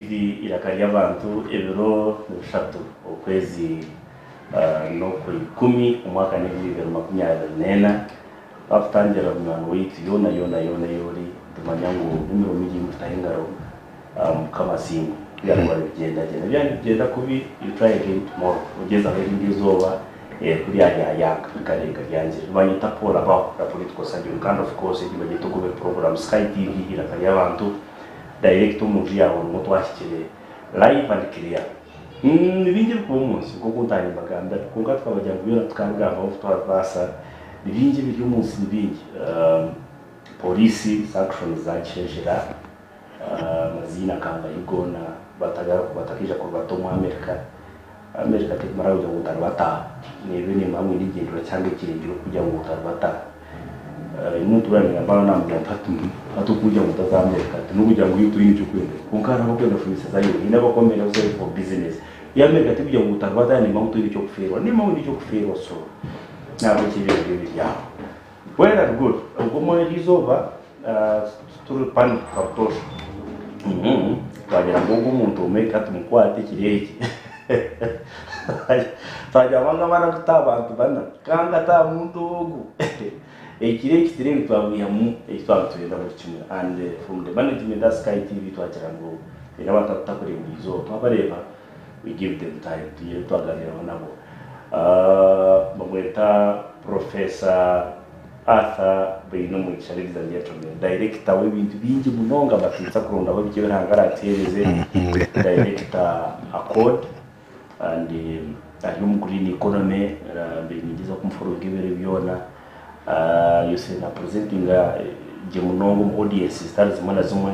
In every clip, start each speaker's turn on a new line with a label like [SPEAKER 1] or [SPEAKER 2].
[SPEAKER 1] Eri eiraka ry'abantu ebiro nibishatu okwezi n'Okwaikumi omwaka n'ebiro 2024 Twakutangira munywani waitu yoona yoona yoona ei ori nitumanya ngu n'emirimo mingi ei murikutaho engaro Mukama asiimwe ku yaakuba nibigyenda gye na byaba nibigyenda kubi you try again tomorrow ogyezaho erindi eizooba ku ryaryayanga rikarenga ryangire. Nibanyeta Paul Abaho the political surgeon kandi of course egi nibagyeta Ogobe program Sky TV eiraka ry'abantu. Direct omu nju yaawe nimwo twahikire live and clear. Ni bingi ebirikuba omu nsi nk'oku ntaaha nimbagambira kwonka tukabagira ngu byona tukabigambaho obu twabibaasa. Ni bingi ebiri omu nsi ni bingi. Pooriisi sanctions zaagishenshera, amaziina nka goona batakaija kurubata omu America. America terikumara kugira ngu otaribata, neeba neemanya ngu eine ekigyendererwa kyanga ekirengire okugira ngu otaribata. Omuntu waaba nagamba namugira nti hati hati okugira ngu otaza America ti nokugira ngu iwe toine ekyokwenda kwonka hariho abakwenda kufunisa zayo haine abakwenda kuzayo for business. Iyo America tikugira ngu otaribata nemanya ngu toine ekyokufeerwa nemanya ngu oine ekyokufeerwa so nahabwekyo ebyo nibyo biri aho. Well and good obwo omwe erizooba turi pano nka butoosha twagira ngu ogu omuntu omwe katumukwate ekiro eki twagira ngu anga kuta abantu bana kanga ta muntu ogu ekiro eki tureebe twamwihamu eki twaba nitwenda buri kimwe and from the management at Sky TV twagira ngu twine abantu abu tutakureeba buri izooba twabareeba we give them time tugire twagaaniiraho nabo bamweta Professor Arthur Bainomugisha ladies and gentlemen director w'ebintu bingi munonga batiinisa kurondaho biki ebi Ruhanga aratuheereze director Accord and ari omu green economy mbaire ningyezaho kumufollowinga ebiro byona yose na presentinga gye munonga omu audience zitari zimwe na zimwe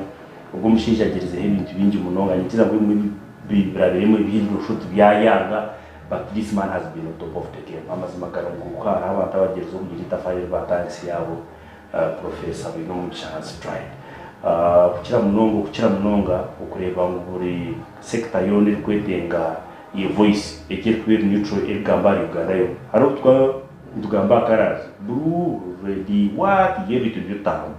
[SPEAKER 1] ogwo omushaija agyerizeho ebintu bingi munonga niinyikiriza ngu ebimwe birabiremu ebihinduro tibyayanga But this man has been on top of the game amazima gari ngu hariho abantu abagyerizeho kugira itafaari eri batandise yaabo Professor Bainomugisha has tried kukira munonga okukira munonga okureeba ngu buri sector yoona erikwetenga a voice egyo erikuba eri neutral erikugamba ahari Uganda yoona. Hariho obu turikuba nitugamba aha colours blue, red, what ebintu nibyo tutahamu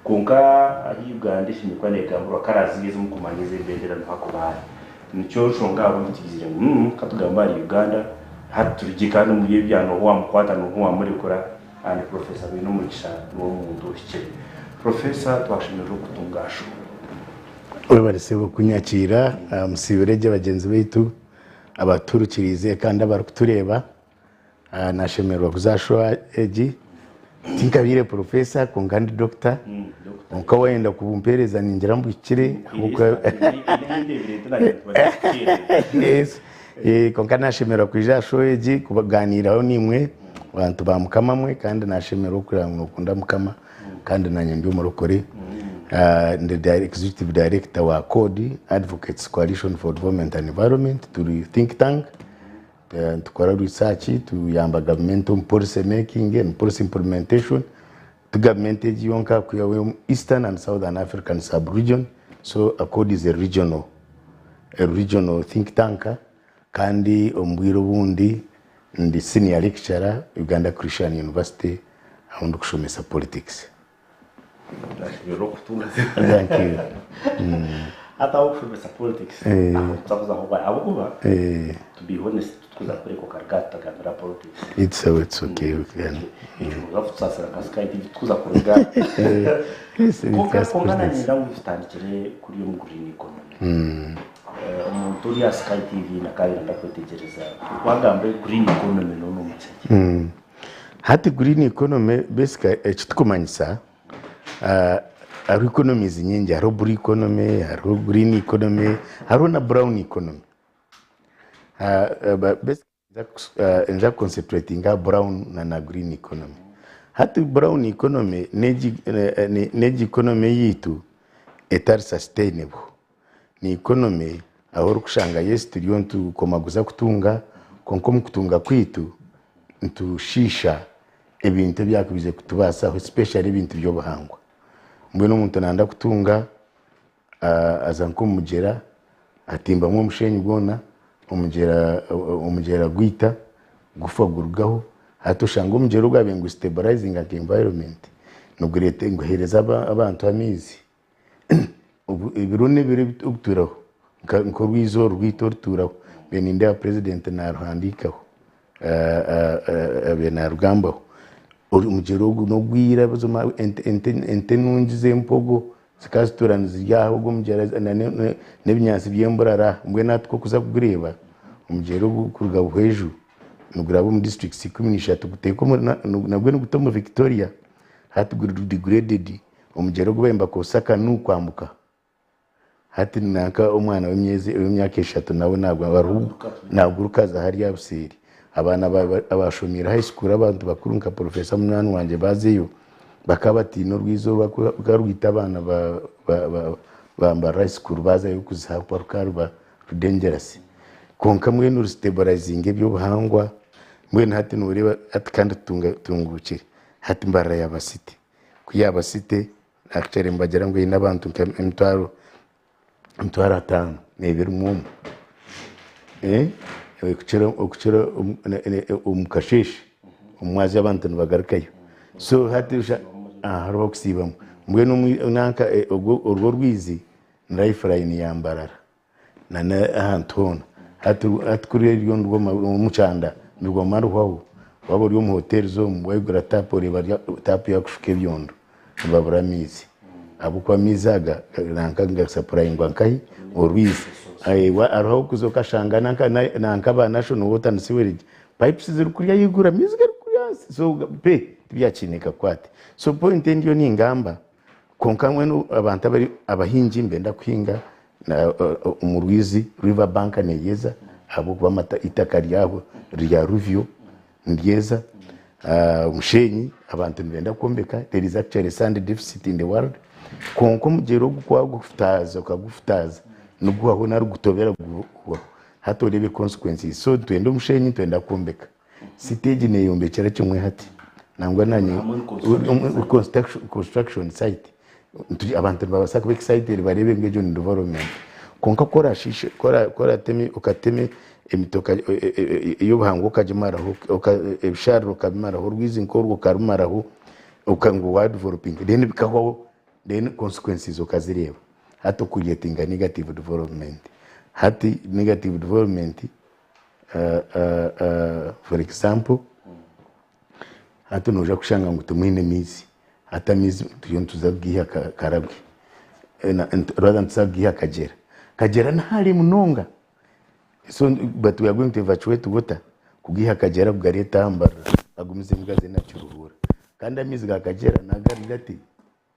[SPEAKER 1] kwonka ahi Uganda eshemereire kuba negambirwa colours ziri ezi murikumanya ez'ebendera niho hakuba hari. Nikyo nshonga ahabw'enki tugizire ngu mm ka tugambe ahari Uganda hati turugye kandi omuri ebya n'oha owamukwata n'oha owamurekura and Professor Bainomugisha niwe muntu ohikire. Professor twashemererwa okukutunga aha show.
[SPEAKER 2] Webare sebo kunyakiira, musiibire gye bagyenzi baitu abatuhurikiriize kandi abarikutureeba. Nashemererwa kuza aha show egi. Tinkabaire professor kwonka ndi doctor. Kwonka wayenda kumpereza ningira ngu hikire. Yes. Kwonka nashemererwa kwija aha show egi kuganiiraho naimwe bantu ba Mukama mwe kandi nashemererwa okureba ngu nokunda Mukama kandi nanye ndi omurokore. Ndi executive director wa CODE, Advocates Coalition for Development and Environment, turi think tank. Nitukora research, tuyamba gavumenti omu policy making and policy implementation, ti gavumenti egi yonka kwihaho omu Eastern and Southern African sub region, so ACORD is a regional, a regional think tank kandi omu bwire obundi ndi senior lecturer Uganda Christian University ahu ndikushomesa politics.
[SPEAKER 1] Nashemererwa okutunga
[SPEAKER 2] Thank you.
[SPEAKER 1] Hati aho kushomesa politics
[SPEAKER 2] Eh.
[SPEAKER 1] aho tutakuzaho bwa ahabw'okuba
[SPEAKER 2] Eh,
[SPEAKER 1] to be honest tukuza kureka okaruga aha tutagambira politics
[SPEAKER 2] it's, it's okay, we can.
[SPEAKER 1] Ekyo noza kutusaasira nka Sky TV tukuza kuruga
[SPEAKER 2] Yes,
[SPEAKER 1] kwonka
[SPEAKER 2] it's
[SPEAKER 1] kwonka
[SPEAKER 2] politics.
[SPEAKER 1] nanyenda ngu tutandikire kuri omu green economy Eh, omuntu ori aha Sky TV nakabeire ndakwetegyereza wagamba green economy noona omugisha ki
[SPEAKER 2] Hati green economy basically eki tukumanyisa hariho economies nyingi hariho blue economy, hariho green economy, hariho na brown economy. Ninza ku concentratinga aha brown na na green economy. Hati brown economy n'egi economy eyaitu etari sustainable. Ni economy ahu orikushanga yes turiyo nitukomaguza kutunga kwonka omu kutunga kwaitu nitushiisha ebintu ebyakubaire kutubasaho especially ebintu by'obuhangwa. Mbwenu omuntu nayenda kutunga aza nk'omu mugyera atimbamu omusheenyi gwona, omugyera gwita gufa gurugaho, hati oshanga omugyera ogwabaire nigu stabilizinga nka environment niguheereza abantu amaizi. Ebiro n'ebiro ebi turaho. Nk'orwizi oru rwaitu orutuuraho, mbaire nindeeba purezidenti naaruhandiikaho, abaire naarugambaho. Omugyera ogu n'ogwira buzima ente nungi z'empogo zikaba zituura nizirya aha ogu omugyera n'ebinyaatsi by'emburara. Mbwenu hati ku orikuza kugureeba, omugyera ogu kuruga Buhweju niguraba omu disiturikiti 13 guteeka nagwo niguta omu Victoria, hati guri degraded, omugyera ogu baabaire nibakozesa canoe kwambuka. Hati nanka omwana w'emyezi w'emyaka eshatu nawe naguruka aza hariya buseeri. Abaana abashomiire high school abantu bakuru nka Professor munywani wangye bazeyo bakaba batiine orwizi oru barwita abaana ba Mbarara high school bazayo kuziha ahabw'okuba rukaba ruba ruri dangerous. Kwonka mbwenu rusiteburayizinga eby'obuhangwa mbwenu hati noreeba hati kandi tutunguukire hati Mbarara yaaba city. Ku yaaba city Actually nibagira ngu eine abantu nka emitwaro 5000 n'ebirimu omu okukira okukira omu kasheeshe omu mwazyo abantu nibagarukayo so hati hariho okusiibamu mbwenu nanka orwo orwizi ni life line ya Mbarara. Na n'ahantu hoona. Hati hati kuri eryo nirwo omu kyanda nirwoma ruhwaho. Waaba ori omu hotels omu waigura taapu oreeba taapu yaakushuka ebyondo nibabura amaizi ahabw'okuba amaizi aga nanka nigasapurayingwa nkahi? Orwizi. Hariho ah'okuza okashanga nanka nanka aba National Water and Sewerage pipes ziri kuriya ahaiguru amaizi gari kuriya ahansi so pe tibyakiine kakwate. So point ei ndiyo ningamba Kwonka mbwenu abantu abari abahingi nibenda kuhinga omu rwizi river bank neyeza ahabw'okuba amata eitaka ryaho rya ruvyo niryeza. Omushenyi abantu nibenda kwombeka there is actually sand deficit in the world kwonka omugyera ogu ku wagufutaaza okagufutaaza niguhwaho nari gutobera guhwaho hati oreebe consequences so nitwenda omushenyi nitwenda kwombeka. City egi neyombekyera kimwe hati nangwa nanye construction site abantu nibabaasa kuba excited bareebe ngu egyo ni development kwonka ku orashiishe ku orateme okatema emiti ey'obuhangwa okagimaraho ebisharara okabimaraho orwizi nk'orwo okarumaraho ngu wa developinga then bikahwaho then consequences okazireeba hati o creatinga negative development hati negative development For example, hati noija kushanga ngu timwine maizi, hati amaizi turiyo nituza kugaiha Karagwe rather nituza kugaiha Kagyera, Kagyera ni hare munonga so but we are going to evacuate water kugaiha Kagyera kugareeta aha Mbarara gagumizemu gaze na Kiruhura kandi amaizi ga Kagyera nagari gati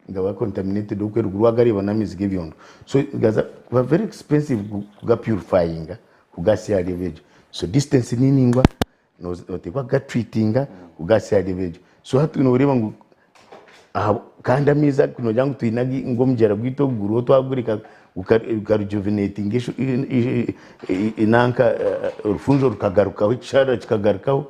[SPEAKER 2] Gaba contaminated okwe eruguru wagareeba n'amaizi g'ebyondo so gaza kuba very expensive kuga purifyinga kugatsya aha level egyo so distance ni ningwa noteekwa kuga treatinga kugatsya aha level egyo so hati noreeba ngu kandi amaizi ago nogira ngu twine ngu omugyera gwaitu ogu guriho twagureka guka rejuvenatinga nanka orufunjo rukagarukaho ekisharara kikagarukaho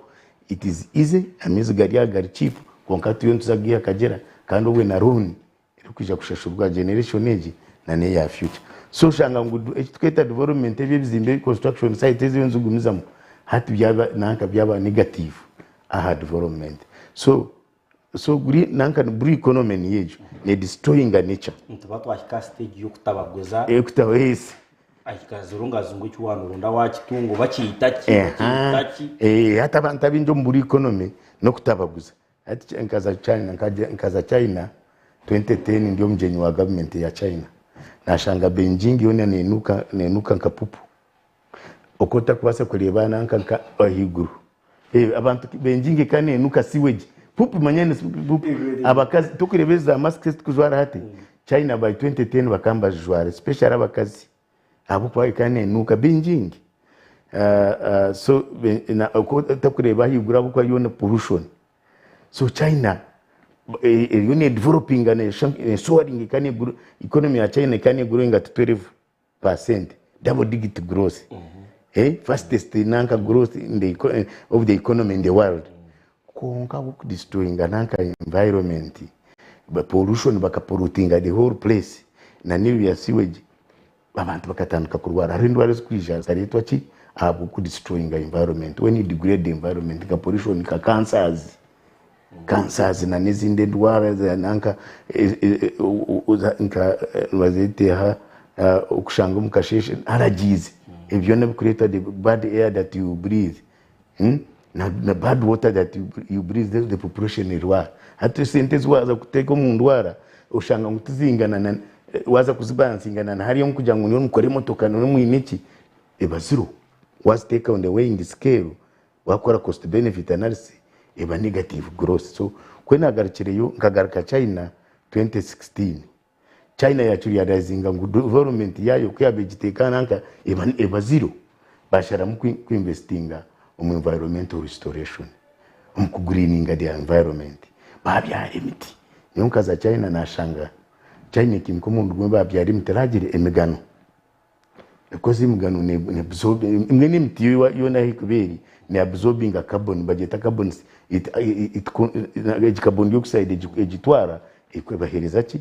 [SPEAKER 2] It is easy, amaizi gari aha gari cheap kwonka turiyo nituza kugiiha Kagyera kandi obwe na loan erikwija kushashurwa generation egi na neya future. So oshanga ngu ekiturikweta development ebi ebizimbe construction site ezi nizigumizamu hati byaba nanka byaba negative aha development. So so guri nanka blue economy niyo egyo ne destroyinga nature.
[SPEAKER 1] Nituba twahika aha stage y'okutabaguza.
[SPEAKER 2] Ey'okutabaguza yes.
[SPEAKER 1] Ahikazirungazi ngu eki waanoronda waakitunga oba kiita ki, oba kiita ki.
[SPEAKER 2] Eeh hati abantu abaingi omu blue economy n'okutabaguza. Hati nkaza China nkaza China 2010 ndi omugyenyi wa gavumenti ya China nashanga Beijing yoona nenuuka nenuuka nka pupu. Oku otakubaasa kureeba nanka nka ahaiguru. Abantu Beijing ka nenuuka sewage pupu manya ni pupu. Abakazi tokureeba ezi za masiki ezi tukujwara hati China by 2010 bakaba nibazijwara especially abakazi ahabw'okuba ekaba nenuuka Beijing. So oku otakureeba ahaiguru ahabw'okuba yoona pollution. So China eriyo ne developinga ne soaringa economy ya China ekaba ne growinga at 12 percent double digit growth eh, fastest nanka growth in the, of the economy in the world kwonka ahabw'okudestroyinga nanka environment pollution bakapollutinga the whole place na n'ebyo bya sewage abantu bakatandika kurwara hariho endwara ezirikwija zikareetwa ki ahabw'okudestroyinga environment when you degrade the environment nka pollution nka cancers Cancers na n'ezindi endwara nanka nka nibazeeta eha? Okushanga omu kasheeshe allergies ebyo byona bikureetwa the bad air that you breathe na bad water that you breathe the population erwara. Hati esente ezi waaza kuteeka omu ndwara oshanga ngu tizingana na waaza kuzibaransinga na hariya kugira ngu nyowe mukore emotoka nyowe mwine ki eba zero. Waaziteeka on the weighing scale wakora cost benefit analysis eba negative growth. So ku naagarukireyo nkagaruka China 2016 China yakirealizinga ngu development yaayo ku yaabaire egiteeka nanka eba zero basharamu ku investinga omu environmental restoration omu ku greeninga their environment babyara emiti. Nyowe nkaza China nashanga China ekintu nk'omurundi gumwe babyara emiti eragire emigano because emigano ne absorb mbwenu emiti yoona ahu erikuba eri ne absorbinga carbon bagyeta carbon egi carbon dioxide egitwara ebahereza ki?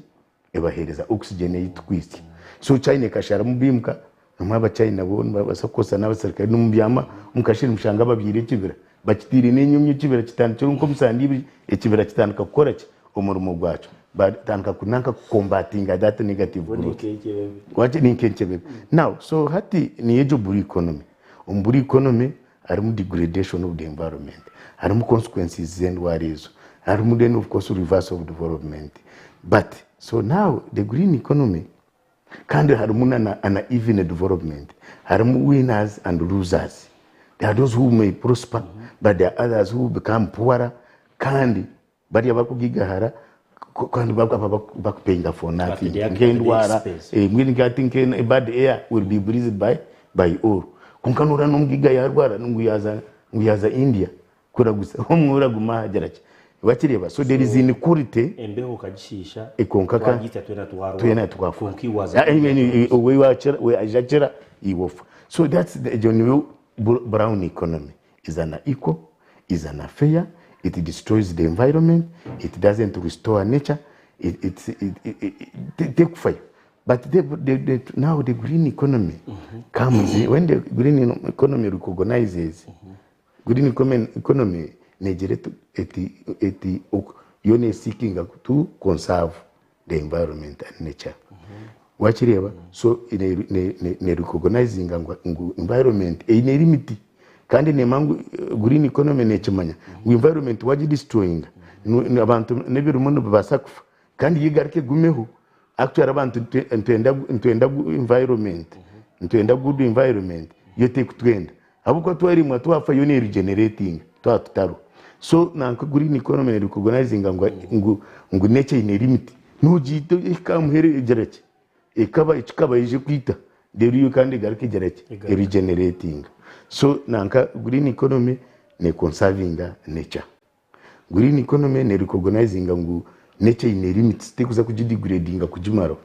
[SPEAKER 2] Ebahereza oxygen ei tukwitsya. So China ekasharamu biimuka namwe aba China bo nibabaasa kukozesa n'abaserukare nimubyama omu kasheeshe nimushanga babyaire ekibira bakiteire n'enyomyo ekibira kitandikire nk'omusande ibiri ekibira kitandika kukora ki? Omurimo gwakyo. Batandika kunanka ku combatinga that negative growth. Ni nk'enkebebe. Now so hati niyo egyo blue economy. Omu blue economy harimu degradation of the environment, harimu consequences z'endwara ezo, harimu then of course reverse of development. But so now the green economy kandi harimu na an even development, harimu winners and losers. There are those who may prosper but there are others who become poorer kandi Bari abakugigahara kandi bakaba bakupayinga for nothing nk'endwara mbwenu nka hati nka bad air will be breathed by by all kwonka noreeba n'omugiga yarwara ngu yaza ngu yaza India kuraguza omwe oraguma aha agira ki wakireeba so there is inequality
[SPEAKER 1] Embeho okagishiisha
[SPEAKER 2] kwonka ka
[SPEAKER 1] twagita twena twarwara
[SPEAKER 2] twena twafa
[SPEAKER 1] kwonka iwe waza India kuraguza.
[SPEAKER 2] We wakira we aija akira iwe ofa so that's egyo niyo brown economy. Is unequal, is unfair, it destroys the environment, it doesn't restore nature, it, it, it, it, it, tekufayo. But now the green economy comes, when the green economy recognizes, green economy negira eti, eti, yo ne seeking to conserve the environment and nature. Wakireeba? So ne, ne, ne, ne recognizinga ngu, ngu environment eine limit kandi neemanya ngu green economy neekimanya ngu environment wagidestroyinga abantu n'ebirimu nibibaasa kufa kandi yo egaruke egumeho. Actually abantu nitwenda nitwenda environment, nitwenda good environment yo terikutwenda ahabw'okuba twarimwa twafa yo neregeneratinga twaba tutariho. So nanka green economy nerecognizinga ngu ngu ngu nature eine limit nogiita ehika aha muheru egira ki? Ekaba ekikaba eije kwita reero yo kandi egaruka egira ki? Eregeneratinga. So nanka green economy ne conservinga nature. Green economy ne recognizinga ngu nature eine limits terikuza kugidegradinga kugimaraho.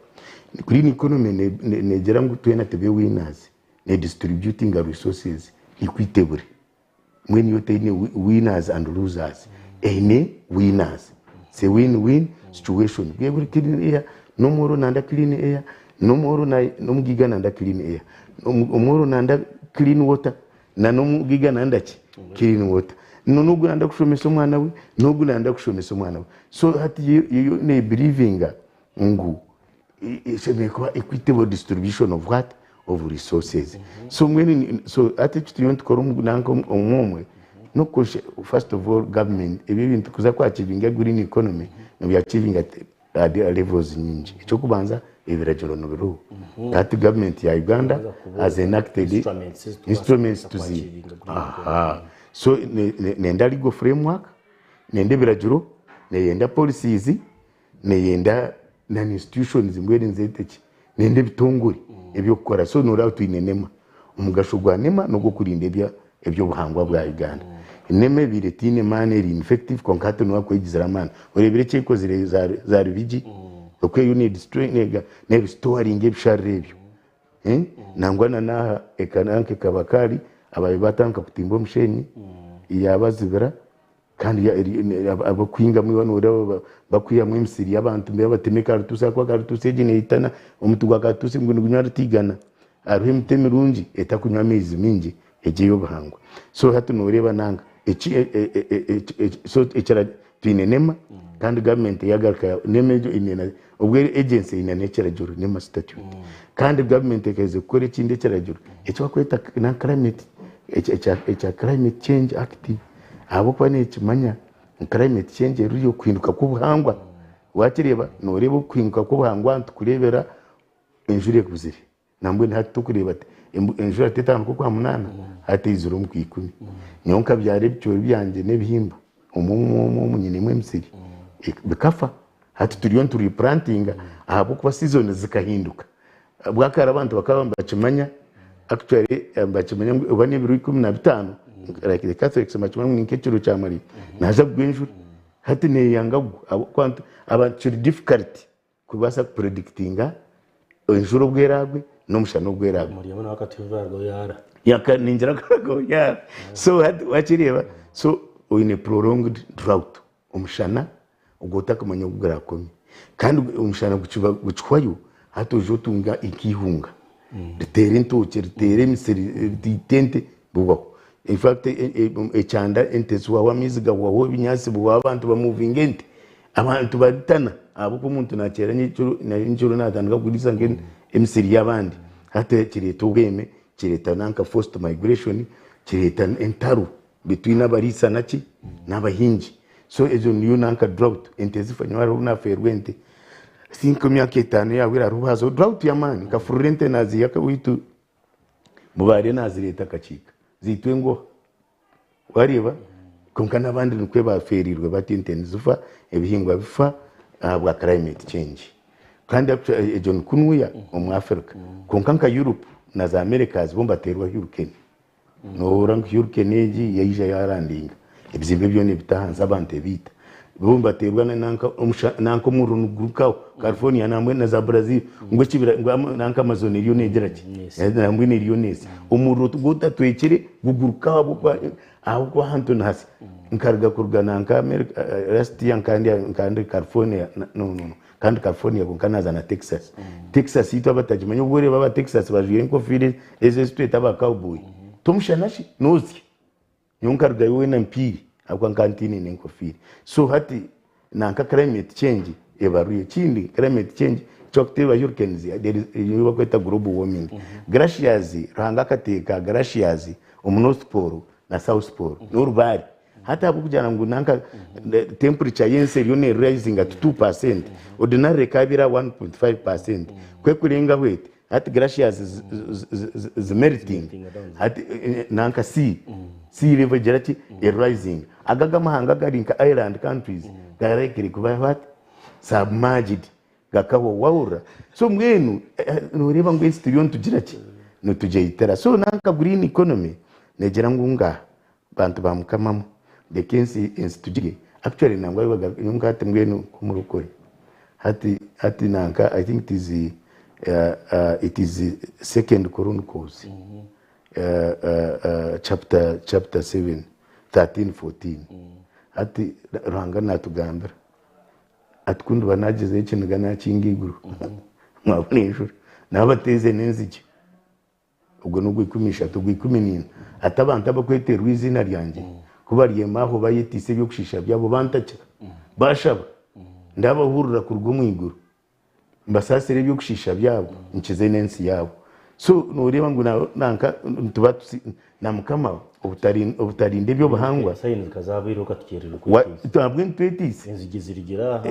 [SPEAKER 2] Green economy negira ngu twena tube winners, ne distributinga resources equitably. Mbwenu yo teine winners and losers, eine winners. It's a win-win situation. Buri clean air, n'omworo nanda clean air, n'omworo n'omugiga nanda clean air. Omworo nanda clean water, na n'omugiga nanda ki? Clean water. N'ogu nanda kushomesa omwana we, n'ogu nanda kushomesa omwana we. So hati yo nebelievinga ngu eshemereire kuba equitable distribution of what? Of resources. So mbwenu so hati eki turiyo nitukora nanka omwe n'okukozesa first of all government ebi ebintu kuza ku achievinga green economy nobi-achievinga at levels nyingi. Eky'okubanza ebiragiro nibiriho. Hati government ya Uganda has enacted instruments tuzi aha so nenda legal framework, nenda ebiragiro, neyenda policies, neyenda na institutions mbwenu nzete ki nenda ebitongore eby'okukora so noreeba twine NEMA. Omugasho gwa NEMA n'ogw'okurinda eby'obuhangwa bwa Uganda. NEMA ebaire etaine maani eri ineffective kwonka hati niyo kwegizire amaani. Oreebire eki ekozire za Rubigi oku eriyo nerestoringa ebisharara ebyo. Nangwa na n'aha nanka ekaba kari ababaire batandika kutimba omushenyi yabazibira kandi abakuhingamu noreeba bakwihamu emisiri y'abantu batema ekaritusi ahakuba karitusi egi neitana omuti gwa karitusi ngu nigunywa rutiigana. Hariho emiti emirungi etakunywa amaizi mingi egi ey'obuhangwa. So hati noreeba nanka so Twine NEMA kandi gavumenti yagaruka NEMA egyo eine na obwo agency eine n'ekiragiro NEMA statute. Kandi gavumenti ekaheza kukora ekindi ekiragiro eki barikweta na climate ekya climate change act ahabw'okuba nekimanya ngu climate change eriyo okuhinduka kw'obuhangwa. Wakireeba noreeba okuhinduka kw'obuhangwa nitukureebera enjura ebuzire. Nambwenu hati tokureeba ati enjura tetandika okwamunaana hati eizire omu kwikumi. Nyowe nkabyara ebicoori byangye n'ebihimba omu omu nyinemu emisiri bikafa. Hati turiyo nitu replantinga ahabw'okuba season zikahinduka. Bwakare abantu bakaba nibakimanya actually nibakimanya ngu oba n'ebiro 15 like the Catholics nibakimanya ngu ni nk'ekiro kya Maria nahaza kugwa enjura. Hati neyanga kugwa ahabw'okuba abantu kiri difficult Kubaasa kupuredikitinga enjura obu eraagwe n'omushana ogu eraagwe.
[SPEAKER 1] Omuri nawe akatuha yaara.
[SPEAKER 2] Yaka ningira akarago yaara. So hati wakireeba so oine prolonged drought omushana ogwo otakumanya ogu gurakome kandi omushana gukiba gukihwayo hati oija otunga nk'eihunga riteera entookye riteera emisiri riita ente bibaho. In fact ekyanda ente zihwaho amaizi gahwaho ebinyaatsi bihwaho abantu bamuvinga ente. Abantu baritana ahabw'okuba omuntu nakyera nyekiro nyenkiro natandika kuriisa nk'emisiri y'abandi hati kireeta obweme kireeta nanka forced migration kireeta entaro between abariisa naki n'abahingi so ezo niyo nanka drought ente zifa nyowe hariho obu nafeerwa ente I think emyaka etaano eyahweire hariho obu hazaho drought y'amaani nkafurura ente naziiha oweitu Mubare nazireeta akakiika ziitwa engoha. Wareeba? Kwonka n'abandi nikwo bafeereirwe batyo ente nizifa, ebihingwa bifa ahabwa climate change. Kandi actually egyo ni kunuya omu Africa. Kwonka nka Europe na za Americas bo nibateerwa hurricane. Nohurira ngu hurricane egi yaija yarandinga ebizimbe byona ebita ahansi abantu ebiita. Bo nibateerwa nanka omuriro nigurukaho California nambwenu na za Brazil ngu ekibira ngu nanka Amazon eriyo negira ki nambwenu eriyo neesya. Omuriro gutatwekire gugurukaho ahabw'okuba ahabw'okuba ahantu nihasya. Nkaruga kuruga nanka America last year nkaba ndi California no no no nkaba ndi California kwonka naaza na Texas. Texas itwe abatagimanya obu oreeba aba Texas bajwaire enkofiira ezi ezitweta aba cowboy tomushana shi noosya. Nyowe nkarugayo weena mpiire ahabw'okuba nkaba ntaine n'enkofiira. So hati nanka climate change ebaruyo. Ekindi climate change eki barikuteerwa hurricanes there is ebi barikweta global warming. Glaciers Ruhanga akateeka glaciers omu North Pole na South Pole n'orubaare. Hati ahabw'okugira ngu nanka temperature y'ensi eriyo ne risinga to 2%, ordinarily ekaba eri aha 1.5%, ku erikurengaho eti, Hati glaciers zi melting hati nanka sea sea level egira ki e rising ago agamahanga agari nka island countries ga likely kuba what submerged gakahwa wahurira so mbwenu noreeba ngu ensi turiyo nitugira ki nitugyeyitira so nanka green economy negira ngu ngaha bantu ba mukama mwe reka ensi ensi tugirye actually nangwa nyowe nka hati mbwenu nk'omurokore hati hati nanka I think it is it is second Chronicles chapter chapter 7 13 14 hati Ruhanga natugambira ati ku ndiba nagyezaho ekiniga nakinga eiguru mwabona enjura nabateeze n'enzigye. Ogwo n'ogw'ikumiishatu, ogw'ikuminaina. Ati, Abantu abakweterwa eiziina ryangye, ku baryema aho bayeteisa eby'okushiisha byabo, bantakira, baashaba, ndabahurira kuruga omu iguru, mbasaasire eby'okushiisha byabo, nkize n'ensi yaabo. So nooreeba ngu nanka nituba na Mukama obutarinda eby'obuhangwa.
[SPEAKER 1] Sayini zikaba zaabaire okatukyerererwa kweteisa.
[SPEAKER 2] Ahabw'enki tweteise?
[SPEAKER 1] Enzigye zirugire aha,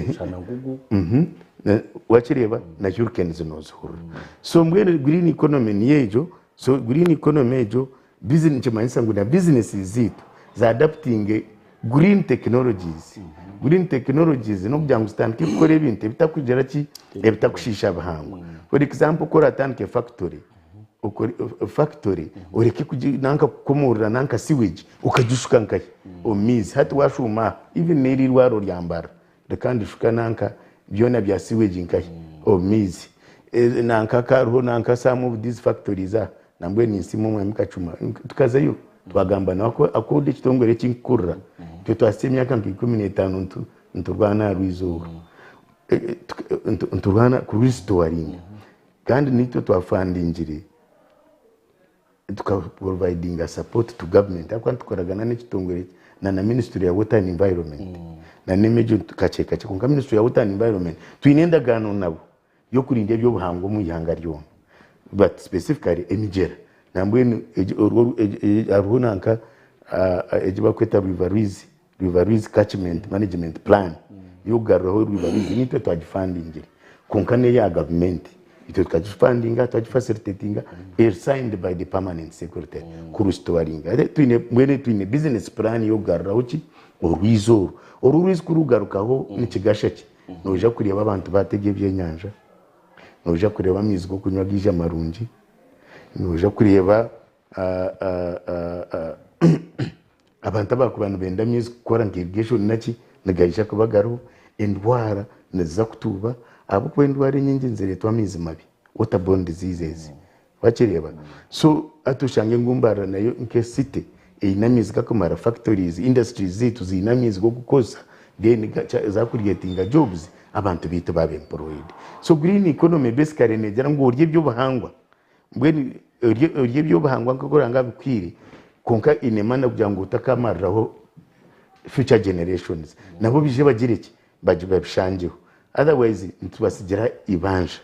[SPEAKER 1] omushana ngugu.
[SPEAKER 2] Wakireeba na hurricanes nozihurira. So mbwenu green economy niyo egyo, so green economy egyo nikimanyisa ngu na businesses zaitu za adaptinge green technologies. Green technologies n'okugira ngu zitandike kukora ebintu ebitakugira ki, ebitakushiisha bihangwa. For example ku oratandike factory, factory oreke nanka kukomorora nanka sewage okagishuka nkahi omu maizi. Hati washuuma aha even n'eri eirwariro rya Mbarara rikaba nirishuka nanka byona bya sewage nkahi omu maizi. Nanka hariho nanka some of these factories aha nambwenu ninsiima omwami Kacuma tukazayo twagamba nawe akoorora ekitongore eki ndikukurira itwe twahitsya emyaka nka 15 niturwana aha rwizooba niturwana kurisitoringa kandi naitwe twafandingire tuka providinga support to government ahabw'okuba nitukoragana n'ekitongore na na ministry ya water and environment na nema egyo kakye kakye kwonka ministry ya water and environment twine endagaano nabo y'okurinda eby'obuhangwa omu ihanga ryona but specifically emigyera nambwenu hariho nanka egi barikweta River Rwizi River Rwizi Catchment Management Plan y'okugaruraho River Rwizi nitwe twagifandingire kwonka n'eya gavumenti itwe tukagifandinga twagifacilitatinga eri signed by the permanent secretary kurustoringa twine mbwenu twine business plan y'okugaruraho ki orwizi oru. Oru orwizi kurugarukaho nikigasha ki? Noija kureeba abantu baatega ebyenyanja, noija kureeba amaizi g'okunywa gaija marungi, noija kureeba abantu abarikuba nibenda amaizi kukora nka irrigation naki nigaija kuba gariho, endwara niziza kutuuba ahabw'okuba endwara enyingi nizireetwa amaizi mabi, water borne diseases. Wakireeba? So hati oshange ngu Mbarara nayo nke city eine amaizi gakumara, factories, industries zaitu ziine amaizi g'okukozesa then za creatinga jobs abantu baitu baaba employed. So green economy basically negira ngu orye eby'obuhangwa mbwenu orye orye eby'obuhangwa nk'oku Ruhanga abikuhaire kwonka in a manner kugira ngu otakamariraho future generations nabo baije bagire ki? Babishangyeho otherwise nitubatsigira eibanja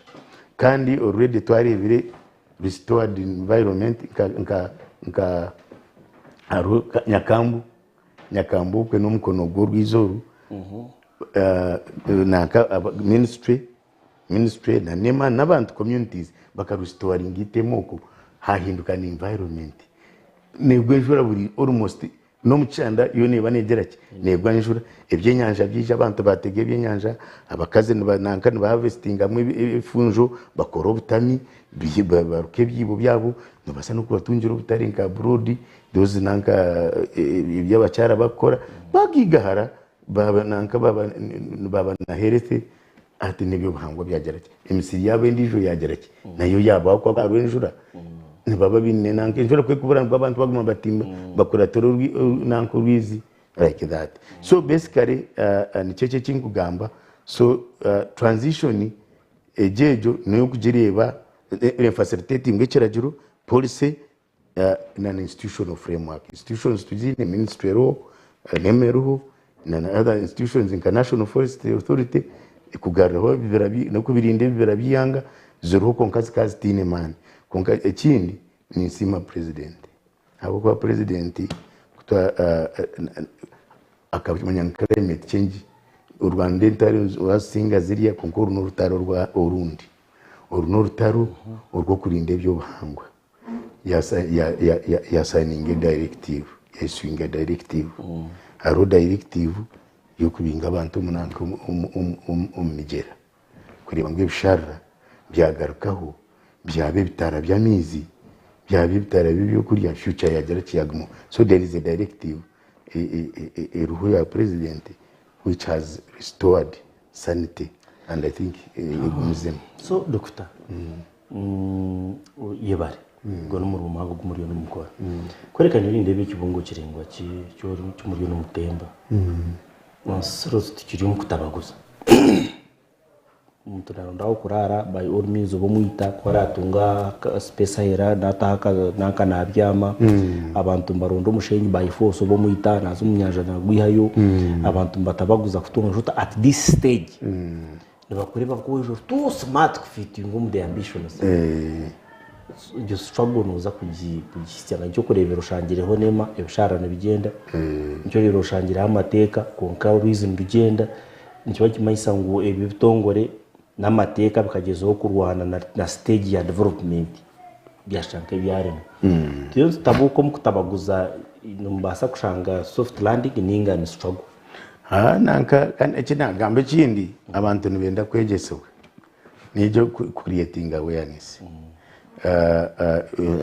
[SPEAKER 2] kandi already twareebire restored environment nka nka hariho Nyakambu, Nyakambu okwe n'omukono gw'orwizi oru nanka ministry ministry na NEMA n'abantu communities bakarestoringa eitema okwo hahinduka na environment negwa enjura buri almost N'omu kyanda yo neeba neegira ki? Neegwa enjura, ebyenyanja byaija abantu baatega ebyenyanja, abakazi nanka nibahavesitingamu ebifunjo, bakora obutami, baruka ebiibo byabo, noobaasa n'okubatungira obutare nka abroad, those nanka ebi abakyara barikukora, bagaigahara baaba nanka baaba na health hati n'eby'obuhangwa byagira ki, emisiri yaabo endiijo yaagira ki, nayo yaabaho ahabw'okuba hariho enjura, nibaba baine nanka enjura ku erikubura nibwo abantu baguma nibatimba bakuratira nanka orwizi like that. So basically nikyo eki eki nkugamba, so transition egyo egyo n'ey'okugireeba efacilitatingwa ekiragiro, policy na na institutional framework. Institutions tuziine, ministry eriho, NEMA eriho, na na other institutions nka National Forestry Authority kugaruraho ebibira n'okubirinda ebibira by'eihanga ziriho kwonka zikaba zitaine maani. Kwonka ekindi ninsiima president ahabw'okuba president akamanya ngu climate change u Rwanda entaro rwazisinga zirya kwonka oru n'orutaro orundi. Oru n'orutaro orw'okurinda eby'obuhangwa. Yasayininga edirective, ya issuinga directive. Hariho directive y'okubinga abantu omu migyera kureeba ngu ebisharara byagarukaho byaba ebitaara by'amaizi, byaba ebitaara by'ebyokurya future yagira ki yagumaho. So there is a directive eriho ya president which has restored sanity and I think egumizemu.
[SPEAKER 1] So Dokita, Yebare ogwo n'omurimo muhango ogu muriyo nimukora. Kwereka nyowe nindeeba ekibungo kiraingwa eki muriyo nimutemba. Ensuro tikiri omu kutabaguza. Omuntu naronda ah'okuraara by all means oba omwita ku aratunga space aheera nataho nanka nabyama. Abantu nibaronda omushenyi by force oba omwita naza omu nyanja nagwihayo. Abantu nibatabaguza kutunga nshuta at this stage. Nibakureeba nk'owaija ori too smart kufiitinga omu their ambitions. Egyo struggle nooza kugihitsya nka eky'okureebera oshangireho nema ebisharara nibigyenda, eky'okureebera oshangireho amateeka kwonka orwizi nirugyenda, nikiba nikimanyisa ngu ebyo ebitongore n'amateeka bikagyezaho kurwana na stage ya development byashusha nk'ebyaremwa. Turiyo nitutabuuka omu kutabaguza nimubaasa kushanga soft landing ninga ni struggle.
[SPEAKER 2] Haa nanka kandi eki nagamba ekindi abantu nibenda kwegyesibwa niija ku creatinga awareness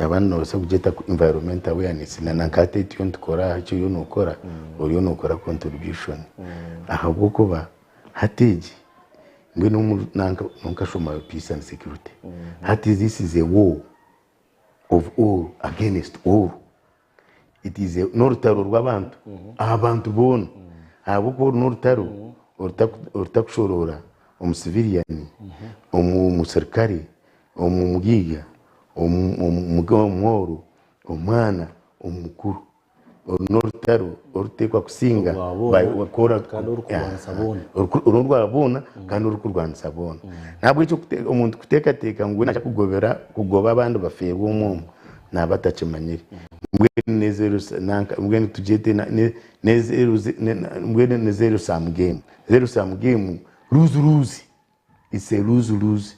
[SPEAKER 2] abandi nobaasa kugyeta environment awareness na nanka hati eki turiyo nitukora aha eki oriyo nokora oriyo nokora contribution ahabw'okuba hati egi mbwenu nanka nkashoma peace and security hati this is a war of all against all. It is a n'orutaro rw'abantu aha bantu boona ahabw'okuba oru n'orutaro orutakushoroora omu civilian, omuserukare, omugaiga, omworo, omwana, omukuru. Oru n'orutaro oruteekwa kusinga
[SPEAKER 3] Orwa boona,
[SPEAKER 2] by wakora
[SPEAKER 3] kandi orukurwanisa boona.
[SPEAKER 2] Oru n'orwa boona kandi orukurwanisa boona. Nahabwekyo omuntu kuteekateeka ngu we naija kugobera kugoba abandi bafeerwe omwe omwe naaba atakimanyire. Mbwenu ne zero nanka mbwenu tugyete ne zero mbwenu ni zero sum game. Zero sum game lose lose. It's a lose lose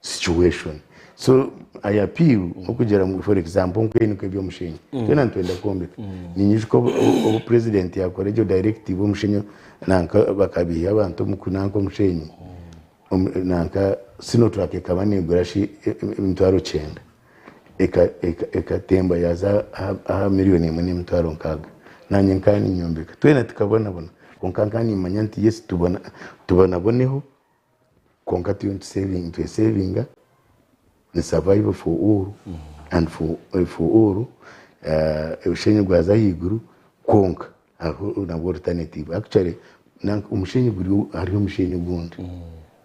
[SPEAKER 2] situation so I appeal okugira ngu for example nk'ebi eby'omushenyi twena nitwenda kwombeka ninyijuka obu obu president yakora egyo directive omushenyi nanka bakabiiha abantu omu nanka omushenyi nanka Sinotruk ekaba negura shi emitwaro kyenda ekatemba yaaza aha miriyoni emwe n'emitwaro nkaaga. Naanye nkaba ninyombeka. Twena tukabonabona kwonka nkaba nimmanya nti yes tubonaboneho kwonka turiyo nitwesevinga, ni survival for all and for all, omushenyi gwaza ahaiguru kwonka Hariho nabwo alternative. Actually omushenyi guri hariho omushenyi ogundi.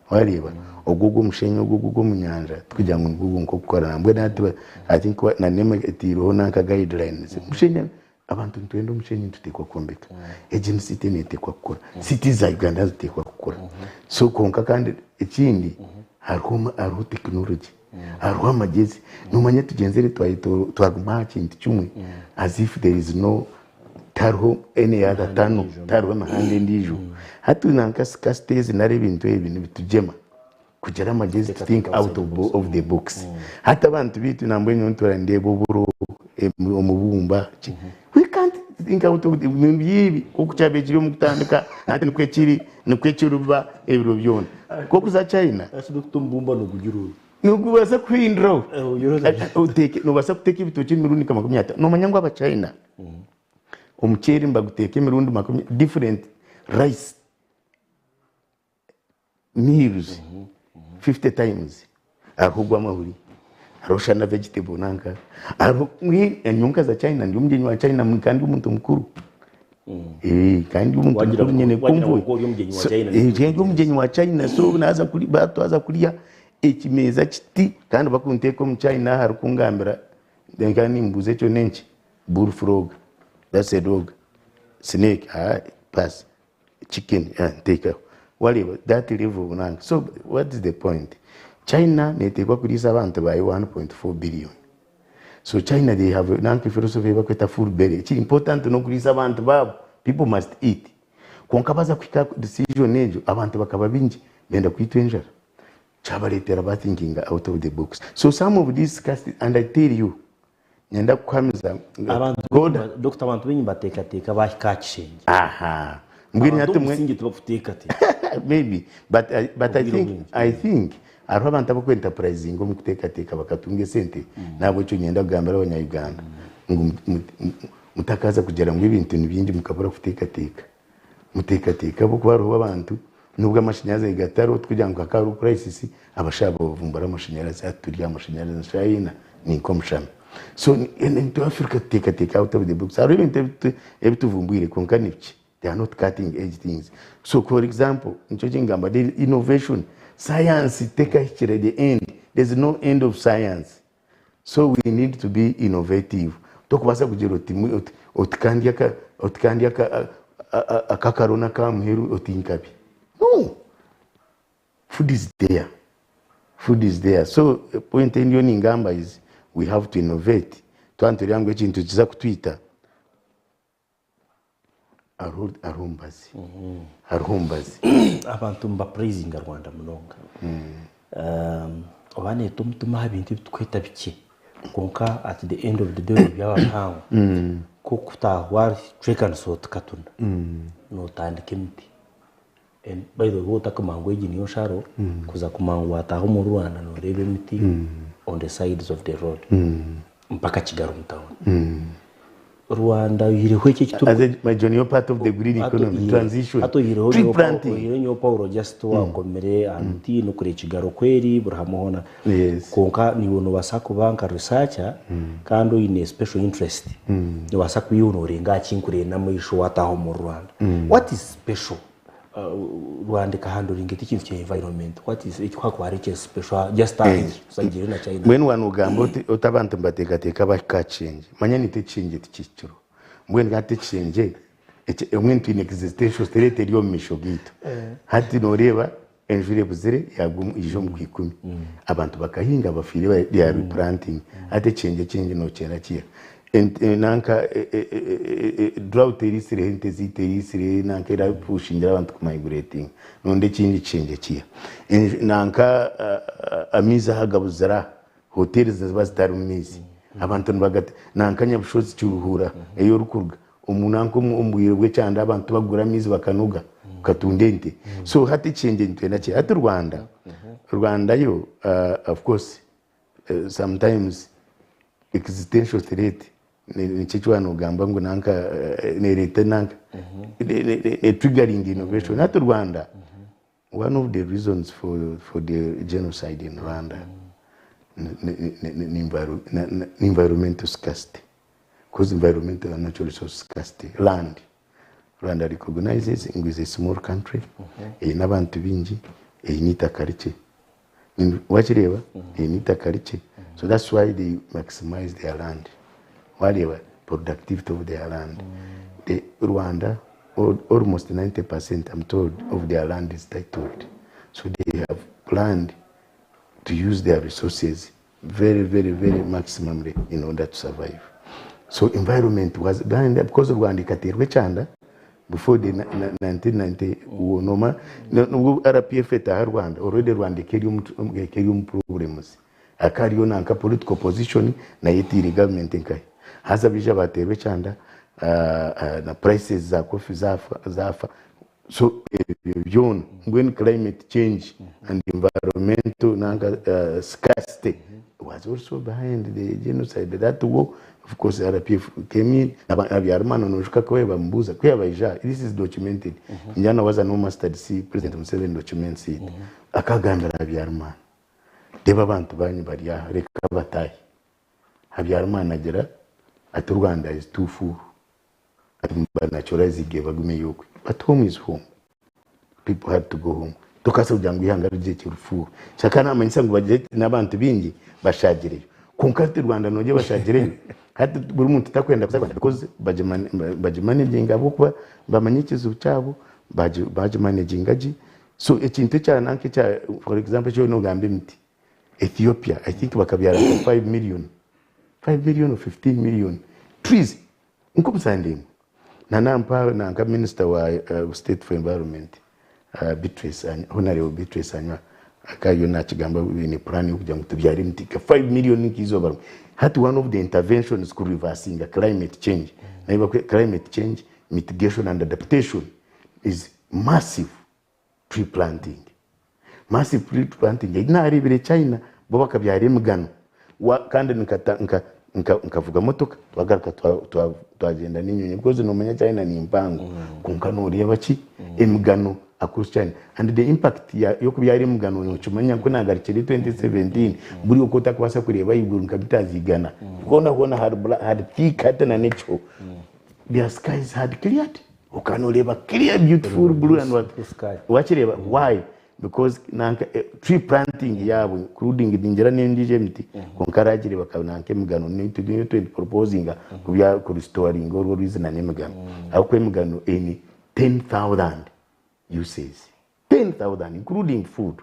[SPEAKER 2] Wareeba? Ogwo ogw'omushenyi ogwo ogw'omu nyanja tikugira ngu nigwo gwonka ogukora. Nambwenu hati I think na NEMA eteireho nanka guidelines. Omushenyi abantu nitwenda omushenyi nituteekwa kwombeka. Egi ni city neeteekwa kukura. Cities za Uganda niziteekwa kukura. So kwonka kandi ekindi hariho hariho technology. Hariho amagyezi. Noomanya tugyenzire twaguma aha kintu kimwe as if there is no Tihariho any other tunnel, tihariho emihanda endiijo. Hati nanka scarcity ezi nari ebintu ebi nibitugyema kugira amagyezi to think out of the box. Hati abantu baitu nambwenu nyowe ntuura nindeeba oburo, omubumba, ki, we can't think out of the ebi nk'oku kyabaire kiri omu kutandika nahati nikwo kiri, nikwo kiriba ebiro byona. Nk'okuza China.
[SPEAKER 3] Hati n'okuta omubumba nogugira ota?
[SPEAKER 2] Nigubaasa kuhinduraho. Noobaasa kuteeka ebitookye emirundi nka 50. Noomanya ngu Abachina omuceeri nibaguteeka emirundi makumi different rice meals 50 times. Hariho ogw'amahuri, hariho shana vegetable nanka, hariho nyowe nkaza China ndi omugyenyi wa China kandi ndi omuntu mukuru. Kandi omuntu
[SPEAKER 1] Wagira
[SPEAKER 2] mukuru nyine
[SPEAKER 1] wagira ngu
[SPEAKER 2] convoy.
[SPEAKER 1] ori omugyenyi wa
[SPEAKER 2] So,
[SPEAKER 1] China.
[SPEAKER 2] ndi omugyenyi wa China so naaza kuri twaza kurya ekimeeza kiti kandi bakunteeka omu China aha arikungambira nkaba nimbuuza ekyo n'enki? Bull frog, that's a dog, snake aah pass, chicken ah nteekaho. Wareeba that level nanka so what is the point? China neeteekwa kuriisa abantu baayo 1.4 billion. So China they have nanka philosophy ei barikweta full belly ekiri important n'okuriisa abantu baabo people must eat. Kwonka baza kuhika aha decision egyo abantu bakaba baingi benda kwitwa enjara kyabareetera ba thinkinga out of the box. So some of these scarcity and I tell you nyenda kukuhamiza ngu
[SPEAKER 3] Abantu
[SPEAKER 2] God
[SPEAKER 3] baingi Dokita abantu baingi nibateekateeka baahika aha kishengye.
[SPEAKER 2] Aha mbwenu
[SPEAKER 3] Abantu
[SPEAKER 2] hati mwe
[SPEAKER 3] omusingi tibakuteekateeka.
[SPEAKER 2] maybe but I, but I
[SPEAKER 3] Obwire
[SPEAKER 2] think
[SPEAKER 3] obwingi.
[SPEAKER 2] I think hariho abantu abakwentapurayizinga omu kuteekateeka bakatunga esente nahabwekyo niinyenda kugambira abanya Uganda ngu mutakaza kugira ngu ebintu ni bingi mukabura kuteekateeka. Muteekateeke ahabw'okuba hariho abantu n'obu amashanyarazi gatariho tikugira ngu hakaba hariho crisis abashaho bavumbura amashanyarazi hati turi aha mashanyarazi eshaaha ina ni nk'omushana. So itwe Africa tuteekateeka out of the box hariho ebintu ebi tuvumbwire kwonka ni bikye they are not cutting edge things. So for example nikyo kingamba there is innovation science tekahikire the end there is no end of science. So we need to be innovative tokubaasa kugira oti oti kandye oti kandye akakaro n'akamuheru oti nkabi no food is there food is there so point ei ndiyo ningamba is we have to innovate twaba nitureeba ngu ekintu nikiza kutwita hariho hariho omubazi hariho omubazi.
[SPEAKER 3] Abantu nibapurezinga Rwanda munonga. Oba neeta omutima aha bintu ebi turikweta bikye kwonka at the end of the day byaba bihango nk'okutaaha wacwekanisa oti katuna nootandika emiti. By the way waaba otakumanya ngu egi niyo nsharo kuza kumanya ngu waataaha omuri Rwanda nooreeba emiti on the sides of the road mpaka Kigali omu tawuni. Rwanda oihireho eki
[SPEAKER 2] ekituri As a major niyo part of the green economy transition
[SPEAKER 3] hati oihireho
[SPEAKER 2] tree planting.
[SPEAKER 3] Oihireho nyowe Paulo just owakomire aha muti n'okureeba Kigali oku eri buri hamwe hoona.
[SPEAKER 2] Yes.
[SPEAKER 3] Kwonka naiwe noobaasa kuba nka researcher kandi oine special interest noobaasa kwiha noorenga aha kinkureeba n'amaisho waataaha omuri Rwanda. What is special? Rwanda ekahanduringa eta ekintu kya environment? What is eki kuhakuba hariho ekiri special just aha egi osagiire na China?
[SPEAKER 2] Mbwenu waaba noogamba oti oti abantu nibateekateeka bahika aha kishengye, manya naitwe ekishengye tikihikirwe. Mbwenu hati ekishengye eki mbwenu twine existential threat eri omu maisho gaitu. Hati nooreeba enjura ebuzire yaagwa ija omu Kwikumi. Abantu bakahinga bafiire they are replanting. Hati ekishengye ekindi nookyenda kiiha? Nanka drought eriisireho ente zaitu eriisireho nanka erapushingire abantu ku migratinga. Nooronda ekindi kishengye kiiha? Nanka amaizi aha gabuzire aha. Hoteeri niziba zitarimu maizi abantu nibagata nanka Nyabushozi Kiruhura ei orikuruga omu nanka omu bwire bw'ekyanda abantu tibakugura amaizi bakanoga bakatunda ente so hati ekishengye nitwenda ki? Hati Rwanda, Rwanda yo of course sometimes existential threat nikyo eki waaba nogamba ngu nanka nereeta nanka ne triggering innovation hati Rwanda One of the reasons for for the genocide in Rwanda ni environmental scarcity because environmental and natural resource scarcity land Rwanda recognizes ngu is a small country eine abantu baingi eine eitaka rikye wakireeba eine eitaka rikye so that's why they maximize their land wareeba productivity of their land the Rwanda Almost 90 percent am told of their land is titled so they have planned to use their resources very very very maximumly in order to survive so environment was behind because Rwanda ekateerwa ekyanda before the 1990 noma nobwo RPF etaaha Rwanda already Rwanda ekaba eri omu problems Hakaba hariyo nanka political position nayo etiire government nkahi. Haza baija bateerwa ekyanda na prices za coffee zaafa so ebyo byona mbwenu climate change and environmental nanka scarcity was also behind the genocide that war of course RPF came in Habyarimana noijuka ku bamubuuza ku yabaija aha this is documented ningira waza nomu mustard see president Museveni documents it akagambira Habyarimana Reeba abantu baanyu bari aha, reka bataahe. Habyarimana agira ati Rwanda is too full, ati mubanachuraizinge bagumeyo okwe. But home is home, people had to go home. Tokabaasa kugira ngu eihanga rigye riri full. Kyonka namanyisa ngu bagire n'abantu baingi bashaagireyo. Kwonka hati Rwanda nogira bashaagireyo, hati buri muntu takwenda kuza Rwanda because bagimanaginga ahabw'okuba nibamanya ekizibu kyabo, bagimanaginga gye. So ekintu ekya nanka ekya for example eki nogamba emiti Ethiopia I think bakabyara nka 5 million 5 million or 15 million trees nkomusande emwe na nampa nanka minister wa state for environment Beatrice Honorable Beatrice Anywa akaba nakigamba baine plan yokugira ngu tubyare emiti nka 5 million nk'eizooba rimwe hati one of the interventions ku reversinga climate change climate change mitigation and adaptation is massive tree planting massive tree planting egi nareebire China bo bakabyara emigano kandi nkavuga motoka twagaruka twagyenda n'enyonyi because nomanya China ni mpango kwonka noreeba ki emigano across China and the impact y'okubyara emigano nokimanya ku nagarukire 2017 buri oku otakubaasa kureeba ahaiguru nka mita igana hoona hoona hari thick hati n'ekiho their skies had cleared. Okaba noreeba clear beautiful blue and what wakireeba why because nanka tree planting yaabo including ningira nendijo emiti kwonka aragire bakaba nanka emigano niyo twe proposinga kubya ku restoringa orwo orwizi na nemigano ahabw'okuba emigano eine 10,000 uses 10,000 including food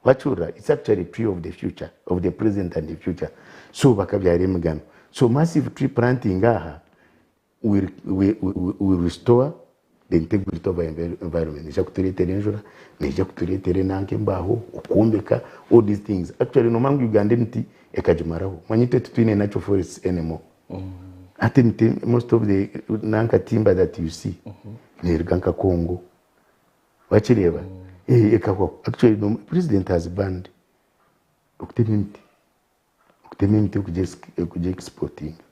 [SPEAKER 2] wakihurira it's actually tree of the future of the present and the future so bakabyara emigano so massive tree planting aha will will restore the integrity of our environment neija kutureetera enjura neija kutureetera enanka embaaho okwombeka all these things actually nomanya ngu Uganda emiti ekagimaraho omanya itwe titwine natural forests anymore hati emiti most of the nanka timber that you see neruga nka Congo wakireeba ekahwaho actually president has banned okutema emiti. Okutema emiti okugi exportinga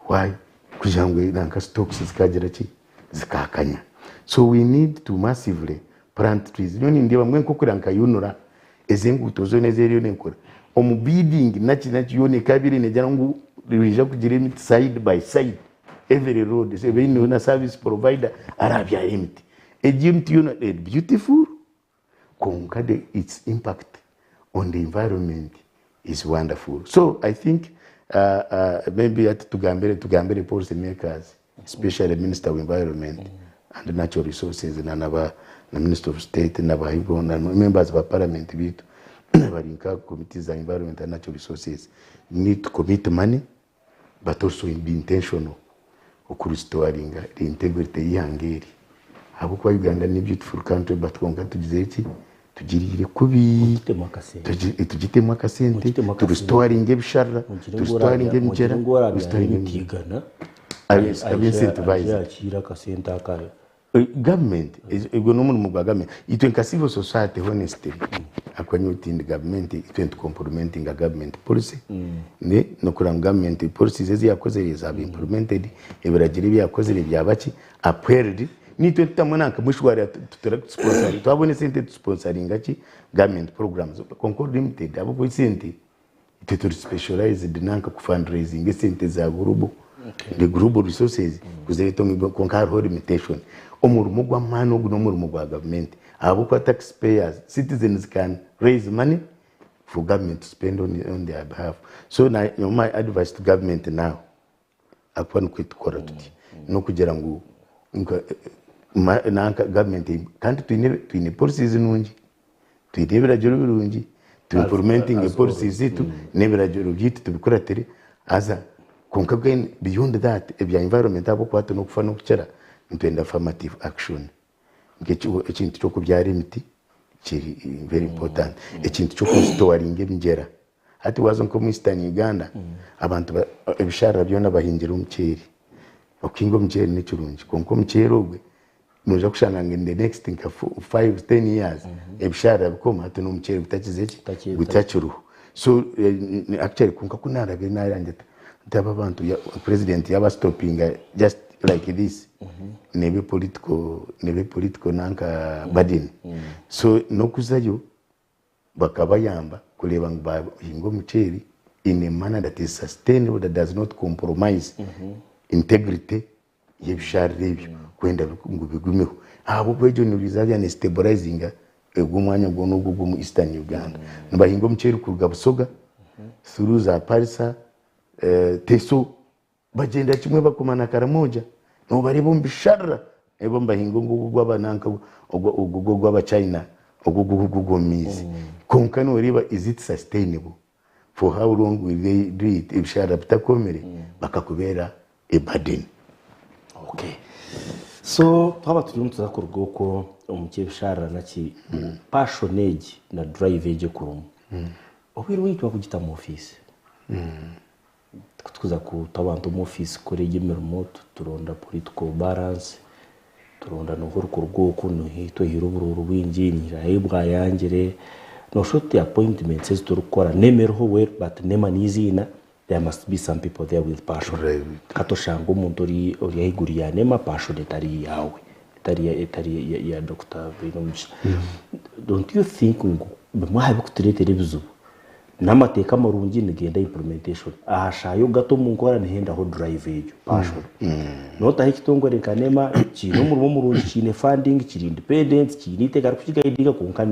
[SPEAKER 2] why kugira ngu nanka stocks zikagira ki zikakanya so we need to massively plant trees nyowe nindeeba mbwenu nkokureba nka UNRA ezi enguuto zoona ezi eriyo nekora omu bidding naki naki yoona ekabaire negira ngu neija kugira emiti side by side every road so ebe na service provider arabyara emiti egi emiti yoona beautiful Kwonka the its impact on the environment is wonderful. So I think maybe hati tugambire tugambire policy makers. especially minister wa environment and natural resources na naba na minister of state na ba na members ba parliament bitu bari nka committees za environment and natural resources need to commit money but also be intentional okurestoringa the integrity y'ihanga eri, ahabw'okuba Uganda ni beautiful country but kwonka tugizire ki? Tugiriire kubi.
[SPEAKER 3] Mugitemu akasente.
[SPEAKER 2] Tugitemu akasente,
[SPEAKER 3] Mugitemu akasente.
[SPEAKER 2] turestoringe ebisharara,
[SPEAKER 3] Mugire ngu
[SPEAKER 2] turestoringe
[SPEAKER 3] orabya-
[SPEAKER 2] emigyera,
[SPEAKER 3] mugire ngu orabyara
[SPEAKER 2] turestoringe emigyera.
[SPEAKER 3] emitigana
[SPEAKER 2] Abe incentivize.
[SPEAKER 3] Aje akasente akayo.
[SPEAKER 2] Government ogwo n'omurimo gwa government. Itwe nka civil society, honestly, akwanya otindi government itwe nitucomplimentinga government policy ne nokureba ngu government policies ezi yakozire zaba implemented, ebiragiro ebi yakozire byabaki upheld. Nitwe tutamu nanka mushwara tutara twabona esente tusponsoringa ki government programs, konka limited ahabw'okuba esente itwe turi specialized nanka ku fundraising esente za global, the global resources kuzireeta omu, konka hariho limitation. Omurimo gw'amaani ogu n'omurimo gwa government, ahabw'okuba taxpayers, citizens can raise money for government to spend on their behalf. So na, my advice to government now, akuba nikwe tukora tuti n'okugira ngu nanka government kandi twine policies nungi, twine ebiragiro birungi, tu implementing
[SPEAKER 3] As
[SPEAKER 2] policies zitu n'ebiragiro byaitu tubikuratire aza. Konka again, beyond that, ebya environment, ahabw'okuba n'okufa n'okukira, nitwenda affirmative action. Ekintu ky'okubyara emiti kiri very important, ekintu ky'okurestoringa emigyera. Hati waza nk'omu Eastern Uganda, abantu ebisharara byona bahingira omuceeri. Okuhinga omuceeri ni kirungi, konka omuceeri ogwe noija kushanga ngu in the next nka 5, 10 years ebisharara bikoma, hati n'omuceeri gutakize ki? Gutakiriho. So actually, konka ku narabire narangira nti aba bantu president yabastopinga just like this, nebe political nanka burden. So nokuzayo bakabayamba kureba ngu bahinga omuceeri in a manner that is sustainable, that does not compromise integrity y'ebisharara ebyo, kwenda ngu bigumeho, ahabw'okuba egyo ni reserve ne stabilizinga ogwo omwanya gwona ogwo ogw'omu Eastern Uganda. Nibahinga omuceeri kuruga Busoga through za Parisa, Teso, bagyenda kimwe bakoma na Karamoja, nobareba omu bisharara ebo nibahinga ogu gw'abananka, ogwo gw'abachina, ogwo gw'omu maizi. Konka noreeba, is it sustainable? For how long will they do it ebisharara bitakomere bakakubera a burden?
[SPEAKER 3] Okay, so twaba turimu tuza kuruga okwo omu kyebisharara naki, passion egi na drive egi ekurumu, obwire bwingi twakugita mu ofiisi, tukuza kuta abantu omu ofiisi kukora egi emirimo, turonda political balance, turonda noha orikuruga oku twehire oburuuru bwingi nirahe bwayangire. Nosha oti appointments ezi turikukora nemeriho well, but nema n'iziina, there must be some people there with passion. Kati oshanga omuntu ori ahaiguru ya nema, passion etari yawe, etari ya Dr. Bainomugisha. Don't you think ngu bimwe aha bikutureetera ebizibu n'amateeka marungi nigenda implementation ahashayo gato omu nkora, nihendaho drive egyo, passion? Notaho ekitongore nka NEMA, kiine omurimo murungi, kiine funding, kiri independent, kiine iteeka rikukigaidinga, kwonka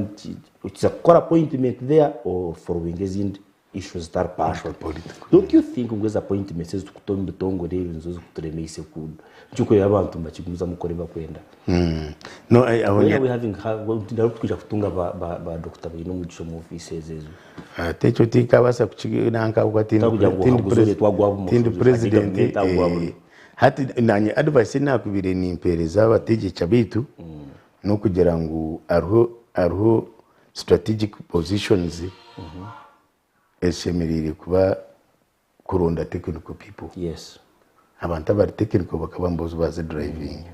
[SPEAKER 3] kiza kukora appointment there or following ezindi issues zitari passion. Don't you think ngu ezi appointments ezitukuta omu bitongore ebi nizo zikuturemeise ku nikyo abantu mbakigumizamu kukora ebi bakwenda?
[SPEAKER 2] No, aho
[SPEAKER 3] When are we having twija kutunga ba Dr. Bainomugisha omu ofiisi ezo ezo?
[SPEAKER 2] Ate ekyo tinkabaasa kukinanka kuba
[SPEAKER 3] Takugira ngu ohaguze oreetwa gwa bumusho,
[SPEAKER 2] tindi president.
[SPEAKER 3] Gavumenti agwa buno.
[SPEAKER 2] Hati nanye advice nakubire nimpereza abategeka baitu nokugira ngu hariho strategic positions ezishemereire kuba kuronda technical people. Abantu abari technical bakaba mbozi bazi driving,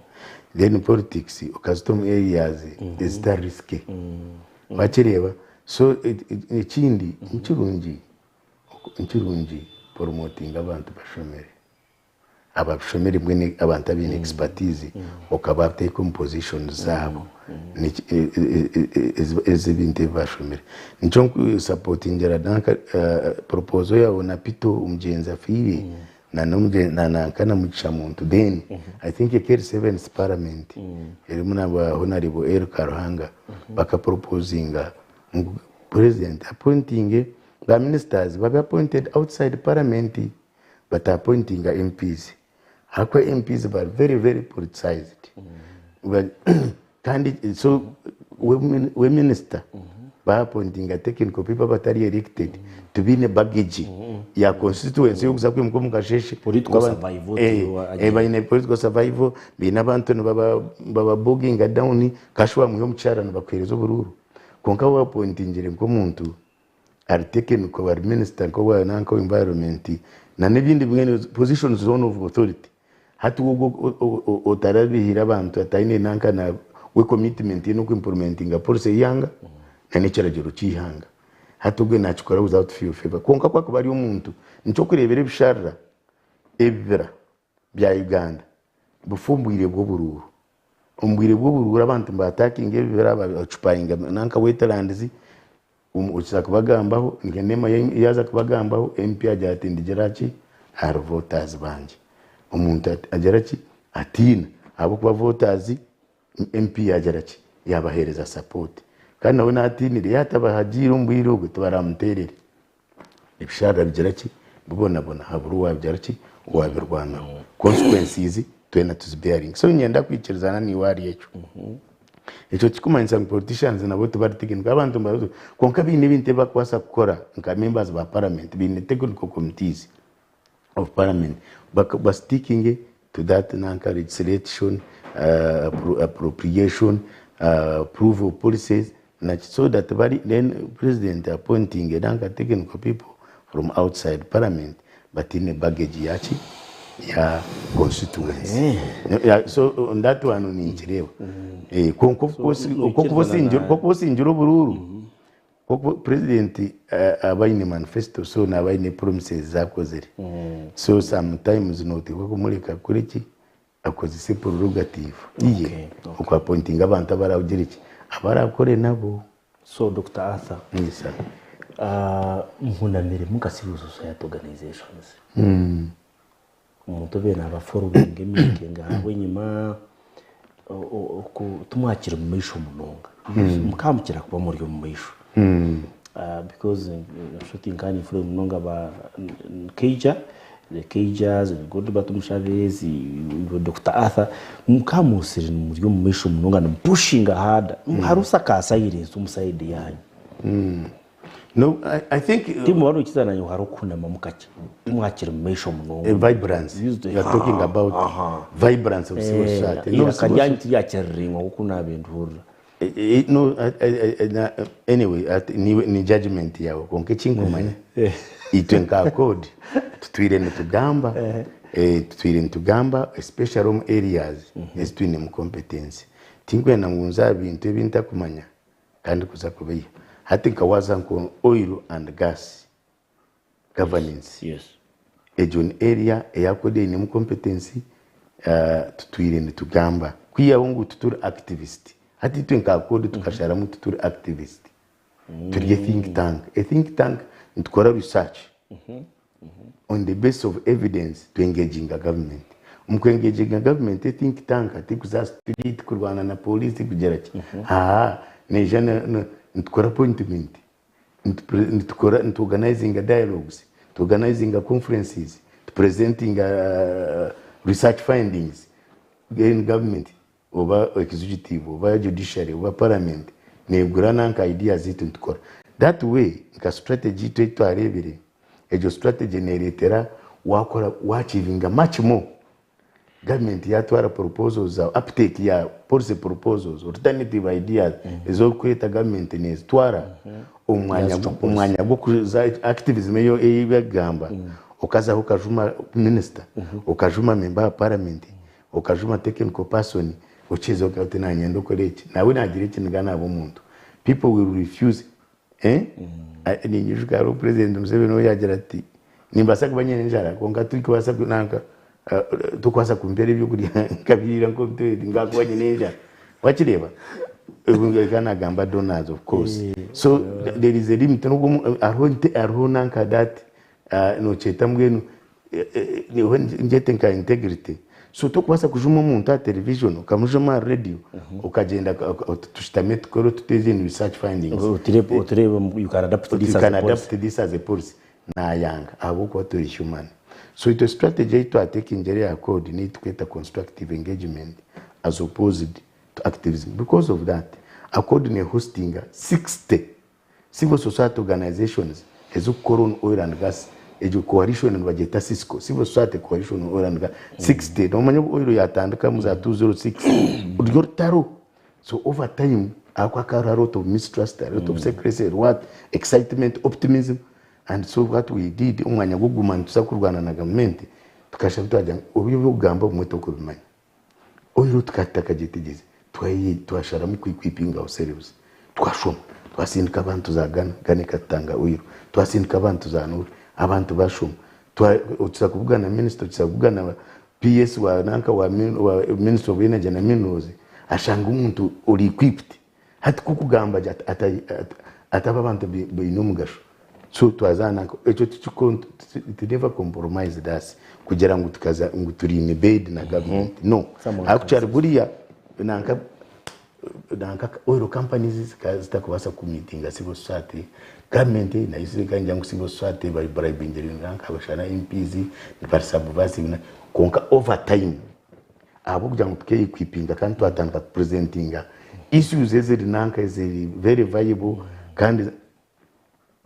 [SPEAKER 2] then politics okazita omu areas ezitari risky, wakireeba. So ekindi nikirungi promoting abantu bashomere, abashomere mbwene abantu abaine expertise, okabateeka omu positions zaabo ez'ebintu ebi bashomere. Nikyo nkusupportingira nanka proposal yawe na Peter omugyenzi afiire na nanka na Mugisha Muntu. Then I think ekeri seventh parliament erimu na Honorable El Karuhanga bakaproposinga ngu president appointing ba ministers babe appointed outside parliament, but appointing MPs. Ahakuba MPs bari very very politicized. Kandi so we minister ba appointinga technical people abatari elected tibaine baggage ya constituency yokuza kwimuka omu kasheshe.
[SPEAKER 3] Political survival
[SPEAKER 2] Baine political survival, baine abantu nibaba boginga down kasha wamwiha omu kishara nibakuhereza oburuuru. Kwonka wa appointingire nk'omuntu ari technical ari minister nka nanka owa environment na n'ebindi mbwenu positions zone of authority. Hati ogwo otarabihire abantu ataine nanka na we commitment ye n'oku implementinga policy y'eihanga na n'ekiragiro ky'eihanga. Hati ogwe nakikora without fear of favour. Kwonka ku akuba ari omuntu nikyo orikureebera ebisharara ebibira bya Uganda bifa omu bwire bw'oburuuru. Omu bwire bw'oburuuru abantu nibaatakinga ebibira ba occupyinga nanka wetlands, okiza kubagambaho nka NEMA yaaza kubagambaho MP agira ati ndigira ki ahari voters bangye. Omuntu agira ki atiina ahabw'okuba voters MP yaagira ki yaabaheereza support. Kandi nawe naatiinire yaatabahagiire omu bwire obwo tibaramuteerere. Ebisharara bigira ki bibonabona habura owabigira ki owabirwanaho. Consequences twena tuzi bearinga. So niinyenda kwikirizana naiwe ahari ekyo. Ekyo tikikumanyisa ngu politicians nabo tibari technical. Abantu nibaza kwonka baine ebintu ebi barikubaasa kukora nka members ba parliament baine technical committees of parliament ba stickinge to that nanka legislation, appropriation, approval of policies naki so that bari then president appointinge nanka technical people from outside parliament bataine baggage yaki ya constituency. So on that one ninkireeba. Kwonka of course nk'okuba osingire oburuuru, Nk'oku president aba aine manifesto so naaba aine promises ezi akozire. So sometimes noteekwa kumureka akore ki? Akozese prerogative ye oku appointinga abantu abu aragire ki? Abu arakore nabo.
[SPEAKER 3] So Dokita Arthur,
[SPEAKER 2] Yes sir.
[SPEAKER 3] Muhunamiremu nka civil society organizations. Omuntu obaire naaba followinga emiitingi ahabwe enyima, timwakiri omu maisho munonga. Mukaba mukira kuba muri omu maisho. Because nshuti nkaba ninfollowinga munonga ba Keija, the Keijas, Godber Tumushabe, Dokita Arthur, mukaba musire muri omu maisho munonga nimupushinga harder. Hariho ka silence omu side yaanyu.
[SPEAKER 2] No, I think
[SPEAKER 3] Timuba nokiza nanye hariho okuhunamamu kakye. Timwakiri mu maisho munonga.
[SPEAKER 2] A vibrance. You are talking about vibrance of civil society. No,
[SPEAKER 3] Eiraka ryanyu tiryakiriringwa nkoku nabiire nduhurira.
[SPEAKER 2] No, anyway, ni judgement yawe kwonka ekinkumanya itwe nka CORD tutwire nitugamba, tutwire nitugamba especially omu areas ezi twinemu competence. Tinkwenda ngu nze aha bintu ebi ntakumanya Kandi kuza kubeiha. Hati nka waza nka oil and gas governance egyo ni area eya CORD einemu competence tutwire nitugamba kwihaho ngu tituri activist. Hati itwe nka CORD tukasharamu tituri activist turi a think tank. A think tank nitukora research on the base of evidence tu engaginga government. Omu ku engaginga government e think tank tekuza aha street kurwana na police tekugira ki haa neija nitukora appointment nitukora nitu organizinga dialogues tu organizinga conferences tu presentinga research findings then government oba executive oba judiciary oba parliament negura nanka ideas zaitu nitukora that way nka strategy itwe eyitwarebire egyo strategy neretera wakora wa achievinga much more government yatwara proposals zawe uptake ya policy proposals alternative ideas ezorikweta government nezitwara omu mwanya gwokuza activism eyo eyibarikugamba okazaho okajuma minister okajuma member wa parliament Okajuma technical person okiza ogira oti nanye ndokore eki nawe nagira ekiniga naba omuntu people will refuse eh ninyijuka hariho president Museveni obu yagira ati nimbaasa kuba nyine enjara kwonka torikubaasa nanka torikubaasa kumpeera ebyokurya nkabiriira nk'omutoilet nkakuba nyine enjara wakireeba ka nagamba donors of course so there is a limit nobwo hariho hariho nanka that nokyeta mbwenu Ngyete nka integrity. So tokubaasa kujuma omuntu aha television, okamujuma aha radio, okagyenda oti tushutame tukore tuteeze in research findings.
[SPEAKER 3] Otureebe you can adapt this
[SPEAKER 2] as a policy. You can adapt this as a policy. Nayanga ahabw'okuba turi human. So itwe strategy ei twatekingire eya CORD nei tukweta constructive engagement as opposed to activism. Because of that, Accord ne hostinga 60 civil society organisations ezikukora on oil and gas, egyo coalition nibagyeta CISCO, Civil Society Coalition on Oil and Gas, 60. Nomanya obu oil yatandika omu za 206 ruri orutaro. So over time ahakuba hakaba hariho a lot of mistrust, a lot of secrecy, what, excitement, optimism and so what we did omwanya gw'okuguma nituza kurwana na gavumenti tukashusha nk'etwagira ngu obu eby'okugamba obumwe tokubimanya. Oil tukaba tutakagyetegyerize twasharamu ku equipping ourselves twashoma twasindika abantu za Ghana, Ghana ekatutanga oil, twasindika abantu za Norway abantu bashoma, okiza kubugana minisita, okiza kubugana PS wa nanka wa Ministry of Energy na Minerals ashanga omuntu ori equipped hati kukugamba gye ati aba abantu baine omugasho so twaza nanka ekyo it never compromised us kugira ngu tukaza ngu turi in bed na government no. Actually buriya nanka nanka oil companies zikaba zitakubaasa ku meetinga civil society, government nayo ekagira ngu civil society bari bribingire nanka abashana MPs bari subversive, kwonka over time ahabw'okugira ngu tuke equipinga kandi twatandika ku presentinga issues eziri nanka eziri very viable kandi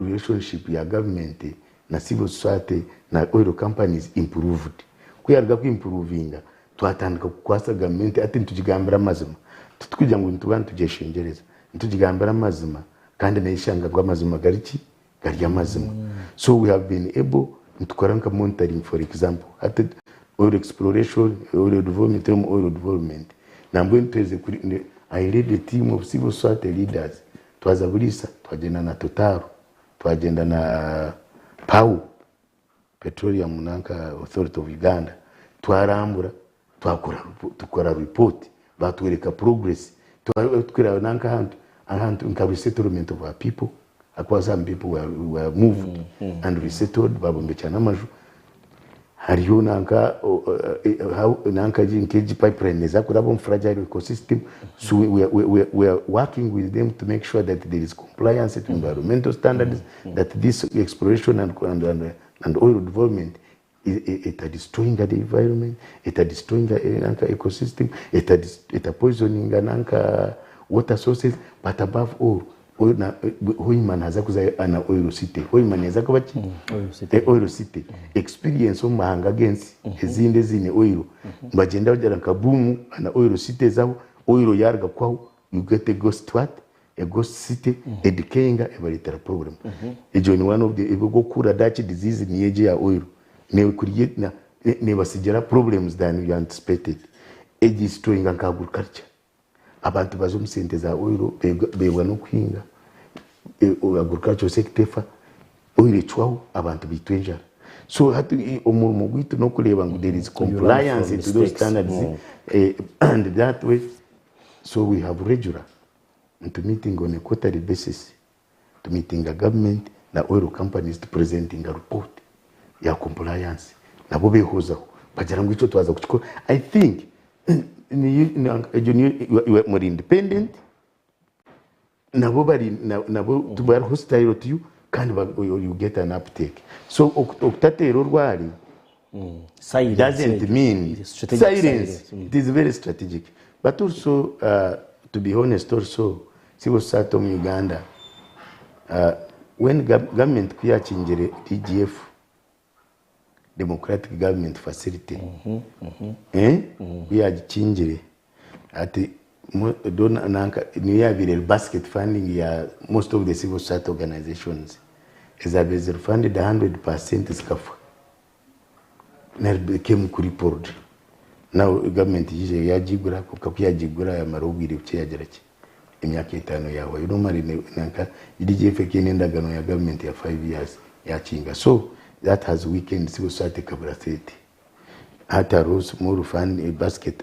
[SPEAKER 2] relationship ya government na civil society na oil companies improved. Ku yaruga ku improvinga twatandika kukwasa gavumenti ati nitugigambira amazima, titukugira ngu nituba nitugyeshengyereza, nitugigambira amazima kandi nayo eshanga ngu amazima gari ki gari amazima. So we have been able nitukora nka monitoring, for example hati oil exploration, oil development, oil development nambwenu tuherize kuri I led a team of civil society leaders twaza Buliisa, twagyenda na Total, twagyenda na PAU, Petroleum nanka Authority of Uganda, twarambura twakora tukora report batwereka progress twira nanka ahantu ahantu nka resettlement of our people ahakuba some people were moved and resettled babombekera n'amaju. Hariyo nanka nanka nk'egi pipeline eza kuraba omu fragile ecosystem, so we are working with them to make sure that there is compliance to environmental standards, that this exploration and oil development it are destroying the environment, it are destroying the nanka ecosystem, it are poisoning nanka water sources, but above all Hoima naza kuza ana oil city. Hoima neza kuba ki?
[SPEAKER 3] Oil city.
[SPEAKER 2] Oil city. Experience omu mahanga g'ensi ezindi eziine oil nibagenda bagira nka boom ana oil city zaho oil yaruga kwaho you get a ghost, what, a ghost city edecayinga ebareetera problem. Egyo ni one of the ebigokura Dutch disease niyo egyo ya oil nebasigira problems than you anticipated. Edestroyinga nka agriculture, abantu baza omu sente za oil beebwa n'okuhinga, agricultural sector efa, oil ecwaho, abantu baitwa enjara. So hati omurimo gwaitu n'okureeba ngu there is compliance
[SPEAKER 3] from
[SPEAKER 2] to those
[SPEAKER 3] mistakes.
[SPEAKER 2] standards, and that way so we have regular to meeting on a quarterly basis to meeting a government na oil companies to presenting a report ya compliance, nabo behozaho bagira ngu icyo twaza kukikora. I think egyo niyo muri independent nabo bari nabo bari hostile to you kandi you get an uptake. So okutatera orwari
[SPEAKER 3] Silence.
[SPEAKER 2] Doesn't mean
[SPEAKER 3] Strategic
[SPEAKER 2] silence.
[SPEAKER 3] Silence.
[SPEAKER 2] It is very strategic. But also, to be honest also, civil society mu Uganda, when government kuyakingire DGF, Democratic Government Facility, eh? Kuyagikingire ati nanka niyo yabire basket funding ya most of the civil society organizations ezabaire ziri funded 100% zikafa came crippled. Now government yije yagigura kuko kuyagigura yamara obwire buke yagira ki emyaka 5 yawe normally nanka DGF ekine endagano ya government ya 5 years yakinga. So that has weakened civil society kabura state. Hati hariho small fund, basket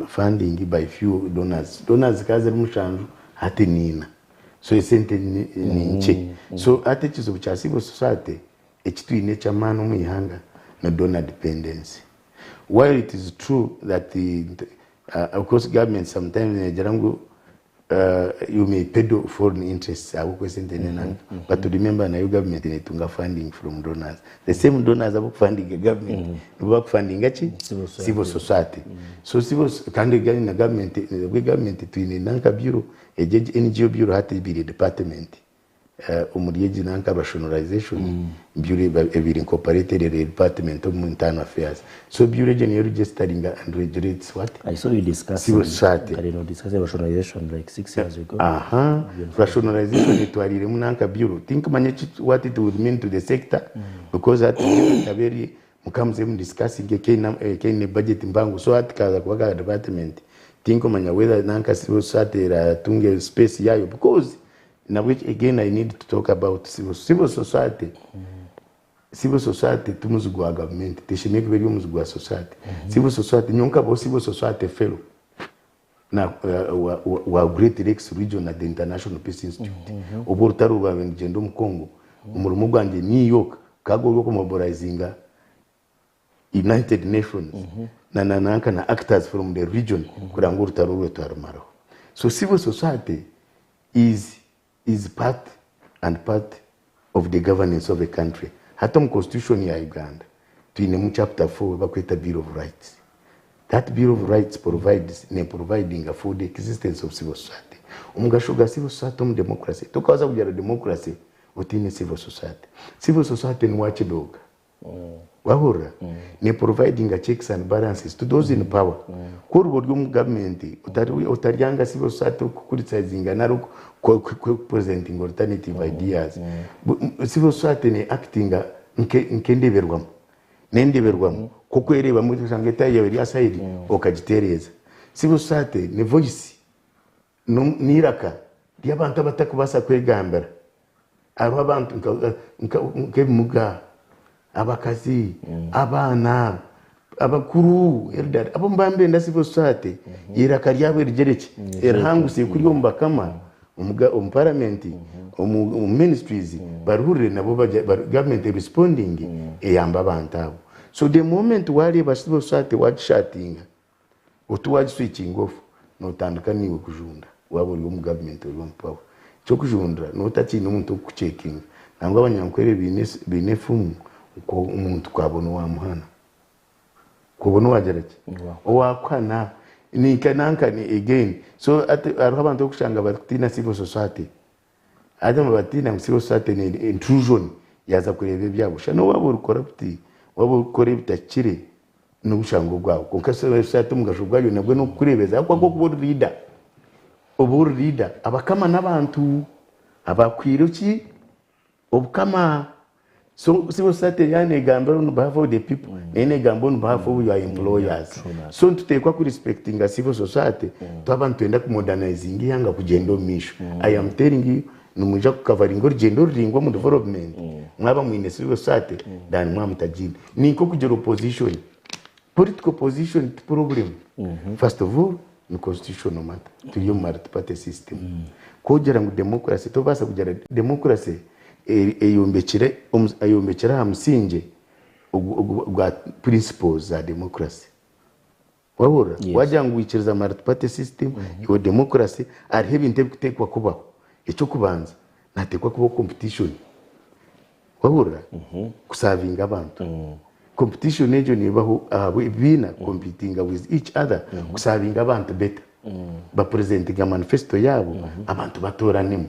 [SPEAKER 2] funding by few donors. Donors kazi ziri 7 hati 4, so esente ni nkye. So hati ekizibu kya civil society ekitwine eky'amaani omu ihanga na donor dependency. While it is true that the, of course government sometimes negira ngu You may peddle foreign interests ahabw'okuba esente n'enanka but remember nayo government netunga funding from donors. The same donors abakufundinga government nibo bakufundinga ki?
[SPEAKER 3] Civil society.
[SPEAKER 2] Civil society. So civil kandi na government nabwe government twine nanka bureau egyo NGO bureau hati ebaire department omuri egi nanka rationalization bureau ebaire incorporated eri department omu internal affairs. So bureau egyo niyo registeringa and regulates what?
[SPEAKER 3] I saw you discussing,
[SPEAKER 2] Civil society.
[SPEAKER 3] I know, discussing rationalization like 6 years ago.
[SPEAKER 2] Aha, rationalization etwariremu nanka bureau. Tinkumanya what it would mean to the sector because hati bureau ekaba eri mukamuze discussing ekaine budget mpango, so hati kaza kuba ka department. Tinkumanya whether nanka civil society eratunga space yayo because nabwe again I need to talk about civil society. Civil society ti muzigu wa government, teshemeye kuba eri omuzigu wa society. Civil society, nyowe nkabaho civil society fellow na wa Great Lakes Region at the International Peace Institute. Obu orutaro rwawe nigenda omu Congo, omurimo gwangye New York kaga ori okumobilizinga United Nations na nanka na actors from the region kugira ngu orutaro rwe twarumaraho. So civil society is part and part of the governance of a country. Hati omu constitution ya Uganda twinemu chapter 4 bakweta Bill of Rights. That Bill of Rights provides ne providing for the existence of civil society. Omugasho gwa civil society omu democracy, tokabaasa kugira democracy otiine civil society. Civil society ni watchdog, wahurira, ne providing a checks and balances to those in power. Ku oruba ori omu government otaryanga civil society okucriticizinga nari presenting alternative ideas. Civil society ne actinga nkendeberwamu nendeberwamu kukwerebamu osanga etayi yawe eri aside okagitereeza. Civil society ni voice n'iraka ry'abantu abatakubaasa kwegambira. Hariho abantu nk'ebimuga, abakazi, abaana, abakuru, elderly, abo mbambenda civil society iraka ryabo erigereki erihanguse kuri omu bakama omu parliament, omu ministries, barihurire nabo government responding eyamba abantu abo. So the moment wareeba civil society wagishuttinga oti wagiswitching off, notandika niiwe kujunda. Waba ori omu government, ori omu power, ekyokujundira notakiine omuntu okukucheckinga. Nangwa abanyankwere biine efumu ko omuntu kwabona owamuhana, kubona owagira ki owakuhana ninka nanka ni again. So hariho abantu okushanga barikutina civil society, ate batina ngu civil society ni intrusion yaza kureeba ebyabo. Shana waba ori corrupt, waba orikukora ebitakire, n'obushango bwawe. Konka civil society omugasho gwayo nabwo n'okukureebeza ahabw'okuba kuba ori leader, oba ori leader, abakama n'abantu abakwire ki obukama. So civil society yanegambira on behalf of the people, naye negamba on behalf of your employers. So nituteekwa kurespectinga civil society twaba nitwenda kumodernizinga ihanga kugyenda omu maisho. I am telling you, nimwija kukavaringa orugendo ruringwa omu development mwaba mwine civil society than mwamutagiine. Ninko kugira opposition, political position ti problem. First of all ni constitutional matter. Turi omu multi-party system. Kugira ngu democracy, tobaasa kugira democracy eyombekire aha musingi gwa principles za democracy, wahurira?
[SPEAKER 3] Yes.
[SPEAKER 2] Wagira ngu wikiriza multi-party system, iwe democracy hariho ebintu ebikuteekwa kubaho. Ekyokubanza, nateekwa kubaho competition, wahurira, kuservinga abantu. Competition egyo nebaho ahabwe ebibiina competing with each other kuservinga abantu better, bapresentinga manifesto yabo, abantu batoranemu.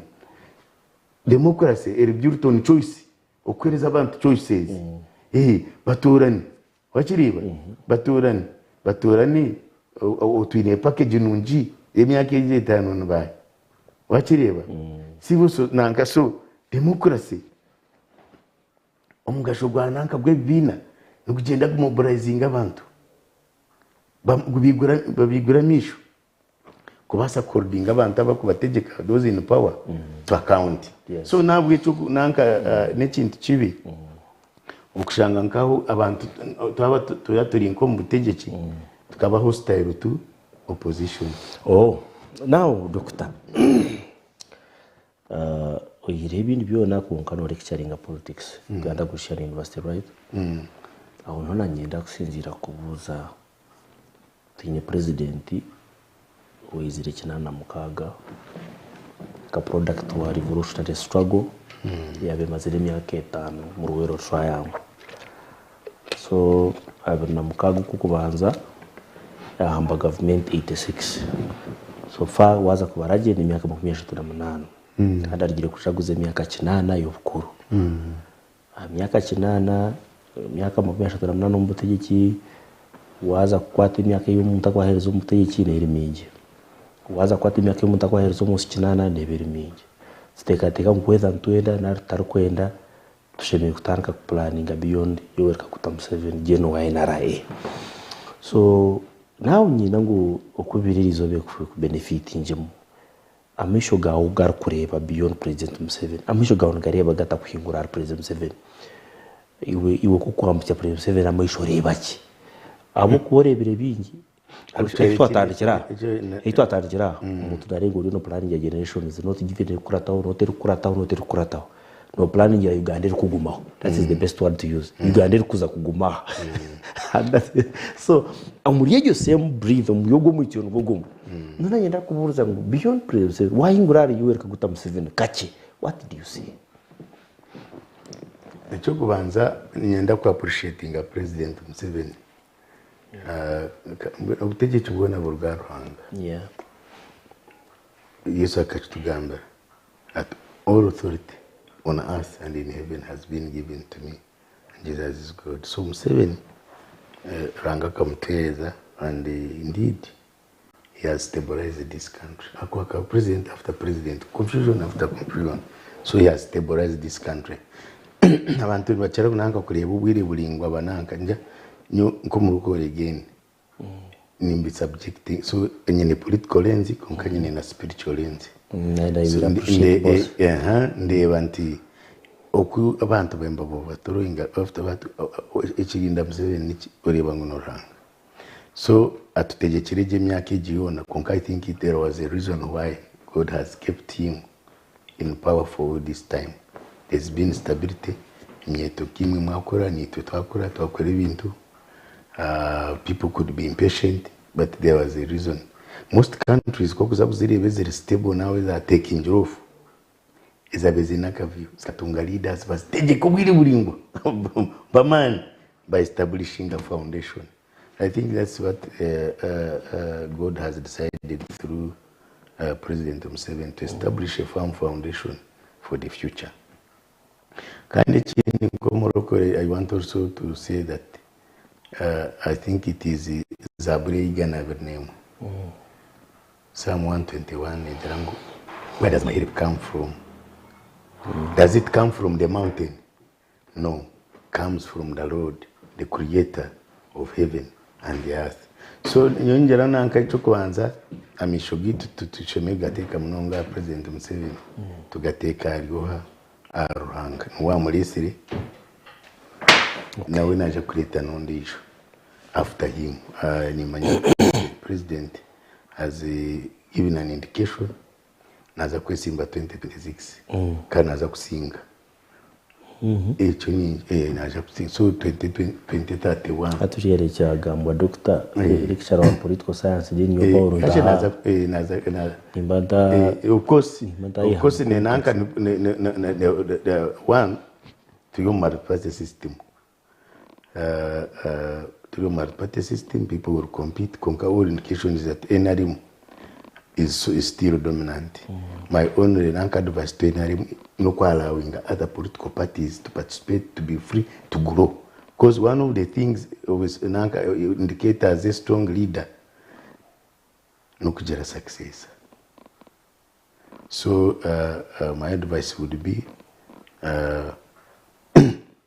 [SPEAKER 2] Democracy eri built on choice, okuhereza abantu choices. Batorane, wakiriba batorane, batorane otwine package nungi emyaka egi 5 nibaye, wakireba sibo. So nanka so democracy, omugasho gwa nanka gw'ebibiina nigugyenda gumobilizinga abantu, babigura amisho kubaasa kuholdinga abantu abakubategeka, those in power, to account. So nabwekyo nanka n'ekintu kibi okushanga nkaho abantu twaba tuba turi nk'omu butegyeki tukaba hostile to opposition.
[SPEAKER 3] Oh, now doctor, oyireho ebindi byona kwonka nolecturinga politics Uganda Christian University, right? Aho niho nanyenda kusinziira kubuuza. Twine president Oizire 86 nka product wa revolutionary struggle yaaba emazire emyaka etaano omu Luweero Triangle. So 26 Okw'okubanza yahamba gavumenti 86. So far waaza kubara gye n'emyaka 38 kandi arugire kujaguza emyaka 80 y'obukuru. Aha myaka kinaana, emyaka 38 omu butegyeki, waaza kukwata emyaka ei omuntu arikuba aheerize omu butegyeki neeba eri mingi. Waaza kukwata emyaka ei omuntu arikuba aheerize omu nsi kinaana neeba eri mingi. Tuteekateeka ngu whether nitwenda nari tutarikwenda, tushemereire kutandika kupulaninga beyond Yoweri Kaguta Museveni, Gen wa NRA. So naawe niinyenda ngu oku biri erizooba ekubenefitingemu. Amaisho gaawe ku garikureeba beyond President Museveni, amaisho gaawe nigareeba gata kuhingura ahari President Museveni? Iwe iwe ku okwambukya President Museveni amaisho oreeba ki? Ahabw'okuba oreebire bingi, ahi twatandikira aha, ahi twatandikira aha, omuntu naareeba oriyo nopulaningira generations not given erikukurataho, not erikukurataho, not erikukurataho. Nopulaningira Uganda erikugumaho, that is the best word to use, Uganda erikuza kuguma aha. So omuri egyo same breath, omuri ogwo omwitsyo nigwo gumwe, mbwenu naanye ndakubuuza ngu beyond President Museveni, waahingura ahari Yoweri Kaguta Museveni kakye, what do you see?
[SPEAKER 2] Eky'okubanza niinyenda ku appreciatinga President Museveni. Obutegyeki bwona buruga ahari Ruhanga. Yesu akakitugambira ati all authority on earth and in heaven has been given to me and Jesus is God. So Museveni Ruhanga akamuteereza and indeed he has stabilized this country. Ahakuba president after president, confusion after confusion. So he has stabilized this country. Abantu nibakira nanka kureeba obwire buraingwa bananka nk'omurukore again. Nimbi subjecting so nyine political lens kwonka nyine na spiritual lens.
[SPEAKER 3] And I will appreciate both.
[SPEAKER 2] Ndeeba nti oku abantu bambabatoroyinga ekirinda Museveni niki oreeba ngu n'Oruhanga. So atutegekire gye emyaka egi yoona kwonka I think there was a reason why God has kept him in power for all this time. There's been stability, emyeto nk'imwe mwakora naitwe twakora twakora ebintu people could be impatient but there was a reason. Most countries ku orikuza kuzireeba eziri stable now eza taking off ezabaire ziine akavuyo zikatunga leaders bazitegyeka obwire buraingwa b'amaani ba establishinga foundation. I think that's what God has decided through President Museveni to establish a firm foundation for the future. Kandi ekindi nk'omurokore I want also to say that I think it is Zaaburi ey'eigana abiri n'emwe. Psalm 121 negira ngu where does my help come from? Does it come from the mountain? No, comes from the Lord, the creator of heaven and the earth. So nyowe ningira nanka ekyokubanza amaisho gaitu tushemereire kugateeka munonga aha President Museveni, tugateeka ahari oha? Ahari Ruhanga. Niwe amureetsire, nawe naija kureeta n'ondiijo after him. Nimanya President has given an indication naaza kwesimba 2026 kandi naaza kusinga. Ekyo ni naija kusinga so 2031.
[SPEAKER 3] Hati okigaire kyagambwa Doctor lecturer wa political science then nyowe Paul
[SPEAKER 2] Ntaha
[SPEAKER 3] nimba nta
[SPEAKER 2] Of course,
[SPEAKER 3] nimba ntayiha
[SPEAKER 2] of course nenanka one turi omu multiparty system. Turi omu multiparty system people will compete kwonka all indication is that NRM is still dominant. My only nanka advice to NRM n'oku allowinga other political parties to participate, to be free, to grow. Because one of the things nanka indicators a strong leader n'okugira successor. So my advice would be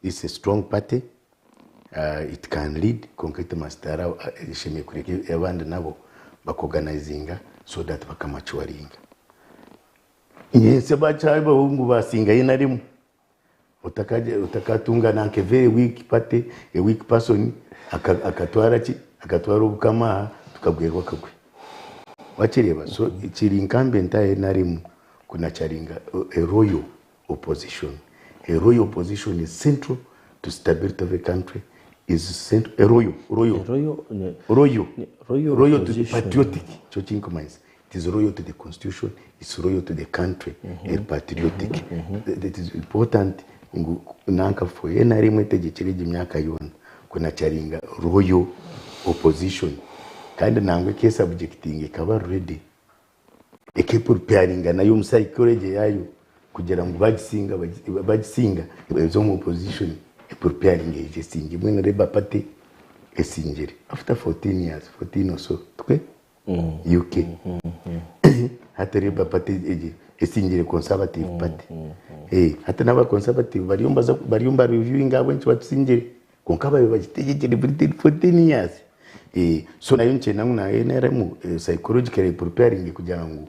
[SPEAKER 2] it's a strong party, it can lead kwonka it must allow eshemereire kureka abandi nabo bakoganizinga so that bakamachuwaringa. Nyentsya bakyabaho ngu basinga NRM otakatunga nanka a very weak party, a weak person akatwara ki? Akatwara obukama aha tukagwerwa akagwe. Wakireeba? So kiri incumbent aha NRM kunacharinga a royal opposition. A royal opposition is central to stability of a country, is central, a royal, royal,
[SPEAKER 3] Royal,
[SPEAKER 2] royal,
[SPEAKER 3] royal
[SPEAKER 2] royal to be
[SPEAKER 3] opposition.
[SPEAKER 2] patriotic, ekyo kinkumanyisa. It is loyal to the constitution, it's loyal to the country, eri patriotic. It is important ngu nanka for NRM etegyekire egi myaka yoona kunacharinga loyal opposition kandi nangwa ekesubjectinga ekaba ready ekepreparinga nayo omu psychology yaayo kugira ngu bagisinga bagisinga eze omu opposition epreparinge eije esinge mbwenu Labour Party esingire after 14 years, 14 or so tikwe? UK hati Labour Party egi esingire Conservative Party. Hati n'aba Conservative bariyo nibaza bariyo niba reviewinga ahabw'enki batusingire kwonka babaire bagitegyekire Britain 14 years. So nayo nikyenda ngu na NRM psychologically epreparinge kugira ngu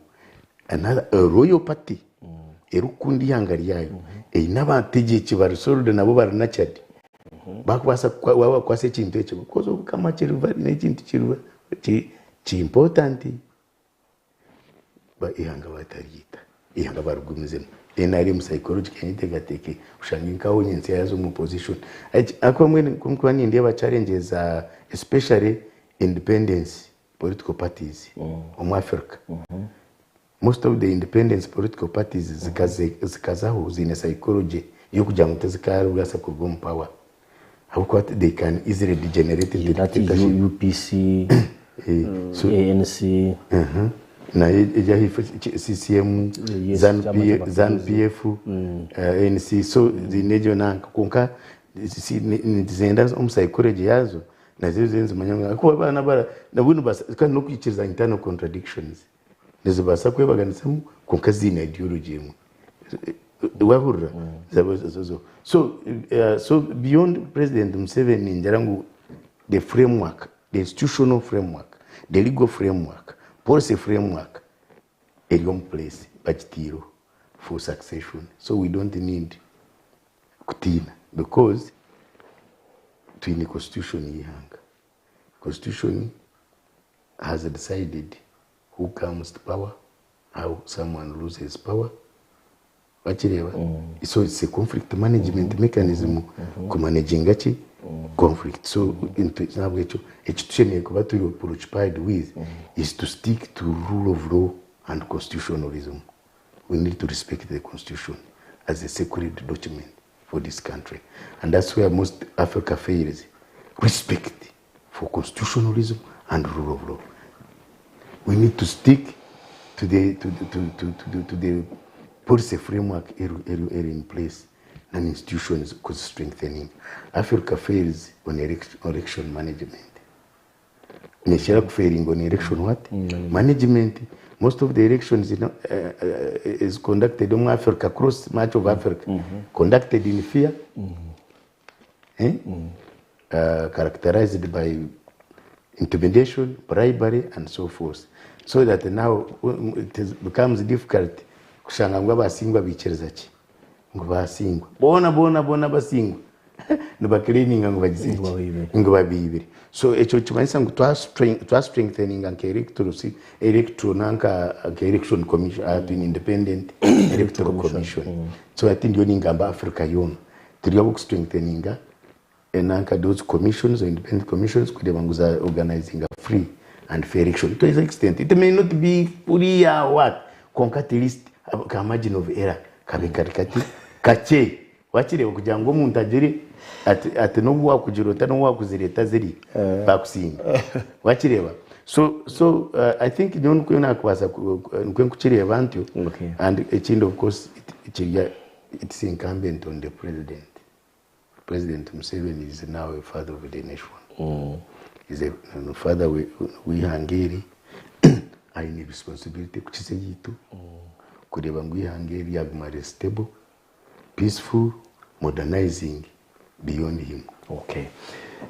[SPEAKER 2] another a royal party erikukunda eihanga ryayo eine abategyeki bari solid nabo bari nurtured Bakubaasa wabakwasa ekintu ekyo because obukama kiri very n'ekintu kiri ki important eihanga bataryita eihanga barigumizemu NRM psychologically neteekateeka oshange nkaho nyentsya yaaza omu opposition ahakuba mbwenu ku ndikuba nindeeba challenges za especially independence political parties omu Africa Most of the independence political parties zikazaho ziine psychology yokugira ngu tizikabaasa kuruga omu power ahabw'okuba they can easily degenerate into dictatorship.
[SPEAKER 3] UPC, ANC.
[SPEAKER 2] Nayo eri ahaifo CCM, Zanu PF, ANC so ziine egyo nanka kwonka nizenda omu psychology yaazo nazo nizimanya ngu ahakuba abaana nabo nibabaasa kandi n'okwikiriza internal contradictions. Nizibaasa kwebaganisamu kwonka ziine ideology emwe. Wahurira? So, so beyond President Museveni ningira ngu the framework, the institutional framework, the legal framework, policy framework eri omu place bagiteireho for succession. So we don't need kutiina because twine constitution y'eihanga. Constitution has decided who comes to power, how someone loses power, wakireeba? So it's a conflict management mechanism kumanaginga ki? Conflict. So nahabwekyo eki tushemereire kuba turi preoccupied with is to stick to rule of law and constitutionalism. We need to respect the constitution as a sacred document for this country and that's where most Africa fails, respect for constitutionalism and rule of law. We need to stick to the, to the, to, to, to the, to the policy framework eri in place and institutions strengthening. Africa fails on election management. Nekira kufailinga on election what? Management. Most of the elections in, is conducted omu Africa, across much of Africa, conducted in fear, eh? Characterized by intimidation, bribery and so forth. So that now it becomes difficult kushanga ngu abasingwa baikiriza ki? Ngu basingwa. Boona boona boona abasingwa nibaclaiminga ngu bagizire ki? Ngu babiibire. So ekyo nikimanyisa ngu twa strengtheninga nka electoral electoral nanka nka election commission aha twine independent electoral commission. So hati ndiyo ningamba Africa yoona turi ab'okustrengtheninga Nanka those commissions or independent commissions kureeba ngu za organizinga free and fair election to an extent it may not be fully ya what kwonka at least ka margin of error kabe kari kati kakye wakireeba kugira ngu omuntu agire ati ati n'obu wakugira ota n'obu wakuzireeta ziri bakusinga wakireeba so so I think nyowe nikwo nakubaasa nikwo nkukireeba ntyo and ekindi of course kiri it's incumbent on the president. President Museveni is now a father of the nation. Is a father w'eihanga eri aine responsibility kukiza eyaitu kureeba ngu eihanga eri ryaguma riri stable, peaceful, modernizing beyond him.
[SPEAKER 3] Okay.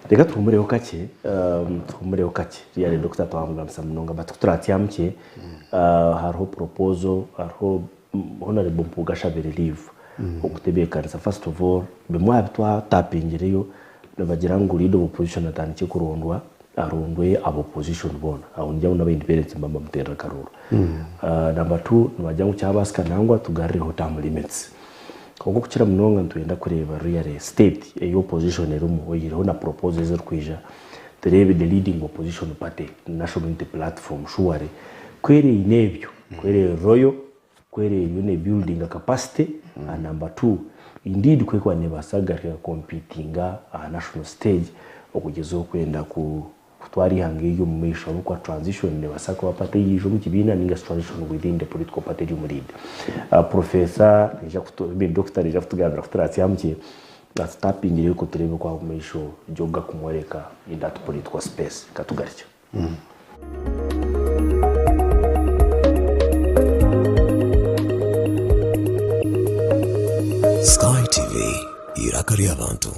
[SPEAKER 3] Reka tuhumureho kakye, tuhumureho kakye. Really Dokita twamugamisa munonga but kuturatyamukye hariho proposal, hariho Honarebo Mpuuga ashabire leave okutebeekanisa first of all bimwe aha bitwatapingireyo nibagira ngu leader of opposition atandikye kurondwa arondwe aba opposition boona aho ningira ngu n'aba independents nibaba nibamuteerera akaruuru. Number two nibagira ngu kyabaasika nangwa tugarireho term limits. Kwonka okukira munonga nitwenda kureeba really state ei opposition erimu oyihireho na proposals ezirikwija tureebe the leading opposition party National Unity Platform surely Ku eraine ebyo, ku eri loyal, ku eriyo nebuildinga capacity and number two, indeed ku erikuba nebaasa kugaruka ekakompitinga aha national stage okugyezaho kwenda kutwara eihanga eryo omu maisho ahabw'okuba transition nebaasa kuba party eyaija omu kibiina ninga shi transition within the political party eri omuri ide. Professor naija kutu, I mean Doctor naija kutugambira ku turatyamukye atutapingireyo ku tureebe oku omu maisho gyoga kumworeka in that political space. Katugarukye.
[SPEAKER 4] Sky TV, eiraka ry'abantu.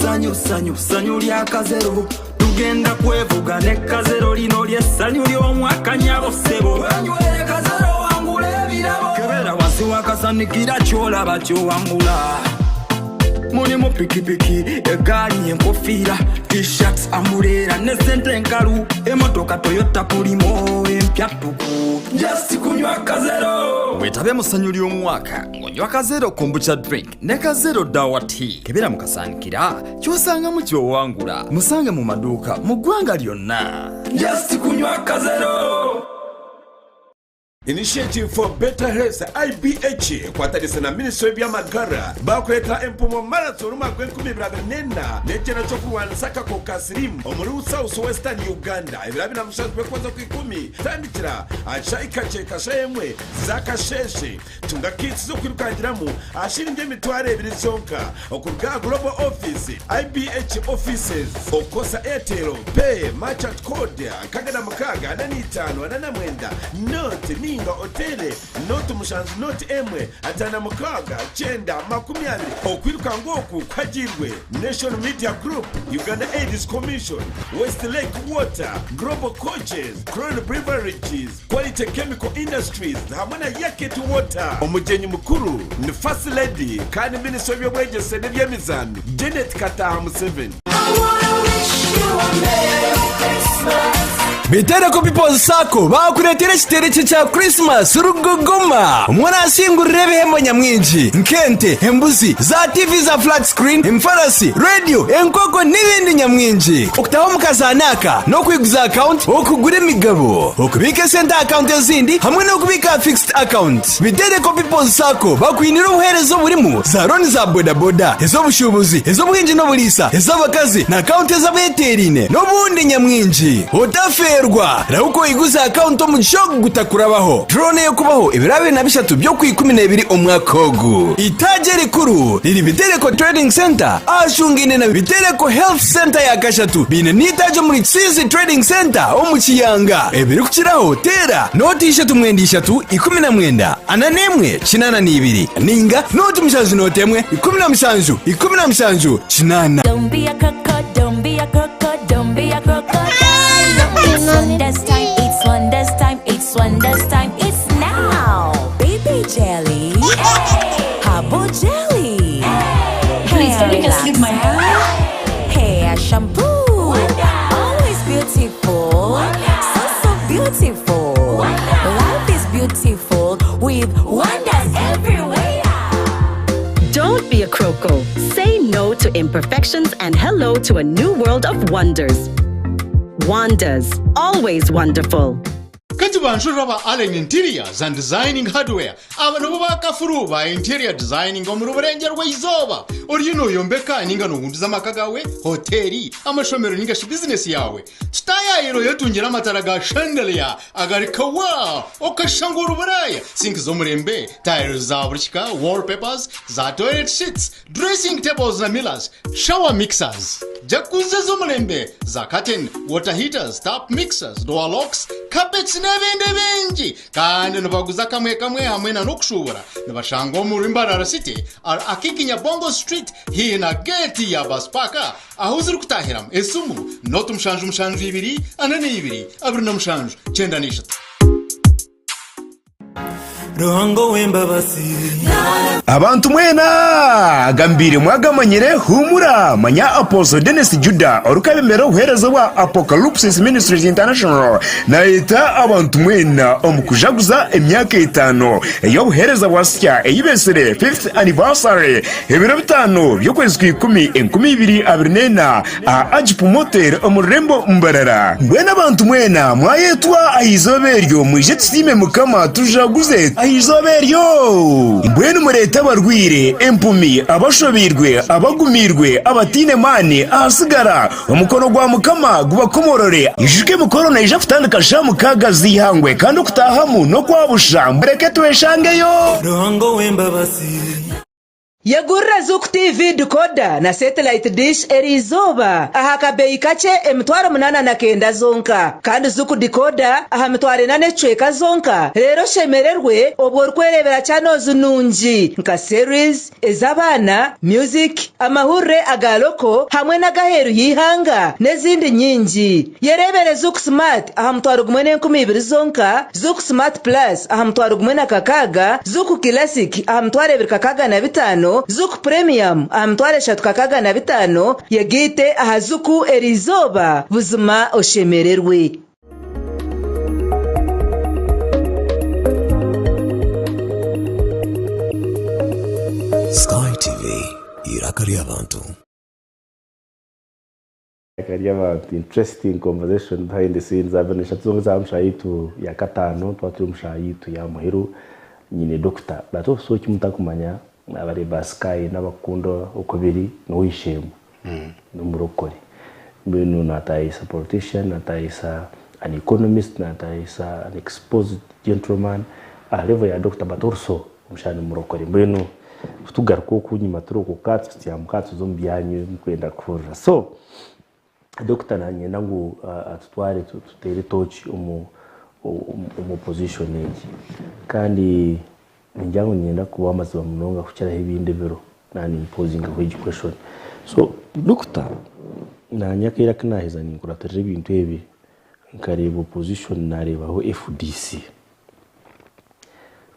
[SPEAKER 5] Sanyu sanyu sanyu lya kazero tugenda kwevuga ne kazero lino ly'essanyu ly'omwaka nyabo ssebo wenywere kazero wangula ebirabo kebera wansi wakasanikira kyolaba kyowangula mulimu pikipiki egaali enkofiira t-shirts amuleera ne sente enkalu emotoka toyota pulimo empya ttuku just kunywa kazero
[SPEAKER 6] Wetabe mu ssanyu ly'omwaka ng'onywa Kazero Kombucha Drink ne Kazero Dawa Tea. Kebera mu kasaanikira ky'osangamu ky'owangula. Musange mu maduuka mu ggwanga lyonna.
[SPEAKER 5] Just kunywa Kazero.
[SPEAKER 7] Initiative for Better Health, IBH, ekwatanise na minisitule y'eby'amagara baakureetera Empumo Marathon omwaka gw'enkumi ibiri abiri n'ena n'ekyena ky'okurwanisa akakooko ka siriimu omuri South Western Uganda ebiro abiri na mushanju by'okwezi okw'ikumi kutandikira aha kishaayi Kakyeka shaaha emwe z'akasheeshe. Tunga kiiti z'okwirukangiramu aha shiringi emitwaro ebiri zonka okuruga aha Global Office, IBH Offices, okukozesa Airtel Pay Merchant Code 66 45 49 nought ninga oteere nought mushanju nought emwe 56 9 20. Okwirukanga oku kuhagiirwe Nation Media Group, Uganda AIDS Commission, West Lake Water, Global Coaches, Crown Beverages, Quality Chemical Industries hamwe na Yakit Water. Omugyenyi mukuru ni First Lady kandi Minisita w'eby'obwegyese n'eby'emizaano, Janet Kataaha Museveni.
[SPEAKER 8] Bitereko People's Sacco baakureetera ekiteerekye kya Christmas rugogoma omwe orasingurira ebihembo nyamwingi nk'ente, embuzi, za TV za flat screen, emifarasi, rediyo, enkoko n'ebindi nyamwingi. Okutaho omu kazaano aka n'okwiguza akawunti, okugura emigabo, okubiika esente aha akawunti ezindi hamwe n'okubiika aha fixed account. Bitereko People's Sacco bakwinire obuheereza oburimu za looni za bodaboda, ez'obushuubuzi, ez'obuhingi n'oburiisa, ez'abakazi na akawunti ez'abeeteeraine n'obundi nyamwingi. Otafeerwa! Rahuka oiguze akawunti omugisha ogu gutakurabaho. Draw n'ey'okubaho ebiro 23 by'Okwikumineebiri omwaka ogu. Itaagi erikuru riri Bitereko Trading Centre ahashungaine na Bitereko Health Centre ya kashatu baine n'eitaagi omuri Kisiizi Trading Centre omu Kiyanga. Ebirikukiraho teera nooti ishatu mwenda ishatu 19 41 82 nainga nooti mushanju nooti emwe 17 17 8.
[SPEAKER 9] Don't be a crocodile, don't be a crocodile, don't be a crocodile. It's wonders time, it's wonders time, it's wonders time, it's now. Baby jelly, herbal jelly,
[SPEAKER 10] Please,
[SPEAKER 9] hair
[SPEAKER 10] can you just leave my
[SPEAKER 9] relaxer, hair shampoo. Always beautiful, so so beautiful. Life is beautiful with wonders everywhere.
[SPEAKER 11] Don't be a croco. Say no to imperfections and hello to a new world of wonders. Wonders, always wonderful.
[SPEAKER 12] Kati banshurira ba Allen Interiors and Designing Hardware aba nibo bakafuru ba interior designing omuri Burengyerwa Izooba. Oriyo noyombeka ninga nohunduza amaka gaawe, hoteeri, amashomero ninga shi bizinesi yaawe. Tutaayaayire oyetungire amatara ga chandelier agari kawa okashusha ngu ori Buraaya, sinki z'omurembe, tiles za buri kika, wallpapers, za toilet sheets, Dressing tables na mirrors, shower mixers, jacuzzi ez'omurembe, za curtain, water heaters, tap mixers, door locks, carpets n'ebindi bingi. Kandi nibaguza kamwe kamwe hamwe na n'okushuubura. Nibashangwa omuri Mbarara City, ar Akiki Nyabongo Street haihi na geeti ya bus park ahu zirikutahiramu. Esimu, nooti mushanju mushanju ibiri, ana n'eibiri, abiri na mushanju, kyenda n'ishatu.
[SPEAKER 5] Ruhanga ow'embabazi.
[SPEAKER 10] Abantu mwena agambire mwagamanyire humura manya Apostle Dennis Judah orikwebembera obuheereza obwa Apocalypsis Ministries International nayeta abantu mwena omu kujaguza emyaka etano ey'obuheereza bwa sya ei beetsire Fifth Anniversary ebiro bitano by'okwezi kw'ikumi 2024 aha Agip Motel omu rurembo Mbarara. Mbwenu abantu mwena mwayetwa aha izooba eryo mwije tusiime Mukama tujaguze aha izooba eryo. Mbwenu mureete abarwaire, empumi, abashobeirwe, abagumiirwe, abataine maani, ahasigara, omukono gwa Mukama gubakomorore. Ijuka emikoro neija kutandika shaaha mukaaga z'eihangwe kandi okutaahamu n'okwa busha. Mureke tweshangeyo.
[SPEAKER 5] Ruhanga ow'embabazi.
[SPEAKER 13] Yegurira Zuku TV decoder na satellite dish eriizooba aha kabeeyi kakye 809 zonka kandi Zuku decoder aha 40 n'ekicweka zonka reero oshemererwe obwo orikwereebera channels nungi nka series, ez'abaana, music, amahurire aga local hamwe n'agaheeru y'eihanga n'ezindi nyingi. Yereebere Zuku Smart aha 10,000 zonka, Zuku Smart Plus aha 16,000, Zuku Classic aha 2,065, Zuku Premium aha 3,065, yegaite aha Zuku eriizooba buzima oshemererwe.
[SPEAKER 4] Sky TV, eiraka ry'abantu.
[SPEAKER 3] Eiraka ry'abantu interesting conversation behind the scenes abiri n'eshatu zonka ezaaha omu shaaha yaitu ya kataano twaba turi omu shaaha yaitu ya muheru nyine doctor but also eki mutakumanya abari ba sky n'abakukunda oku biri n'ow'eishe-emwe n'omurokore mbwenu naatayisa politician naatayisa an economist naatayisa an exposed gentleman aha level ya doctor but also omushana ni murokore mbwenu kutugaruka oku nyima turi okwo ka tutyamuka tuza omu byanyu ebi mukwenda kuhurira so doctor nanyenda ngu atutware tuteere tooki omu omu opposition egi kandi ningira ngu niinyenda kuba ow'amazima munonga kukiraho ebindi biro naaba nimpozingaho egi question so doctor nanye akaire aku naaheza ninkuratirira ebintu ebi nkareeba opposition naareebaho FDC.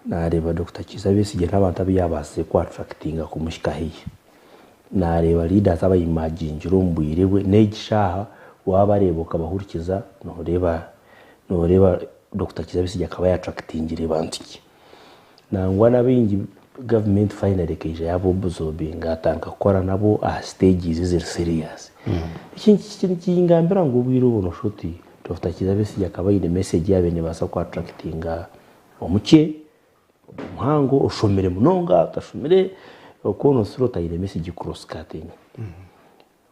[SPEAKER 3] Naareeba Dokita Kiiza Besigye n'abantu abu yaabaasize ku attractinga kumuhika haihi. Naareeba leaders aba emergingire omu bwire bwe, n'egi shaaha waabareeba okabahurikiza nooreeba nooreeba Dokita Kiiza Besigye akaba ya attractingire bantu ki. Nangwa n'abaingi gavumenti finally ekaija yaaba absorbinga atandika kukora nabo aha stages eziri serious. Eki nikingambira ngu obwire obu nooshusha oti Dokita Kiiza Besigye akaba aine message eyaabaire neebaasa ku attractinga omukye, omuhango, oshomire munonga, otashomire, okwo noosura oti aine message cross cutting.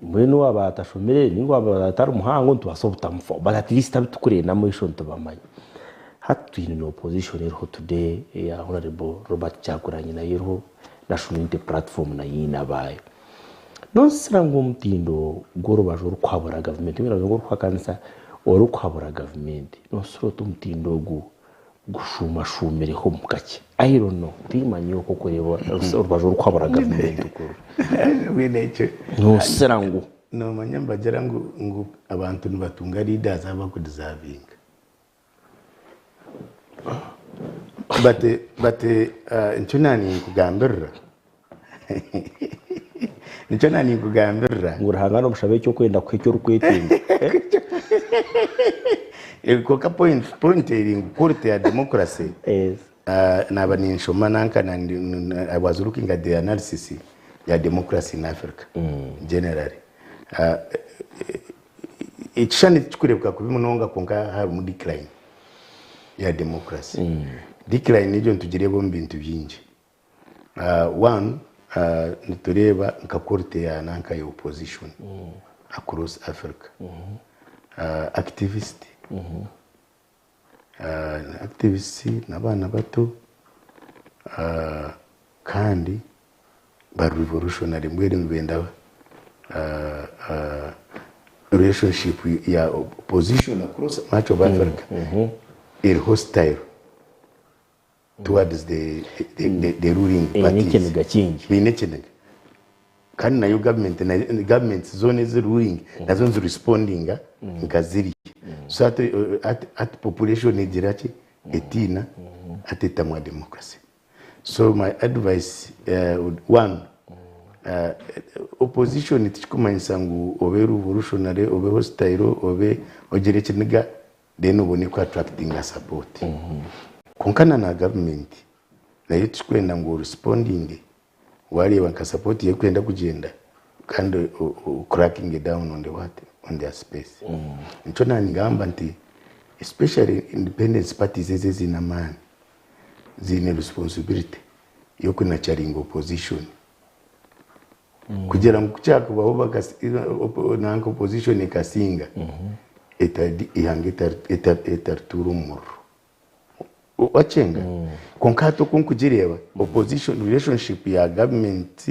[SPEAKER 3] Mbwenu waaba atashomire ninga waaba atari muhango nitubaasa obutamufaho but at least abu turikureeba n'amaisho nitubamanya. Hati twine na opposition eriho today eya Honourable Robert Kyagulanyi nayo eriho, National Unity Platform nayo eine abaayo. Nonsisira ngu omutindo gw'orubaju orikuhabura gavumenti, mbwenu orubaju orikuhakanisa orikuhabura gavumenti, nonsisira oti omutindo ogu gushuumashuumireho omu kakye? I don't know, timanya oku orikureeba orubaju orikuhabura gavumenti oku ruri.
[SPEAKER 2] Mbwenu ekyo
[SPEAKER 3] Nonsisira ngu.
[SPEAKER 2] Noomanya nibagira ngu ngu abantu nibatunga leaders abu barikudizavinga. But but nikyo naaninkugambirira nikyo naaninkugambirira.
[SPEAKER 3] Ngu Ruhanga nomushabe eki orikwenda kuha eki orikwetenga.
[SPEAKER 2] Kwonka point point eri ngu quality ya democracy naaba ninshoma nanka I was looking at the analysis ya democracy in Africa generally. Ekishushani tikirikureebeka kubi munonga kwonka harimu decline ya democracy. Decline egyo nitugireeba omu bintu bingi. One, nitureeba nka quality ya nanka ya opposition across Africa. Activist, activists n'abaana bato kandi bari revolutionary mbwenu nibenda relationship ya opposition across much of Africa eri hostile towards the, the, the, the ruling
[SPEAKER 3] Eine
[SPEAKER 2] parties.
[SPEAKER 3] ekiniga kingi.
[SPEAKER 2] Baine ekiniga kandi nayo government governments zoona ezi ruling nazo nizirespondinga nka ziri so hati, hati, hati population egira ki? Etiina hati etamwa democracy. So my advice one, opposition tikikumanyisa ngu obe revolutionary, obe hostile, obe ogire ekiniga then obone ku attractinga support. Kwonka na na government nayo tikikwenda ngu orespondinge wareeba nka support erikwenda kugyenda kandi o crackinge down on the what? On their space. Nikyo nangamba nti especially independence parties ezi eziine amaani ziine responsibility y'okunacharinga opposition kugira ngu kukyakubaho nanka opposition ekasinga eihanga etarituura omu muriro. Wakyenga? Kwonka hati oku nkugireeba opposition relationship ya government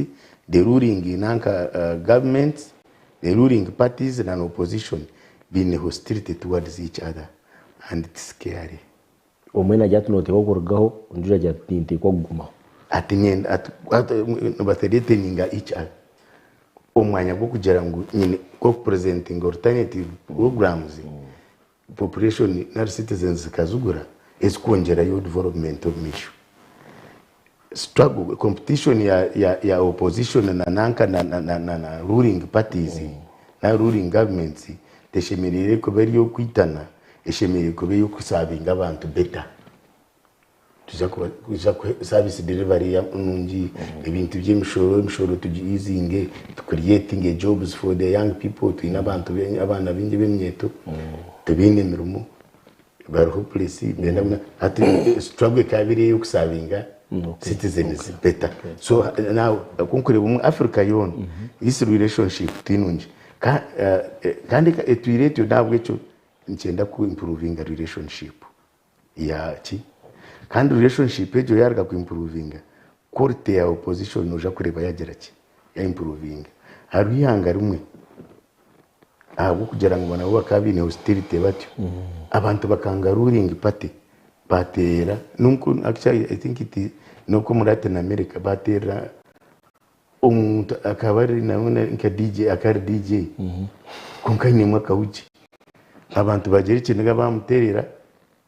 [SPEAKER 2] the ruling nanka government the ruling parties na opposition biine hostility towards each other and it's scary.
[SPEAKER 3] Omwe nagira ati noteekwa kurugaho, ondiijo agira ati ninteekwa kugumaho.
[SPEAKER 2] Ati nyenda ati nibathreateninga each other omu mwanya gw'okugira ngu nyine gw'okupresentinga alternative programs population nari citizens zikazigura ezikwongyerayo development omu maisho. Struggle, competition ya ya ya opposition na nanka na na na na na ruling parties na ruling governments teshemereire kuba eri ey'okwitana, eshemereire kuba ey'okusavinga abantu better. Tuza kuba tuza kuha service delivery ya nungi, ebintu by'emishoro, emishoro tugi easinge, tu creatinge jobs for the young people, twine abantu abaana baingi b'eminyeeto tibaine mirimo. Bari hopeless nibenda ngu hati struggle ekaba eri ey'okusavinga citizens better. So now ku nkureeba omu Africa yoona this relationship ti nungi kandi etwire etyo nahabwekyo nikyenda ku improvinga relationship ya ki kandi relationship egyo yaruga ku improvinga quality ya opposition noija kureeba yagira ki ya improvinga. Hariho eihanga rimwe Ahabw'okugira ngu nabo bakaba baine hostility batyo, abantu bakanga ruling party bateera n'oku actually I think it is n'oku omuri Latin America bateera omuntu akaba ari nawe nka DJ akaba ari DJ kwonka ainemu akahugye. Abantu bagira ekiniga bamuteerera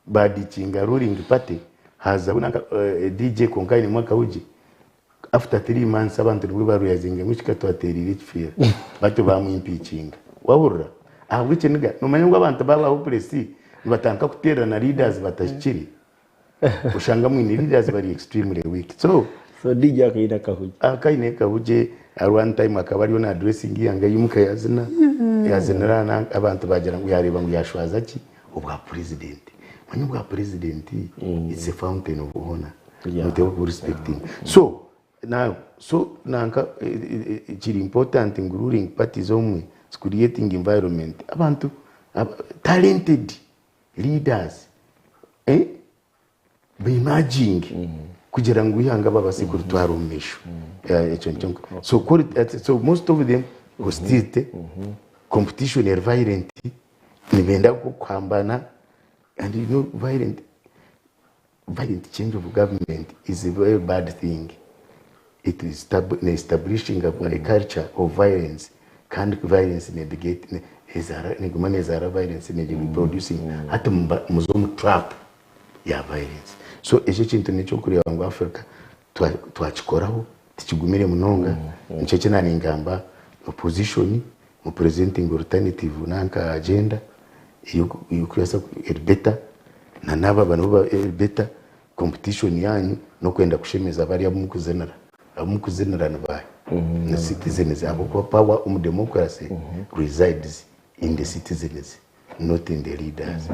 [SPEAKER 2] badikinga ruling party hazaho nanka DJ kwonka ainemu akahugye. After 3 months abantu nibwo ba realizinga ngu ekika twatereire ekifeera batyo bamu impeachinga wahurira ahabwekiniga nomanya ngu abantu baba hopeless nibatandika kutererana leaders batahikire oshanga mwine leaders bari extremely weak so
[SPEAKER 3] So DJ akaine akahugye.
[SPEAKER 2] Akaine akahugye hariho one time akaba ariyo na addressing eihanga yaimuka yazina yazinira nanka abantu bagira ngu yareeba ngu yashwaza ki obwa president manya obwa president it's a fountain of honour. Noteekwa kubu respectinga. So now so nanka kiri important ngu ruling parties obumwe zi creatinge environment abantu talented leaders ba emerginge kugira ngu eihanga babaase kuritwara omu maisho. Ekyo nikyo so quality so most of them hostility, competition eri violent, nibenda kuhambana and you know violent Violent change of government is a very bad thing, it is ne establishinga a culture of violence kandi violence neguma nezaara violence ne reproducinga hati muza omu trap ya violence. So ekyo ekintu nekyokureeba ngu Africa twakikoraho tikigumire munonga nikyo eki naningamba opposition mu presentinge alternative nanka agenda ey'okubaasa eri better na n'aba nabo eri better competition yaanyu n'okwenda kushemeza bariya abu murikuzinira. Abu murikuzinira ni baahi? Ni citizens ahabw'okuba power omu democracy resides in the citizens not in the leaders.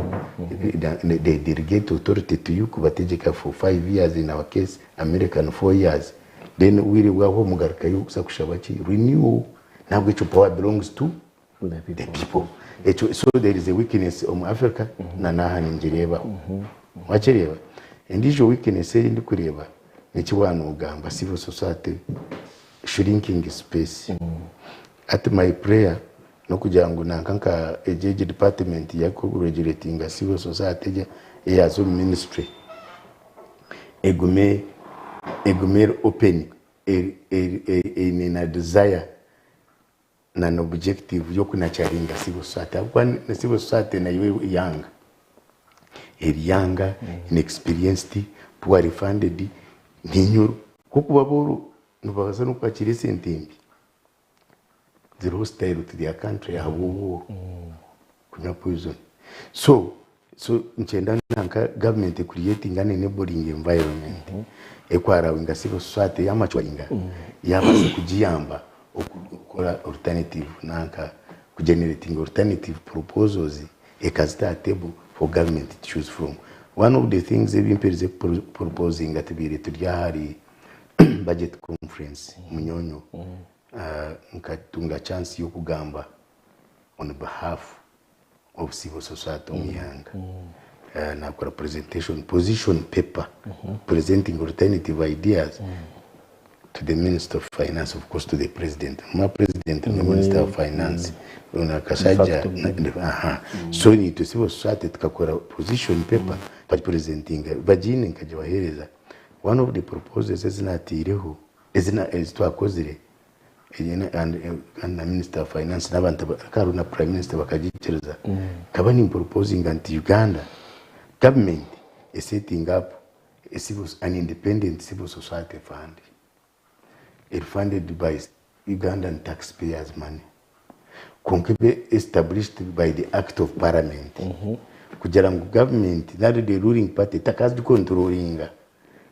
[SPEAKER 2] They delegate authority to you kubategyeka for 5 years in our case America ni 4 years then obwire bwahwa mugarukayo kuza kushaba ki? Renewal. Nahabwekyo power belongs to the people. Ekyo so there is a weakness omu Africa na n'aha ningireebaho. Wakireeba? Endiijo weakness ei ndikureeba n'eki waanogamba civil society shrinking space. Hati my prayer n'okugira ngu nanka nka egi egi department yaku regulatinga civil society egi eyaaza omu ministry egume egume eri open eine na desire na na objective y'okunacharinga civil society ahabw'okuba na civil society nayo young. Eri young, inexperienced, poorly funded, ninyoro. Nk'oku abooro nibabaasa n'okwakira esente mbi ziri hostile to their country ahabw'obworo, kunywa poison. So, so nikyenda nanka government e creatinge an enabling environment eku allowinga civil society yamaturinga yabaasa kugiyamba okukora alternative nanka ku generatinga alternative proposals ekazita aha table for government to choose from. One of the things ebi mperize ku proposinga tubaire turi ahari budget conference Munyonyo nkatunga chance y'okugamba on behalf of civil society omu ihanga. Nakora presentation, position paper presenting alternative ideas to the minister of finance of course to the president. Omwa president niwe minister of finance Kasajja aha. So nitwe civil society tukakora position paper twagipresentinga bagiine nkagibahereza. One of the proposals ezi natiireho ezi twakozire and na minister of finance n'abantu hariho na prime minister bakagiikiriza, nkaba nimproposinga nti Uganda government e setting up a civil, an independent civil society fund eri funded by Ugandan taxpayers money kwonka ebe established by the act of parliament kugira ngu government nari the ruling party etakazicontrolinga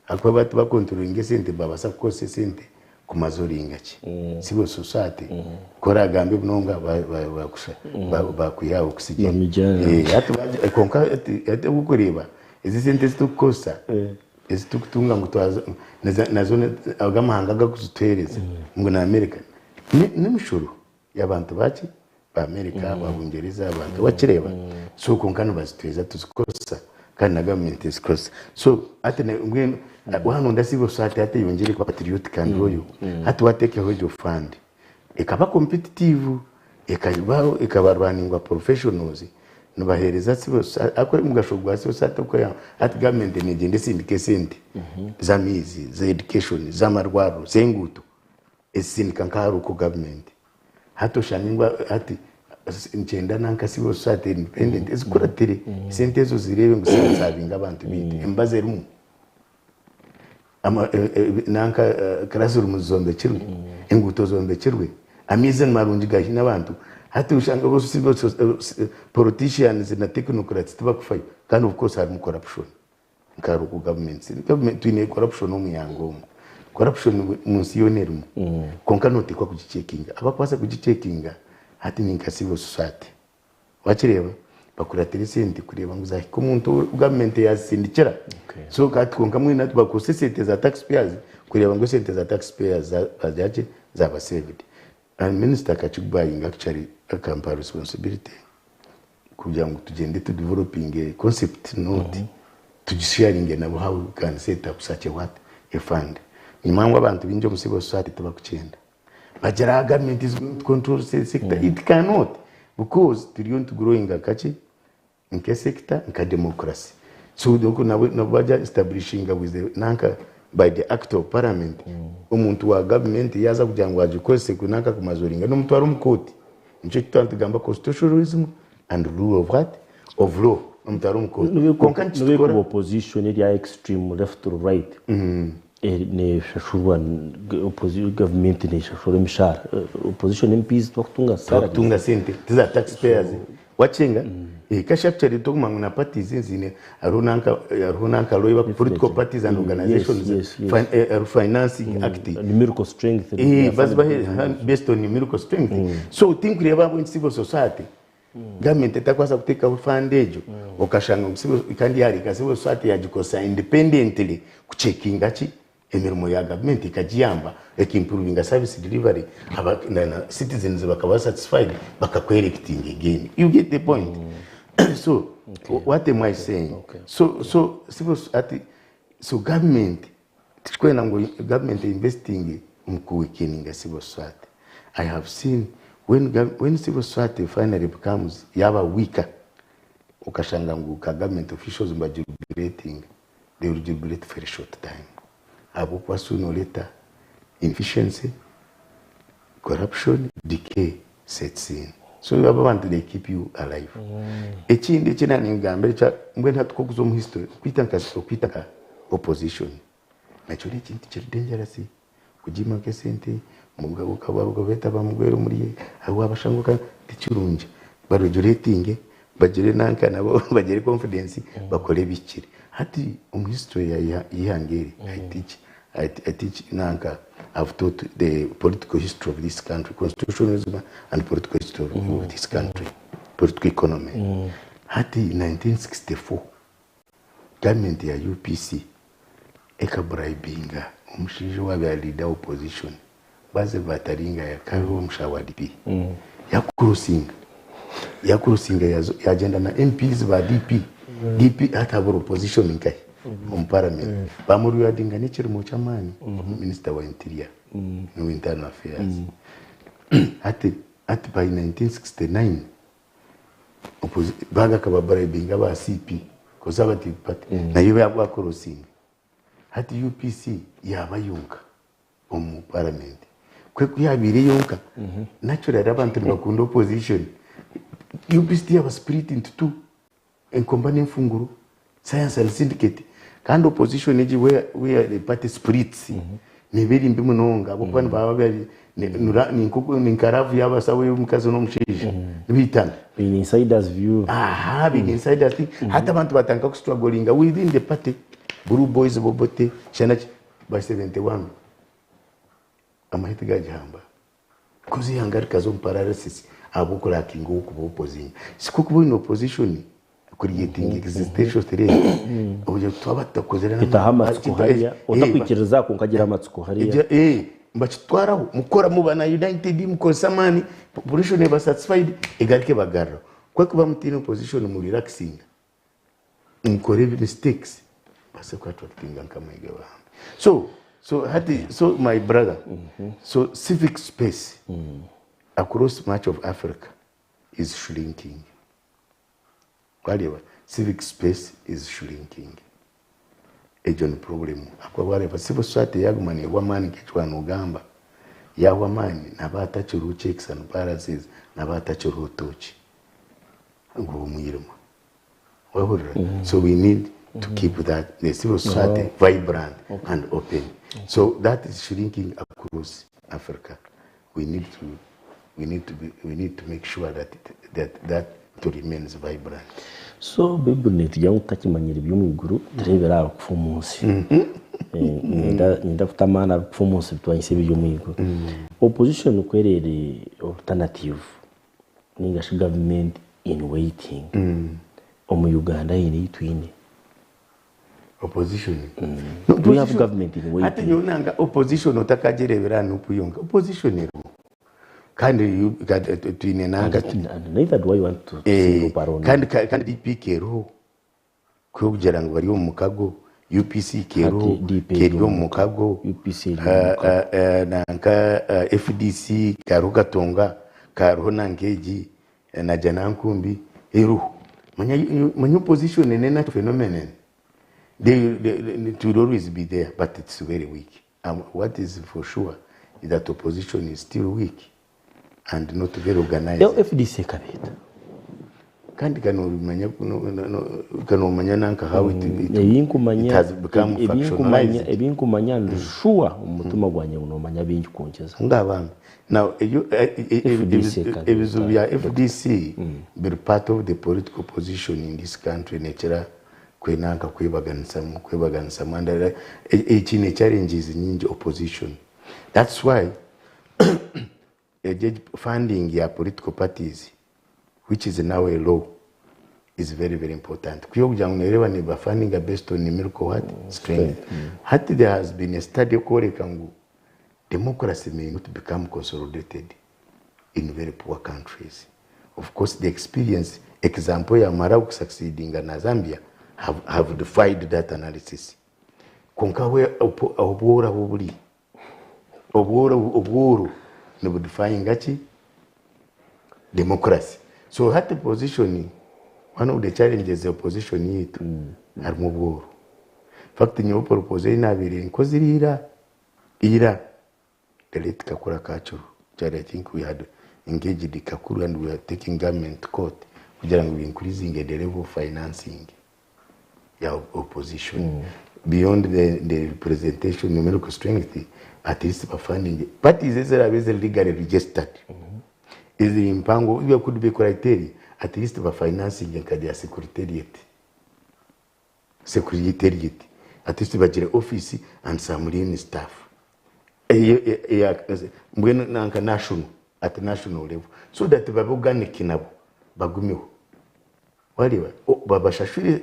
[SPEAKER 2] ahakuba baaba tibacontrolinga esente nibabaasa kukozesa esente kumazoringa ki civil society ku oragambe munonga bakwiha aha oxygen hati kwonka hati orikureeba ezi esente ezi turikukozesa ezi turikutunga ngu nazo ago amahanga agakuzituheereza ngu na America n'emishoro y'abantu baki ba America ba Bungyereza abantu wakireeba so kwonka nibazitweza tuzikozesa kandi na gavumenti ezikozesa so hati mbwenu waronda civil society hati eyongyere kuba patriotic and loyal hati wateekaho egyo fund ekaba competitive ekabaho ekaba runingwa professionals nibaheereza civil society ahakuba omugasho gwa civil society hati gavumenti negyenda esindika esente z'amaizi, z'education, z'amarwariro, z'enguuto ezisindika nka local government hati oshange ngu hati nikyenda nanka civil society independent ezikuratire esente ezo zireebe ngu zasavinga abantu beitu emibazi erimu nanka classrooms zombekirwe enguuto zombekirwe amaizi marungi gaine abantu hati oshanga politicians na technocrats tibakufayo kandi of course harimu corruption. Nka local governments, government twine corruption omu ihanga omu. Corruption omu nsi yoona erimu. Kwonka noteekwa kugicheckinga. Abakubaasa kugicheckinga hati ni nka civil society. Wakireeba? Bakuratira esente kureeba ngu zahika omuntu ou government yazisindikira. So hati kwonka mbwenu hati bakozesa esente za tax payers kureeba ngu esente za tax payers zagira ki? Zaba saved. And minister akakigubayinga actually akampa responsibility kugira ngu tugyende tu developinge concept note tugisharinge nabo how we can set up such a what a fund. Nimanya ngu abantu baingi omu civil society tibakukyenda bagira ah government is going to control the sector it cannot because turiyo nitugrowinga kaki Nke sector nka democracy so donc nabo nabo bagya establishinga with the nanka by the act of parliament omuntu wa government yaza kugira ngu agikozese ku nanka kumazoringa nomutwara omu kooti nikyo ekituba nitugamba constitutionalism and rule of what of law nomutwara omu kooti kwonka nikitukora
[SPEAKER 3] Nobu opposition eri aha extreme left or right neshashurwa gavumenti neshashura emishahara opposition MPs tibakutunga salaries.
[SPEAKER 2] Tibakutunga sente tiza tax payers wakyenga cash actually tokugamba ngu na parties eziine hariho nanka hariho nanka law political parties and organizations hariho financing act
[SPEAKER 3] Numerical strength
[SPEAKER 2] bazibahe based on numerical strength so tinkureeba ahabw'enki civil society Gavumenti etakubaasa kuteekaho fund egyo okashanga ngu civil kandi yareeka civil society yagikozesa independently kucekinga ki emirimo ya gavumenti ekagiyamba eka improvinga service delivery aba na na citizens bakaba satisfied bakakwelectinga again you get the point so what am I saying so so civil ati so government Tikikwenda ngu government einvestinge omu ku weakeninga civil society. I have seen when when civil society finally becomes yaaba weaker, okashanga ngu ka government officials nibagiregulatinga, they will regulate for a short time. Ahabw'okuba sooner or later inefficiency, corruption, decay sets in. So abo abantu they keep you alive. Ekindi eki naaningambira ekya mbwenu hati ku orikuza omu history okwita nka okwita nka opposition nakyo n'ekintu kiri dangerous. Kugiima nk'esente okabeeta bamugwere omuri ahu waabashanga oka tikirungi. Ba regulatinge bagire nanka nabo bagire confidence bakore ebihikire. Hati omu history y'eihanga eri I teach I teach nanka I have taught the political history of this country, constitutionalism and political history of this country, political economy. Hati 1964 gavumenti ya UPC ekaburayibinga omushaija owaabaire ari leader wa opposition Basil Bataringaya akaba ari omushaija wa DP yakurosinga yakurosinga yagyenda na MPs ba DP, DP hati habura opposition nkahi omu parliament bamurewardinga n'ekirimo ky'amaani minister wa interior n'owa internal affairs hati hati by 1969 Baga akaba bribinga aba CP Conservative Party nayo yagwakorosinga. Hati UPC yaba yonka omu parliament. Kwe kuyabaire yonka naturally abantu nibakunda opposition. UPC tiyaba split into two. Enkomba n'enfunguro, science and syndicate. Kandi opposition egi where, where the party splits neeba eri mbi munonga ahabw'okuba nibaba bari ni nka love y'abasawo y'omukazi n'omushaija nibaitana.
[SPEAKER 3] Baine insiders view.
[SPEAKER 2] Aha, baine insiders thing. Hati abantu batandika kustrugglinga within the party. Blue boys bobote, shana ki, by 71 amahe tigagihamba. Because eihanga rikaza omu paralysis ahabw'okurakinga ow'okuba opposinga. Sikwo kuba oine opposition creating existential threat. Obugira twaba tutakozire
[SPEAKER 3] Etaho amatsiko hariya, otakwikiriza kwonka agira amatsiko hariya.
[SPEAKER 2] Nibakitwaraho mukora muba na united mukozesa amaani population eba satisfied egaruka ebagaruraho. Ku erikuba mutaine opposition mu relaxinga. Nkore mistakes mbaase ku attractinga nk'amahe g'abahambi. So, so hati, so my brother, so civic space across much of Africa is shrinking. Wareeba, civic space is shrinking. Egyo ni problem. Ahakuba wareeba civil society yaguma nehwa amaani nk'eki waaba nogamba, yahwa amaani nihaba hatakiriho checks and balances, nihaba hatakiriho toki. Guba omwirima. Wahurira? So we need to keep that the civil society vibrant and open. So that is shrinking across Africa. We need to we need to be, we need to make sure that that that it remains vibrant.
[SPEAKER 3] So Baibuli netugira ngu tutakimanyire eby'omu iguru tureebere aha bikufa omu nsi. Eh, Niinyenda niinyenda kuta amaani aha bikufa omu nsi bitwanyise ebiri omu iguru. Opposition ku eri alternative ninga shi government in waiting omu Uganda haine ei twine?
[SPEAKER 2] Opposition?
[SPEAKER 3] Do we have government in
[SPEAKER 2] Hati
[SPEAKER 3] waiting?
[SPEAKER 2] nyowe nanga opposition otakagyereebera aha Nup yonka. Opposition eriho. Kandi twine nanka.
[SPEAKER 3] And neither do I want to see Nup alone.
[SPEAKER 2] Kandi kandi DP keriho. Kugira ngu bari omu mukago, UPC keriho, keri omu mukago, nanka FDC kariho Katonga, kariho nanka egi na Janankumbi eriho. Manya opposition ne natural phenomenon, it will always be there but it's very weak. What is for sure is that opposition is still weak. and not very organized.
[SPEAKER 3] FDC ekabeeta.
[SPEAKER 2] Kandi kanomanya kanomanya nanka how it, it, it has become factionalized.
[SPEAKER 3] Ebinkumanya ndi sure omu mutima gwangye ngu nomanya bingi kunkiza.
[SPEAKER 2] Ngabambi. Now eyo ebizibu bya FDC biri part of the political position in this country nekira kwenanka kwebaganisamu kwebaganisamu and ekiine challenges nyingi opposition. That's why Egyo funding ya political parties which is now a law is very very important kwiha okugira ngu noreeba niba fundinga based on numerical what? Strength. Hati there has been a study ekworeka ngu democracy may not become consolidated in very poor countries. Of course the experience, example ya Malawi kusucceedinga na Zambia have, have defied that analysis. Kwonka obworo ahu buri Obworo obworo nibudifayinga ki? Democracy. So hati position, one of the challenges opposition yaitu harimu obworo. Infact nyowe proposal ei nabaire nkozire ira, ira, the late Kakura Kachuru, I think we had engaged Kakuru and we are taking government to court kugira ngu increasing the level of financing ya opposition beyond the representation numerical strength at least bafunding parties eziraabe ziri legally registered eziri mpango there could be criteria at least bafinancing nka their secretariat secretariat at least bagire office and some lean staff mbwenu nanka national at national level so that babe organic nabo bagumeho wareba babashashure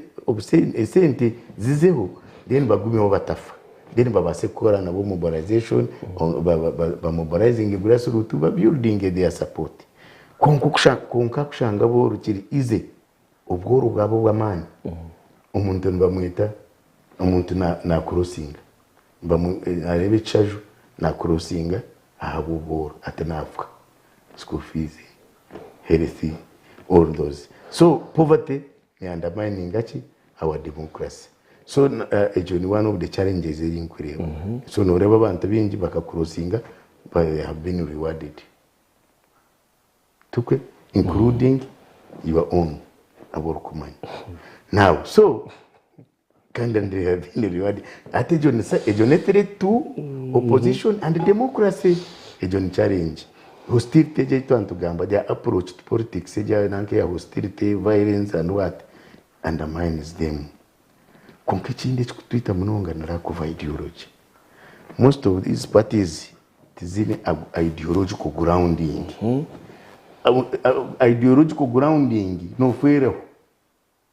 [SPEAKER 2] esente zizeho then bagumeho batafa then babase kukora nabo mobilization bamobilizing grassroots babuilding their support konka kushanga bo rukiri ize obworo bwabo bw'amaani omuntu nibamweta omuntu nakurosinga areba ekishaju nakurosinga ahabw'obworo ati nafuka school fees health all those so poverty ni undermining ki our democracy so ekyo ni one of the challenges eri nkureeba so noreeba abantu baingi bakakurosinga but they have been rewarded tukwe including your own aborikumanya now so kandi they have been rewarded ate ekyo ni ekyo ni threat to opposition and democracy ekyo ni challenge hostility egyo ei twantugamba their approach to politics egyo nanka eya hostility violence and what undermines them konka ekindi ekikutwita munonga ni lack of ideology most of these parties tizine ideological grounding ideological grounding nofwereho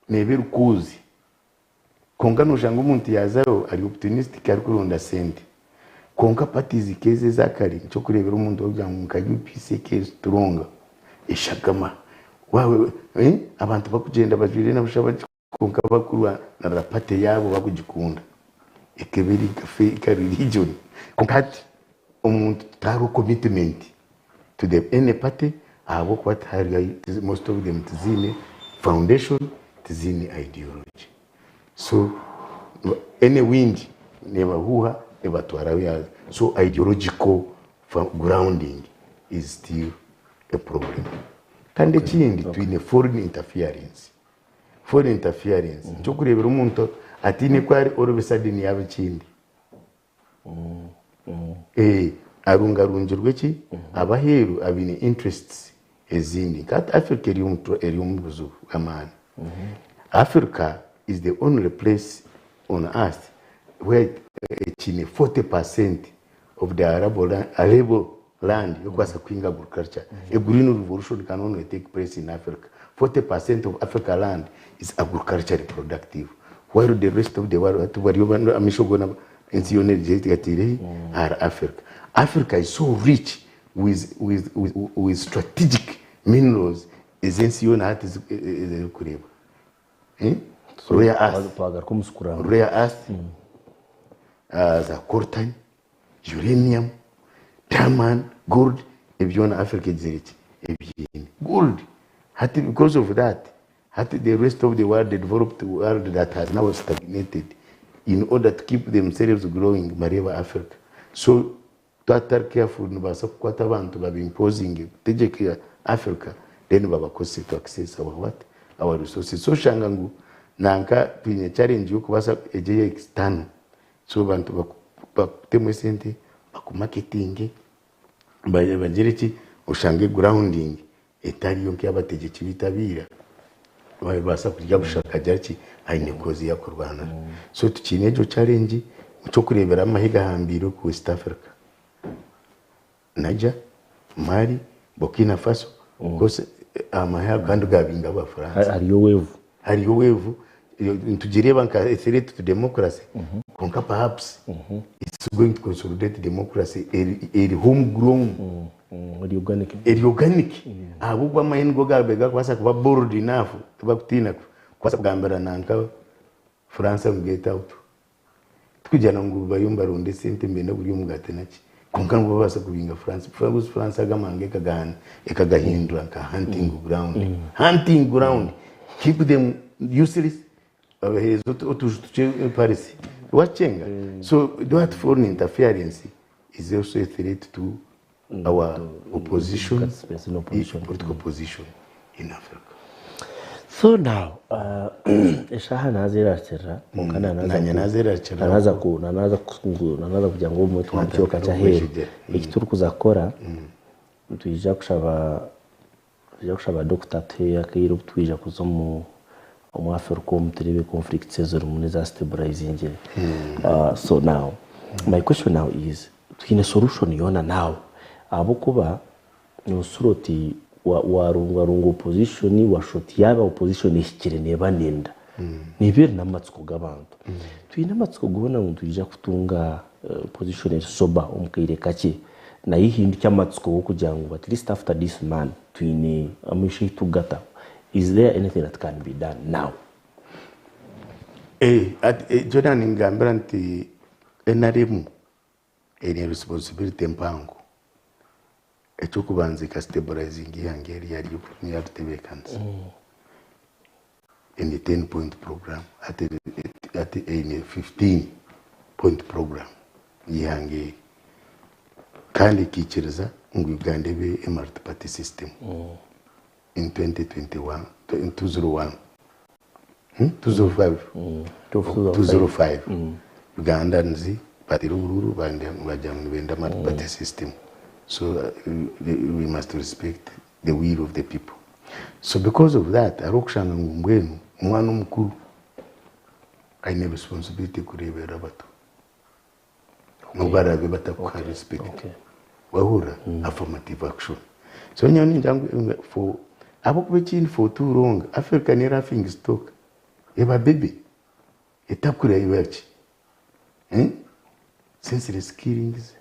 [SPEAKER 2] neeba erikuuzi konka noshanga omuntu yazaho ari opportunistic arikuronda sente konka parties kezi ezakare nikyokureebera omuntu orikugira ngu nka UPC ke strong eshagama wawe abantu bakugyenda bajwaire na busha konka bakurwanira party yaabo bakugikunda ekaba eri nka religion konka hati omuntu tihariho commitment to the any party ahabw'okuba tihariho most of them tiziine foundation tiziine ideology so any wind nebahuuha ebatwara ahu yaaza so ideological grounding is still a problem kandi ekindi twine foreign interference foreign interference nikyokureebera omuntu atiine ku ari all of a sudden yaaba ekindi arungarungirwe ki abaheeru abaine interests ezindi nka Africa eri omu buzibu bw'amaani Africa is the only place on earth where ekiine 40% of the arable land yokubaasa kuhinga agriculture a green revolution can only take place in Africa 40% of Africa land is agriculturally productive while the rest of the world hati bariyo amaisho goona ensi yoona egatiire ahari Africa Africa is so rich with strategic minerals ez'ensi yoona hati ezirikureebwa rare earth
[SPEAKER 3] twagaruka omu sikuranga
[SPEAKER 2] rare earth za coltan uranium diamond gold ebyona Africa egizire ki ebyine gold hati because of that hati the rest of the world the developed world that has now stagnated in order to keep themselves growing bareeba Africa so twatari careful nibaasa kukwata abantu babaimposing kutegyeka Africa then babakozese to access our what our resources so oshanga ngu nanka twine challenge yokubaasa egyo eya external so abantu bakutemu esente bakumarketinge bagire ki oshange grounding etariyo nk'eyabategyeki baitu abaira babaasa kurya busha akagira ki aine cause yakurwanira so tukiine egyo challenge ekyokureebera amahe gahambiire ku West Africa Niger Mali Burkina Faso gose amahe ago kandi gabinga abafaransa
[SPEAKER 3] hariyo wave
[SPEAKER 2] hariyo wave nitugireeba nka threat to democracy konka perhaps it's going to consolidate democracy eri homegrown
[SPEAKER 3] eri organic
[SPEAKER 2] eri organic ahabw'okuba amahe nigo gabe gakubaasa kuba bold enough tibakutiina kubaasa kugambira nanka France ngu get out tikugira ngu bariyo nibaronda esente mbenda kurya omugati naki konka nibo babaasa kubinga France France agamanga ekagahindura nka hunting ground hunting ground keep them useless babahereza otuju tukye Paris wakyenga so that foreign interference is also a threat to our opposition, political position in Africa.
[SPEAKER 3] So now, eshaaha nazeerakirira kwonka
[SPEAKER 2] Naanye nazeerakirira.
[SPEAKER 3] nanaza ku nanaza ku nanaza kugira ngu obumwe twakyoka ky'aheeru. Eki turikuza kukora, nitwija kushaba nitwija kushaba dokita atuhe akaire obu twija kuza omu omu Africa omu tureebe conflicts ezirimu n'eza stabilizingire. So now, my question now is, twine solution yoona now? Ahabw'okuba Nosura oti warungarunga opposition washusha oti yaaba opposition ehikire neeba nenda. Neeba eri n'amatsiko g'abantu. Twine amatsiko goona ngu nitwija kutunga opposition eri sober omu kaire kakye nayo ehindukye amatsiko g'okugira ngu at least after this man twine amaisho ahu turikugata. Is there anything that can be done now?
[SPEAKER 2] Ekyo naaba ningambira nti nrm Eine responsibility mpango. Eky'okubanza eka stabilizinga eihanga eri yaritebeekanisa. Eine ten point program hati hati eine 15 point program y'eihanga eri. Kandi ekaikiriza ngu Uganda ebe a multi party system in 2021, in 201. 205 205 Ugandans batera oburuuru bagira ngu nibenda multi-party system so we must respect the will of the people so because of that hariho okushanga ngu mbwenu omwana omukuru aine responsibility kureeberera abato N'obu baraabe batakuha respect, wahurira? Affirmative action. So nyowe ningira ngu for ahabw'okuba ekindi for too long Africa ni laughing stock, eba baby etakura eba ki? Senseless killings,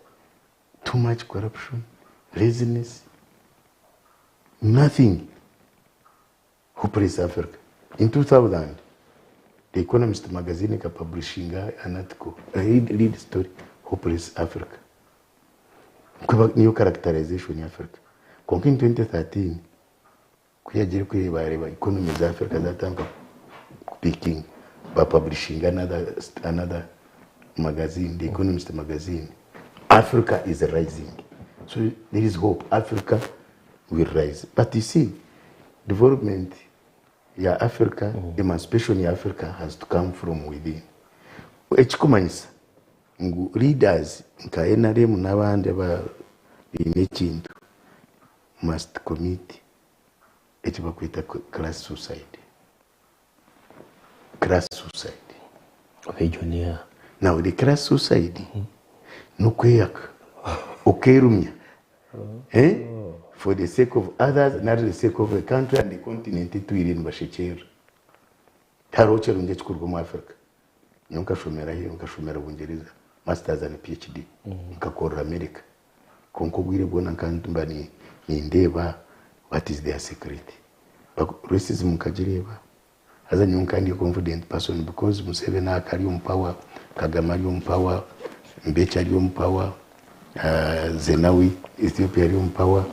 [SPEAKER 2] too much corruption, laziness, nothing. Hopeless Africa. In 2000, The Economist magazine ekapublishinga an article, a lead story, Hopeless Africa. Nkuba niyo characterization ya Africa. Kwonka in 2013, ku yagiire kureeba economy za Africa zatandika kupikinga, bapublishinga another, another magazine, The Economist magazine, Africa is rising. So there is hope. Africa will rise. But you see, development ya Africa, emancipation ya Africa has to come from within. Ekikumanyisa ngu leaders nka NRM n'abandi abaine ekintu must commit eki bakweta class suicide. Class suicide.
[SPEAKER 3] Egyo neeha?
[SPEAKER 2] Now the class suicide n'okweyaka okerumya eh? for the sake of others nari the sake of the country and the continent etwire nibashekyerera. Tihariho kirungi ekikuruga omu Africa. Nyowe nkashomera hi? Nkashomera Bungyereza masters and PhD. Nkakorera America. Kwonka obwire bwona nkaba mba nindeeba what is their secret. Racism nkagireeba. Haza nyowe nkaba ndi confident person because Museveni aka ari omu power, Kagame ari omu power, Mbeki ari omu power, Zenawi Ethiopia ari omu power,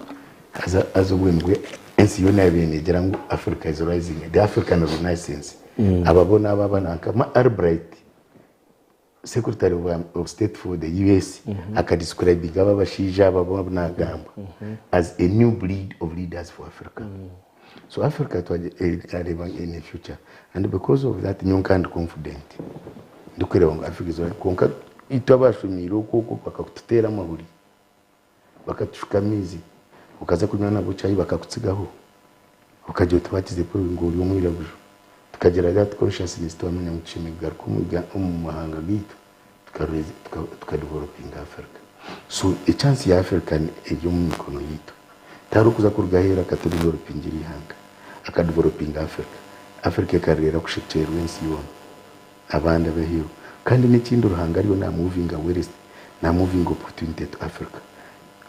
[SPEAKER 2] haza haza obwe nibwe ensi yoona yabaire negira ngu Africa is rising, the African renaissance. Aba boona aba aba nanka Albright Secretary of State for the US aka describinga aba abashaija aba abu nagamba as a new breed of leaders for Africa. So Africa twagireeba in future and because of that nyowe nkaba ndi confident ndikureeba ngu Africa is kwonka itwe abashomiire okwo okwo bakakututeera amahuri bakatushuka amaizi okaza kunywa nabo chai bakakutsigaho okagira oti what is the problem ngu ori omwiraguju tukagira that consciousness twamanya ngu tushemereire kugaruka omu mahanga gaitu tuka developinga Africa so e chance ya Africa eri omu mikono yaitu tihariho orikuza kuruga aheeru akatudevelopingira eihanga akadevelopinga Africa Africa ekareera kushekyererwa ensi yoona abandi ab'aheeru kandi n'ekindi Ruhanga ariyo na movinga wealth na movinga opportunity to Africa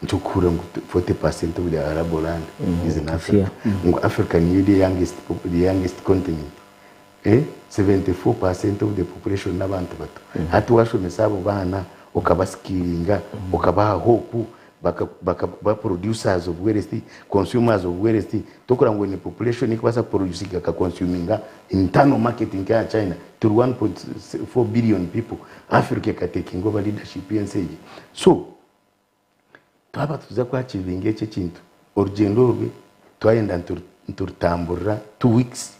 [SPEAKER 2] nikyo orikuhurira ngu 40% of the arable land is in Africa ngu Africa niyo eri the youngest continent 74% of the population n'abantu bato. Hati washomesa abo baana, okabasikiringa, okabaha hope, bakaba producers of wealth, consumers of wealth, tokureba ngu oine population erikubaasa kuproducinga ekaconsuminga internal market nk'eya China, turi 1.4 billion people, Africa ekatekinga over leadership y'ensi egi. So. Twaba tuza ku-achievinga eki ekintu, orugyendo orwe twayenda niturutamburira 2 weeks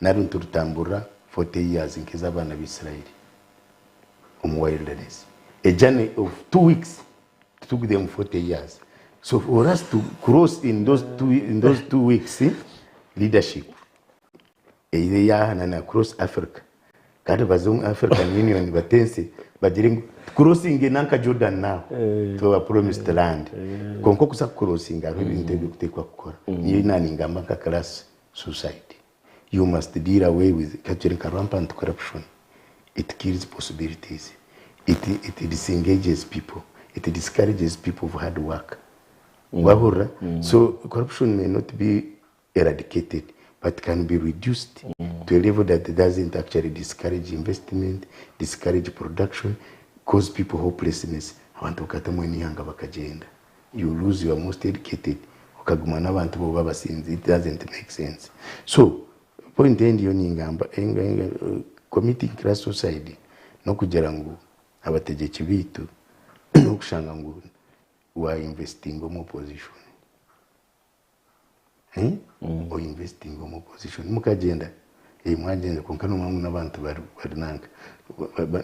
[SPEAKER 2] nari niturutamburira 40 years nk'ez'abaana b'Israeli omu wilderness. A journey of 2 weeks took them 40 years. So for us to cross in those 2 weeks, leadership eye yahanana across Africa, kandi baze omu African Union, batense bagire ngu crossing nanka Jordan now to a promised land. Konka okuza kucrossinga, hariho ebintu ebyokuteekwa kukora. Niyo naningamba nka class suicide. You must deal away with kakiri nka rampant corruption. It kills possibilities, it disengages people, it discourages people of hard work. Wahurira? So corruption may not be eradicated but can be reduced to a level that doesn't actually discourage investment, discourage production, cause people hopelessness. Abantu bakatamwe n'ihanga bakagenda. You lose your most educated, ukaguma n'abantu bo babasinzi. It doesn't make sense. So point endi yo ningamba committing class suicide nokugira ngu abategyeki bitu nokushanga ngu wa investing omu opposition. Eh? O investing omu opposition, mukagenda, mwagenda, konka nomwangu n'abantu bari nanka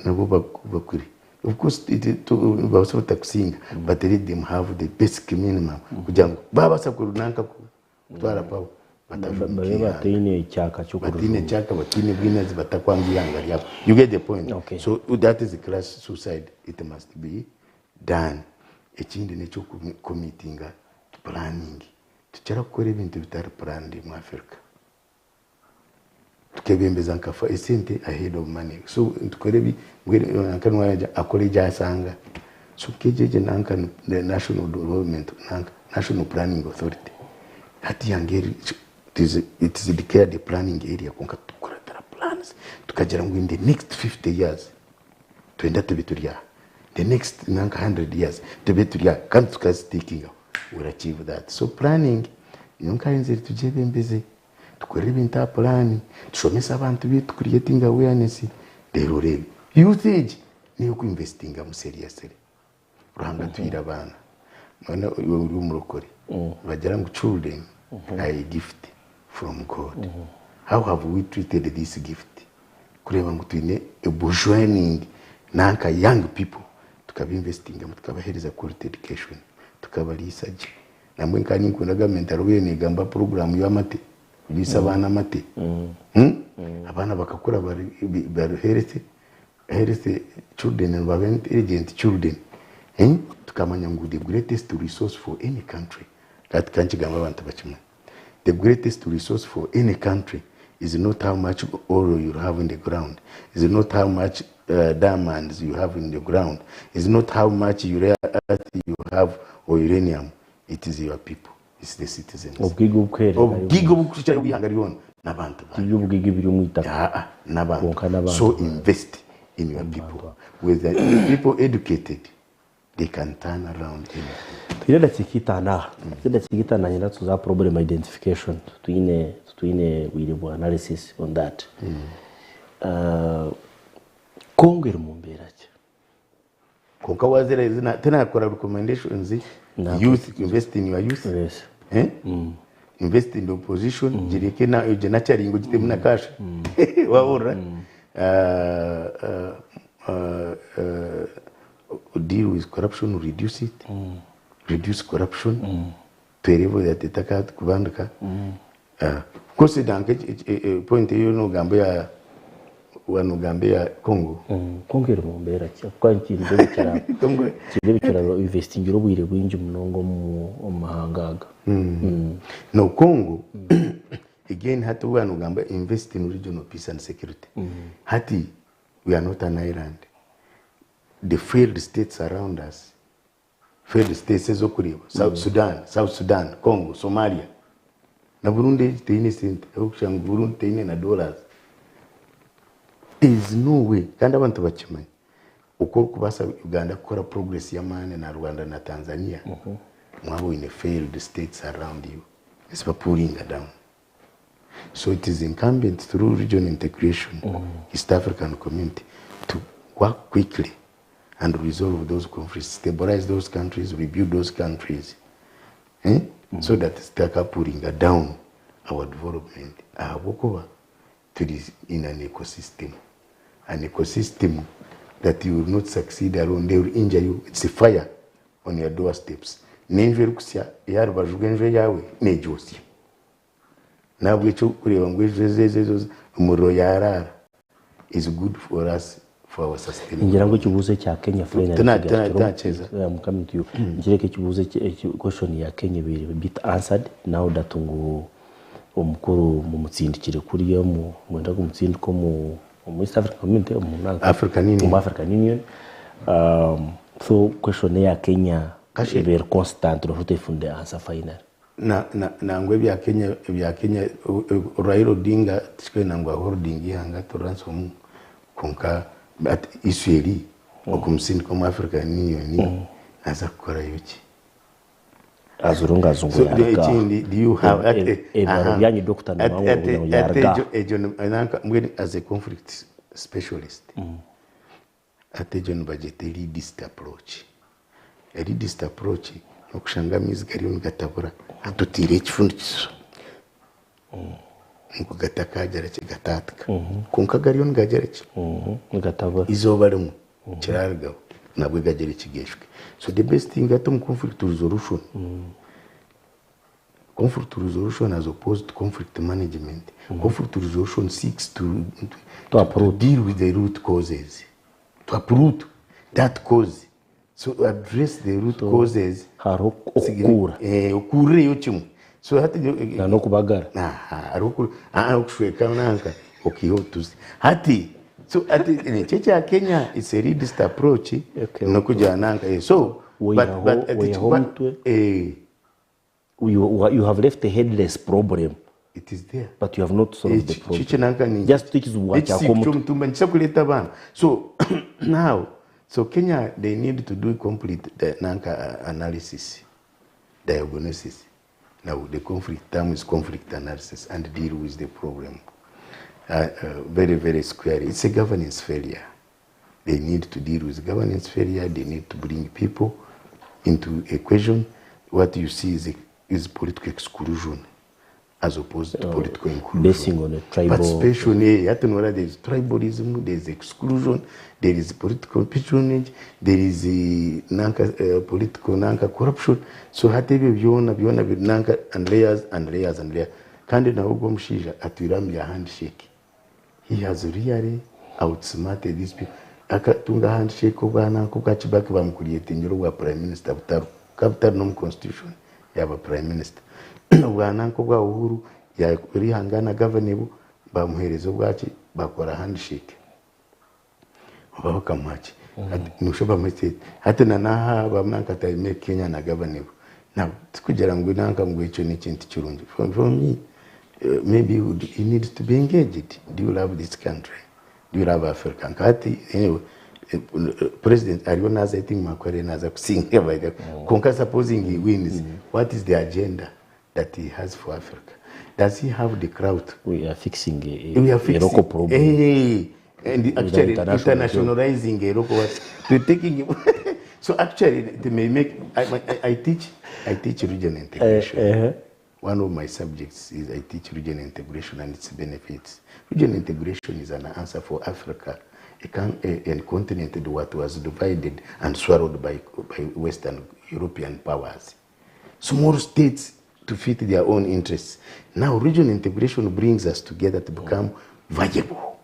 [SPEAKER 2] nabo bakuri. Of course babaasa batakusinga, but let them have the basic minimum kugira ngu babasa kurunanka kutwara power.
[SPEAKER 3] Babe bataine ekyaka.
[SPEAKER 2] Bataine kyaka, bataine bwinazi, batakwanga ihanga ryabo. You get the point?
[SPEAKER 3] Okay.
[SPEAKER 2] So that is class suicide. It must be done. Ekindi nekyo committinga to planning. Tukira kukora ebintu bitari planned mu Africa, tukebembeza nkafa esente ahead of money. So tukore ebi nanka niwaja akore ebyasanga. So kejeje nanka the national development nanka National Planning Authority hati yange it is declared a planning area, konka tukuratira plans tukagira ngu in the next 50 years twenda tube turi aha, the next nanka 100 years tube turi aha, kandi tukazitikinga, we'll achieve that. So planning niyo nkainzire tugyebembeze, tukore ebintu aha plan, tushomese abantu bitu, creating awareness. Rero orebe youth egi niyo kuinvestingamu seriously. Ruhanga twire abaana none iwe uri umurokore, bagira ngu children are a gift from God. How have we treated this gift? Kureba ngu twine a burgeoning nanka young people, tukabinvestingamu, tukabahereza quality education, tukabariisa gye. Namwe nka ninkunda gavumenti hariho negamba program y'amate, kuriisa abaana amate. Abaana bakakura bari healthy children, babe intelligent children. Tukamanya ngu the greatest resource for any country, kati kankigamba abantu bakimanya, the greatest resource for any country is not how much oil you have in the ground, is not how much diamonds you have in the ground, is not how much rare earth you have or uranium. It is your people, it's the citizens.
[SPEAKER 3] Obwiga obukwereka.
[SPEAKER 2] Obwiga obukukira bwihanga ryona n'abantu.
[SPEAKER 3] Iby'obwiga biri mu itaka.
[SPEAKER 2] N'abantu.
[SPEAKER 3] Konka n'abantu.
[SPEAKER 2] So invest in your people. With the people educated, they can turn around anything.
[SPEAKER 3] Twine edakika 5 aha, twine edakika 5 nyina tuza problem identification, tutwine bwire bwa analysis on that. Kongo eri mu mbeera ki?
[SPEAKER 2] Konka wazira zina tenakora recommendations. Youth, invest in your youth.
[SPEAKER 3] Yes.
[SPEAKER 2] Eh? Invest in the opposition, gireke na je nacharingo gitemu na cash wabura. Deal with corruption, reduce it, reduce corruption to a level that itaka kubandika. Course danke point eyo nogamba ya wanogambe ya Congo.
[SPEAKER 3] Kongo eri mu mbeera ki? Kuba kindebekera investingira obwire bwingi munonga omu mahanga aga.
[SPEAKER 2] No, Congo again, hati wanogamba invest in regional peace and security. Hati we are not an island. The failed states around us, failed states ezokureba South Sudan, South Sudan, Congo, Somalia na Burundi teine sente, okushanga ngu Burundi teine na dollars. There is no way, kandi abantu bakimanyi uko kubasa Uganda kukora progress y'amaani na Rwanda na Tanzania, mwaba oine failed states around you ezibapullinga down. So it is incumbent through regional integration, East African Community, to work quickly. and resolve those conflicts, stabilize those countries, rebuild those countries, eh? So that zitakapuringa down our development. Ahabw'okuba turi in an ecosystem, an ecosystem that you will not succeed alone, they will injure you. It's a fire on your doorsteps. N'enju erikusya ey'aha rubaju rw'enju eyaawe neegyosya. N'ahabw'ekyo kureeba ngu enju ezo ezo ezo omuriro yaaraara is good for us for our sustainable.
[SPEAKER 3] Ningira ngu ekibuuzo ekya Kenya finally
[SPEAKER 2] Tuna-
[SPEAKER 3] kigarukire
[SPEAKER 2] tuna- tunakyeza.
[SPEAKER 3] I'm coming to you. Ngira ekibuuzo eki question ya Kenya ebaire a bit answered now that ngu omukuru mumutsindikire kuriya omu mwenda kumutsindika omu omu East African Community omu nanka
[SPEAKER 2] African Union.
[SPEAKER 3] omu African Union um, so question eya Kenya
[SPEAKER 2] Kashe.
[SPEAKER 3] ebaire constant noshusha oti efunire answer finally.
[SPEAKER 2] Na na nangwa ebya Kenya ebya Kenya Raila Odinga tikikwenda ngu aholdinge eihanga turansomu kwonka but issue eri okumusindika omu African Union naaza kukorayo ki?
[SPEAKER 3] Azurunga azungu
[SPEAKER 2] So
[SPEAKER 3] yaruga aho.
[SPEAKER 2] ekindi do you have
[SPEAKER 3] Eb- ebibaro
[SPEAKER 2] aha
[SPEAKER 3] byanyu doctor
[SPEAKER 2] ati
[SPEAKER 3] nibangu
[SPEAKER 2] ati
[SPEAKER 3] kugira ngu
[SPEAKER 2] ati
[SPEAKER 3] yaruga
[SPEAKER 2] egyo
[SPEAKER 3] aho.
[SPEAKER 2] egyo nanka mbwenu as a conflict specialist ati egyo nibagyeta leadist approach. A leadist approach nokushanga amaizi gariyo nigatabura hati otiireho ekifundikizo ngu gatakagira ki gataatika kwonka gariyo nigagira ki
[SPEAKER 3] nigatabura
[SPEAKER 2] izooba rimwe kirarugaho nabwe gagira ekigeshwe. So the best thing hati omu conflict resolution, conflict resolution as opposed to conflict management, conflict resolution seeks to, to deal with the root causes, to uproot that cause, so address the root causes.
[SPEAKER 3] Hariho okukuura.
[SPEAKER 2] Okuurireyo kimwe. So hati
[SPEAKER 3] na n'okubagara.
[SPEAKER 2] Aha, hariho okushweka nanka okiiha otuzi hati. So ati ekyo ekya Kenya it's a leadist approach n'okugira nanka so but
[SPEAKER 3] Weihaho
[SPEAKER 2] but ati
[SPEAKER 3] weihaho omutwe. You have left a headless problem.
[SPEAKER 2] It is there.
[SPEAKER 3] But you have not solved the problem.
[SPEAKER 2] Kiki nanka ni
[SPEAKER 3] Just ekizibu wakyaka
[SPEAKER 2] ekisiibo
[SPEAKER 3] omutwe.
[SPEAKER 2] ky'omutumba nikisa kureeta abaana. So now, so Kenya, they need to do complete the nanka analysis, diagnosis. Now the conflict term is conflict analysis and deal with the problem very very squarely. It's a governance failure. They need to deal with governance failure. They need to bring people into equation. What you see is political exclusion as opposed to political inclusion.
[SPEAKER 3] Basing on a tribal
[SPEAKER 2] Participation, hati noora there is tribalism, there is exclusion, there is political patronage, there is nanka political nanka corruption. So hati ebyo byona byona biri nanka and layers and layers and layers. Kandi nawe ogwo omushaija atwire omu bya handshake. He has really outsmarted these people. Akatunga handshake obwa nanka obwa Kibaki bamucreatingira obwa prime minister butaro. Bukaba butari n'omu constitution yaba prime minister. Obwa nanka obwa Uhuru yarihanga na governor bamuhereza obwaki bakora handshake. Oba bakamuha ki? Nosha bamuha hati na naha bamunanka ati Kenya na governor. Now tikugira ngu nanka ngu ekyo n'ekintu kirungi. For me, maybe he needs to be engaged. Do you love this country? Do you love Africa? Nkati anyway, president ariyo naza, I think Makwere naza kusinga by the kwonka supposing he wins, what is the agenda that he has for Africa? Does he have the crowd?
[SPEAKER 3] We are fixing a,
[SPEAKER 2] We are
[SPEAKER 3] a
[SPEAKER 2] fixing
[SPEAKER 3] local problem.
[SPEAKER 2] Hey, and
[SPEAKER 3] With
[SPEAKER 2] actually
[SPEAKER 3] an international
[SPEAKER 2] internationalizing a local one. They're taking so actually they may make I teach regional integration. One of my subjects is I teach regional integration and its benefits. Regional integration is an answer for Africa, a continent that was divided and swallowed by Western European powers. Small states to fit their own interests. Now, regional integration brings us together to become viable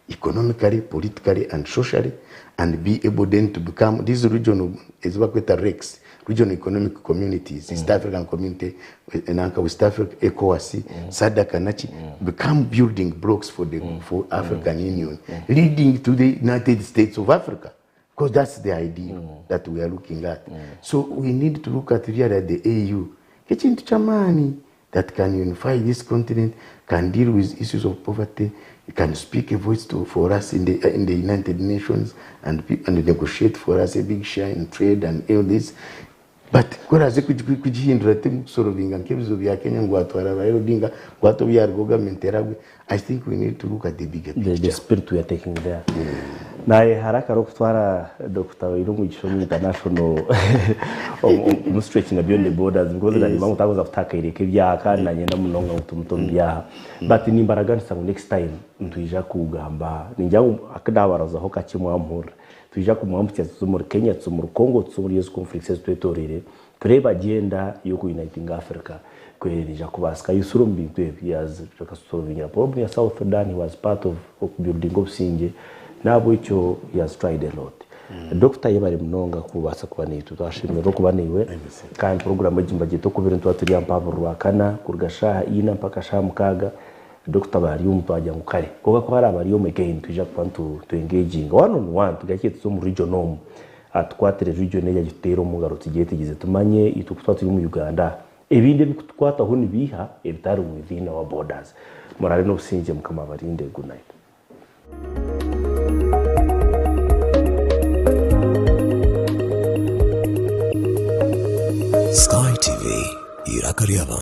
[SPEAKER 2] economically, politically, and socially, and be able then to become this regional, is what we call RECs, regional economic communities, East African Community, and West Africa, ECOWAS, SADC, and NACHI, become building blocks for African Union, leading to the United States of Africa. Because that's the idea that we are looking at. So we need to look at really at the AU. Ekintu ky'amaani that can unify this continent, can deal with issues of poverty, can speak a voice for us in the United Nations and negotiate for us a big share in trade and all this. But kuraze kugihindura tikusolvinga nk'ebizibu bya Kenya ngu watwara Raila Odinga ngu hati obu yaruga government eragwe. I think we need to look at the bigger picture.
[SPEAKER 3] The spirit we are taking there. Nayehara kare okutwara Dokita Bainomugisha omu international omu stretchinga beyond the borders because nanyima ngu takuza kutaha ebyaha kandi nanyenda munonga ngu tumute omu byaha but nimbaraganisa ngu next time nitwija kugamba ningira ngu aku nabarazaho kakye mwamuhurira twija kumwambutsya tuze omuri Kenya tuze omuri Congo tuze omuri ezi conflicts ezitwetoreire Tureebe agenda y'oku unitinga Africa ku erija kubaasika. Yusura omu bintu ebi, he has akasolvingira problem ya South Sudan, he was part of okubuildinga obusingye, n'ahabw'ekyo he has tried a lot. Dokita yebare munonga kubaasa kuba naitwe, twashemererwa okuba naiwe kandi puroguraamu egi nibagyeta okubiri nituba turi aha mpaha buri Rwakana kuruga shaaha ina mpaka shaaha mukaaga. Dokita aba ari omu twagira ngu kare kwonka ku araabe ari omu again nitwija kuba nitu engaginga one on one tugaruke tuze omu region omu. Atukwatire region egi agituteere omu ngaro tugyetegyeze tumanye itwe ku twaba turi omu Uganda ebindi ebikutukwataho nibiiha ebitari within our borders. Muraare n'obusingye Mukama abarinde. Good night.
[SPEAKER 4] Sky TV, eiraka ry'abantu.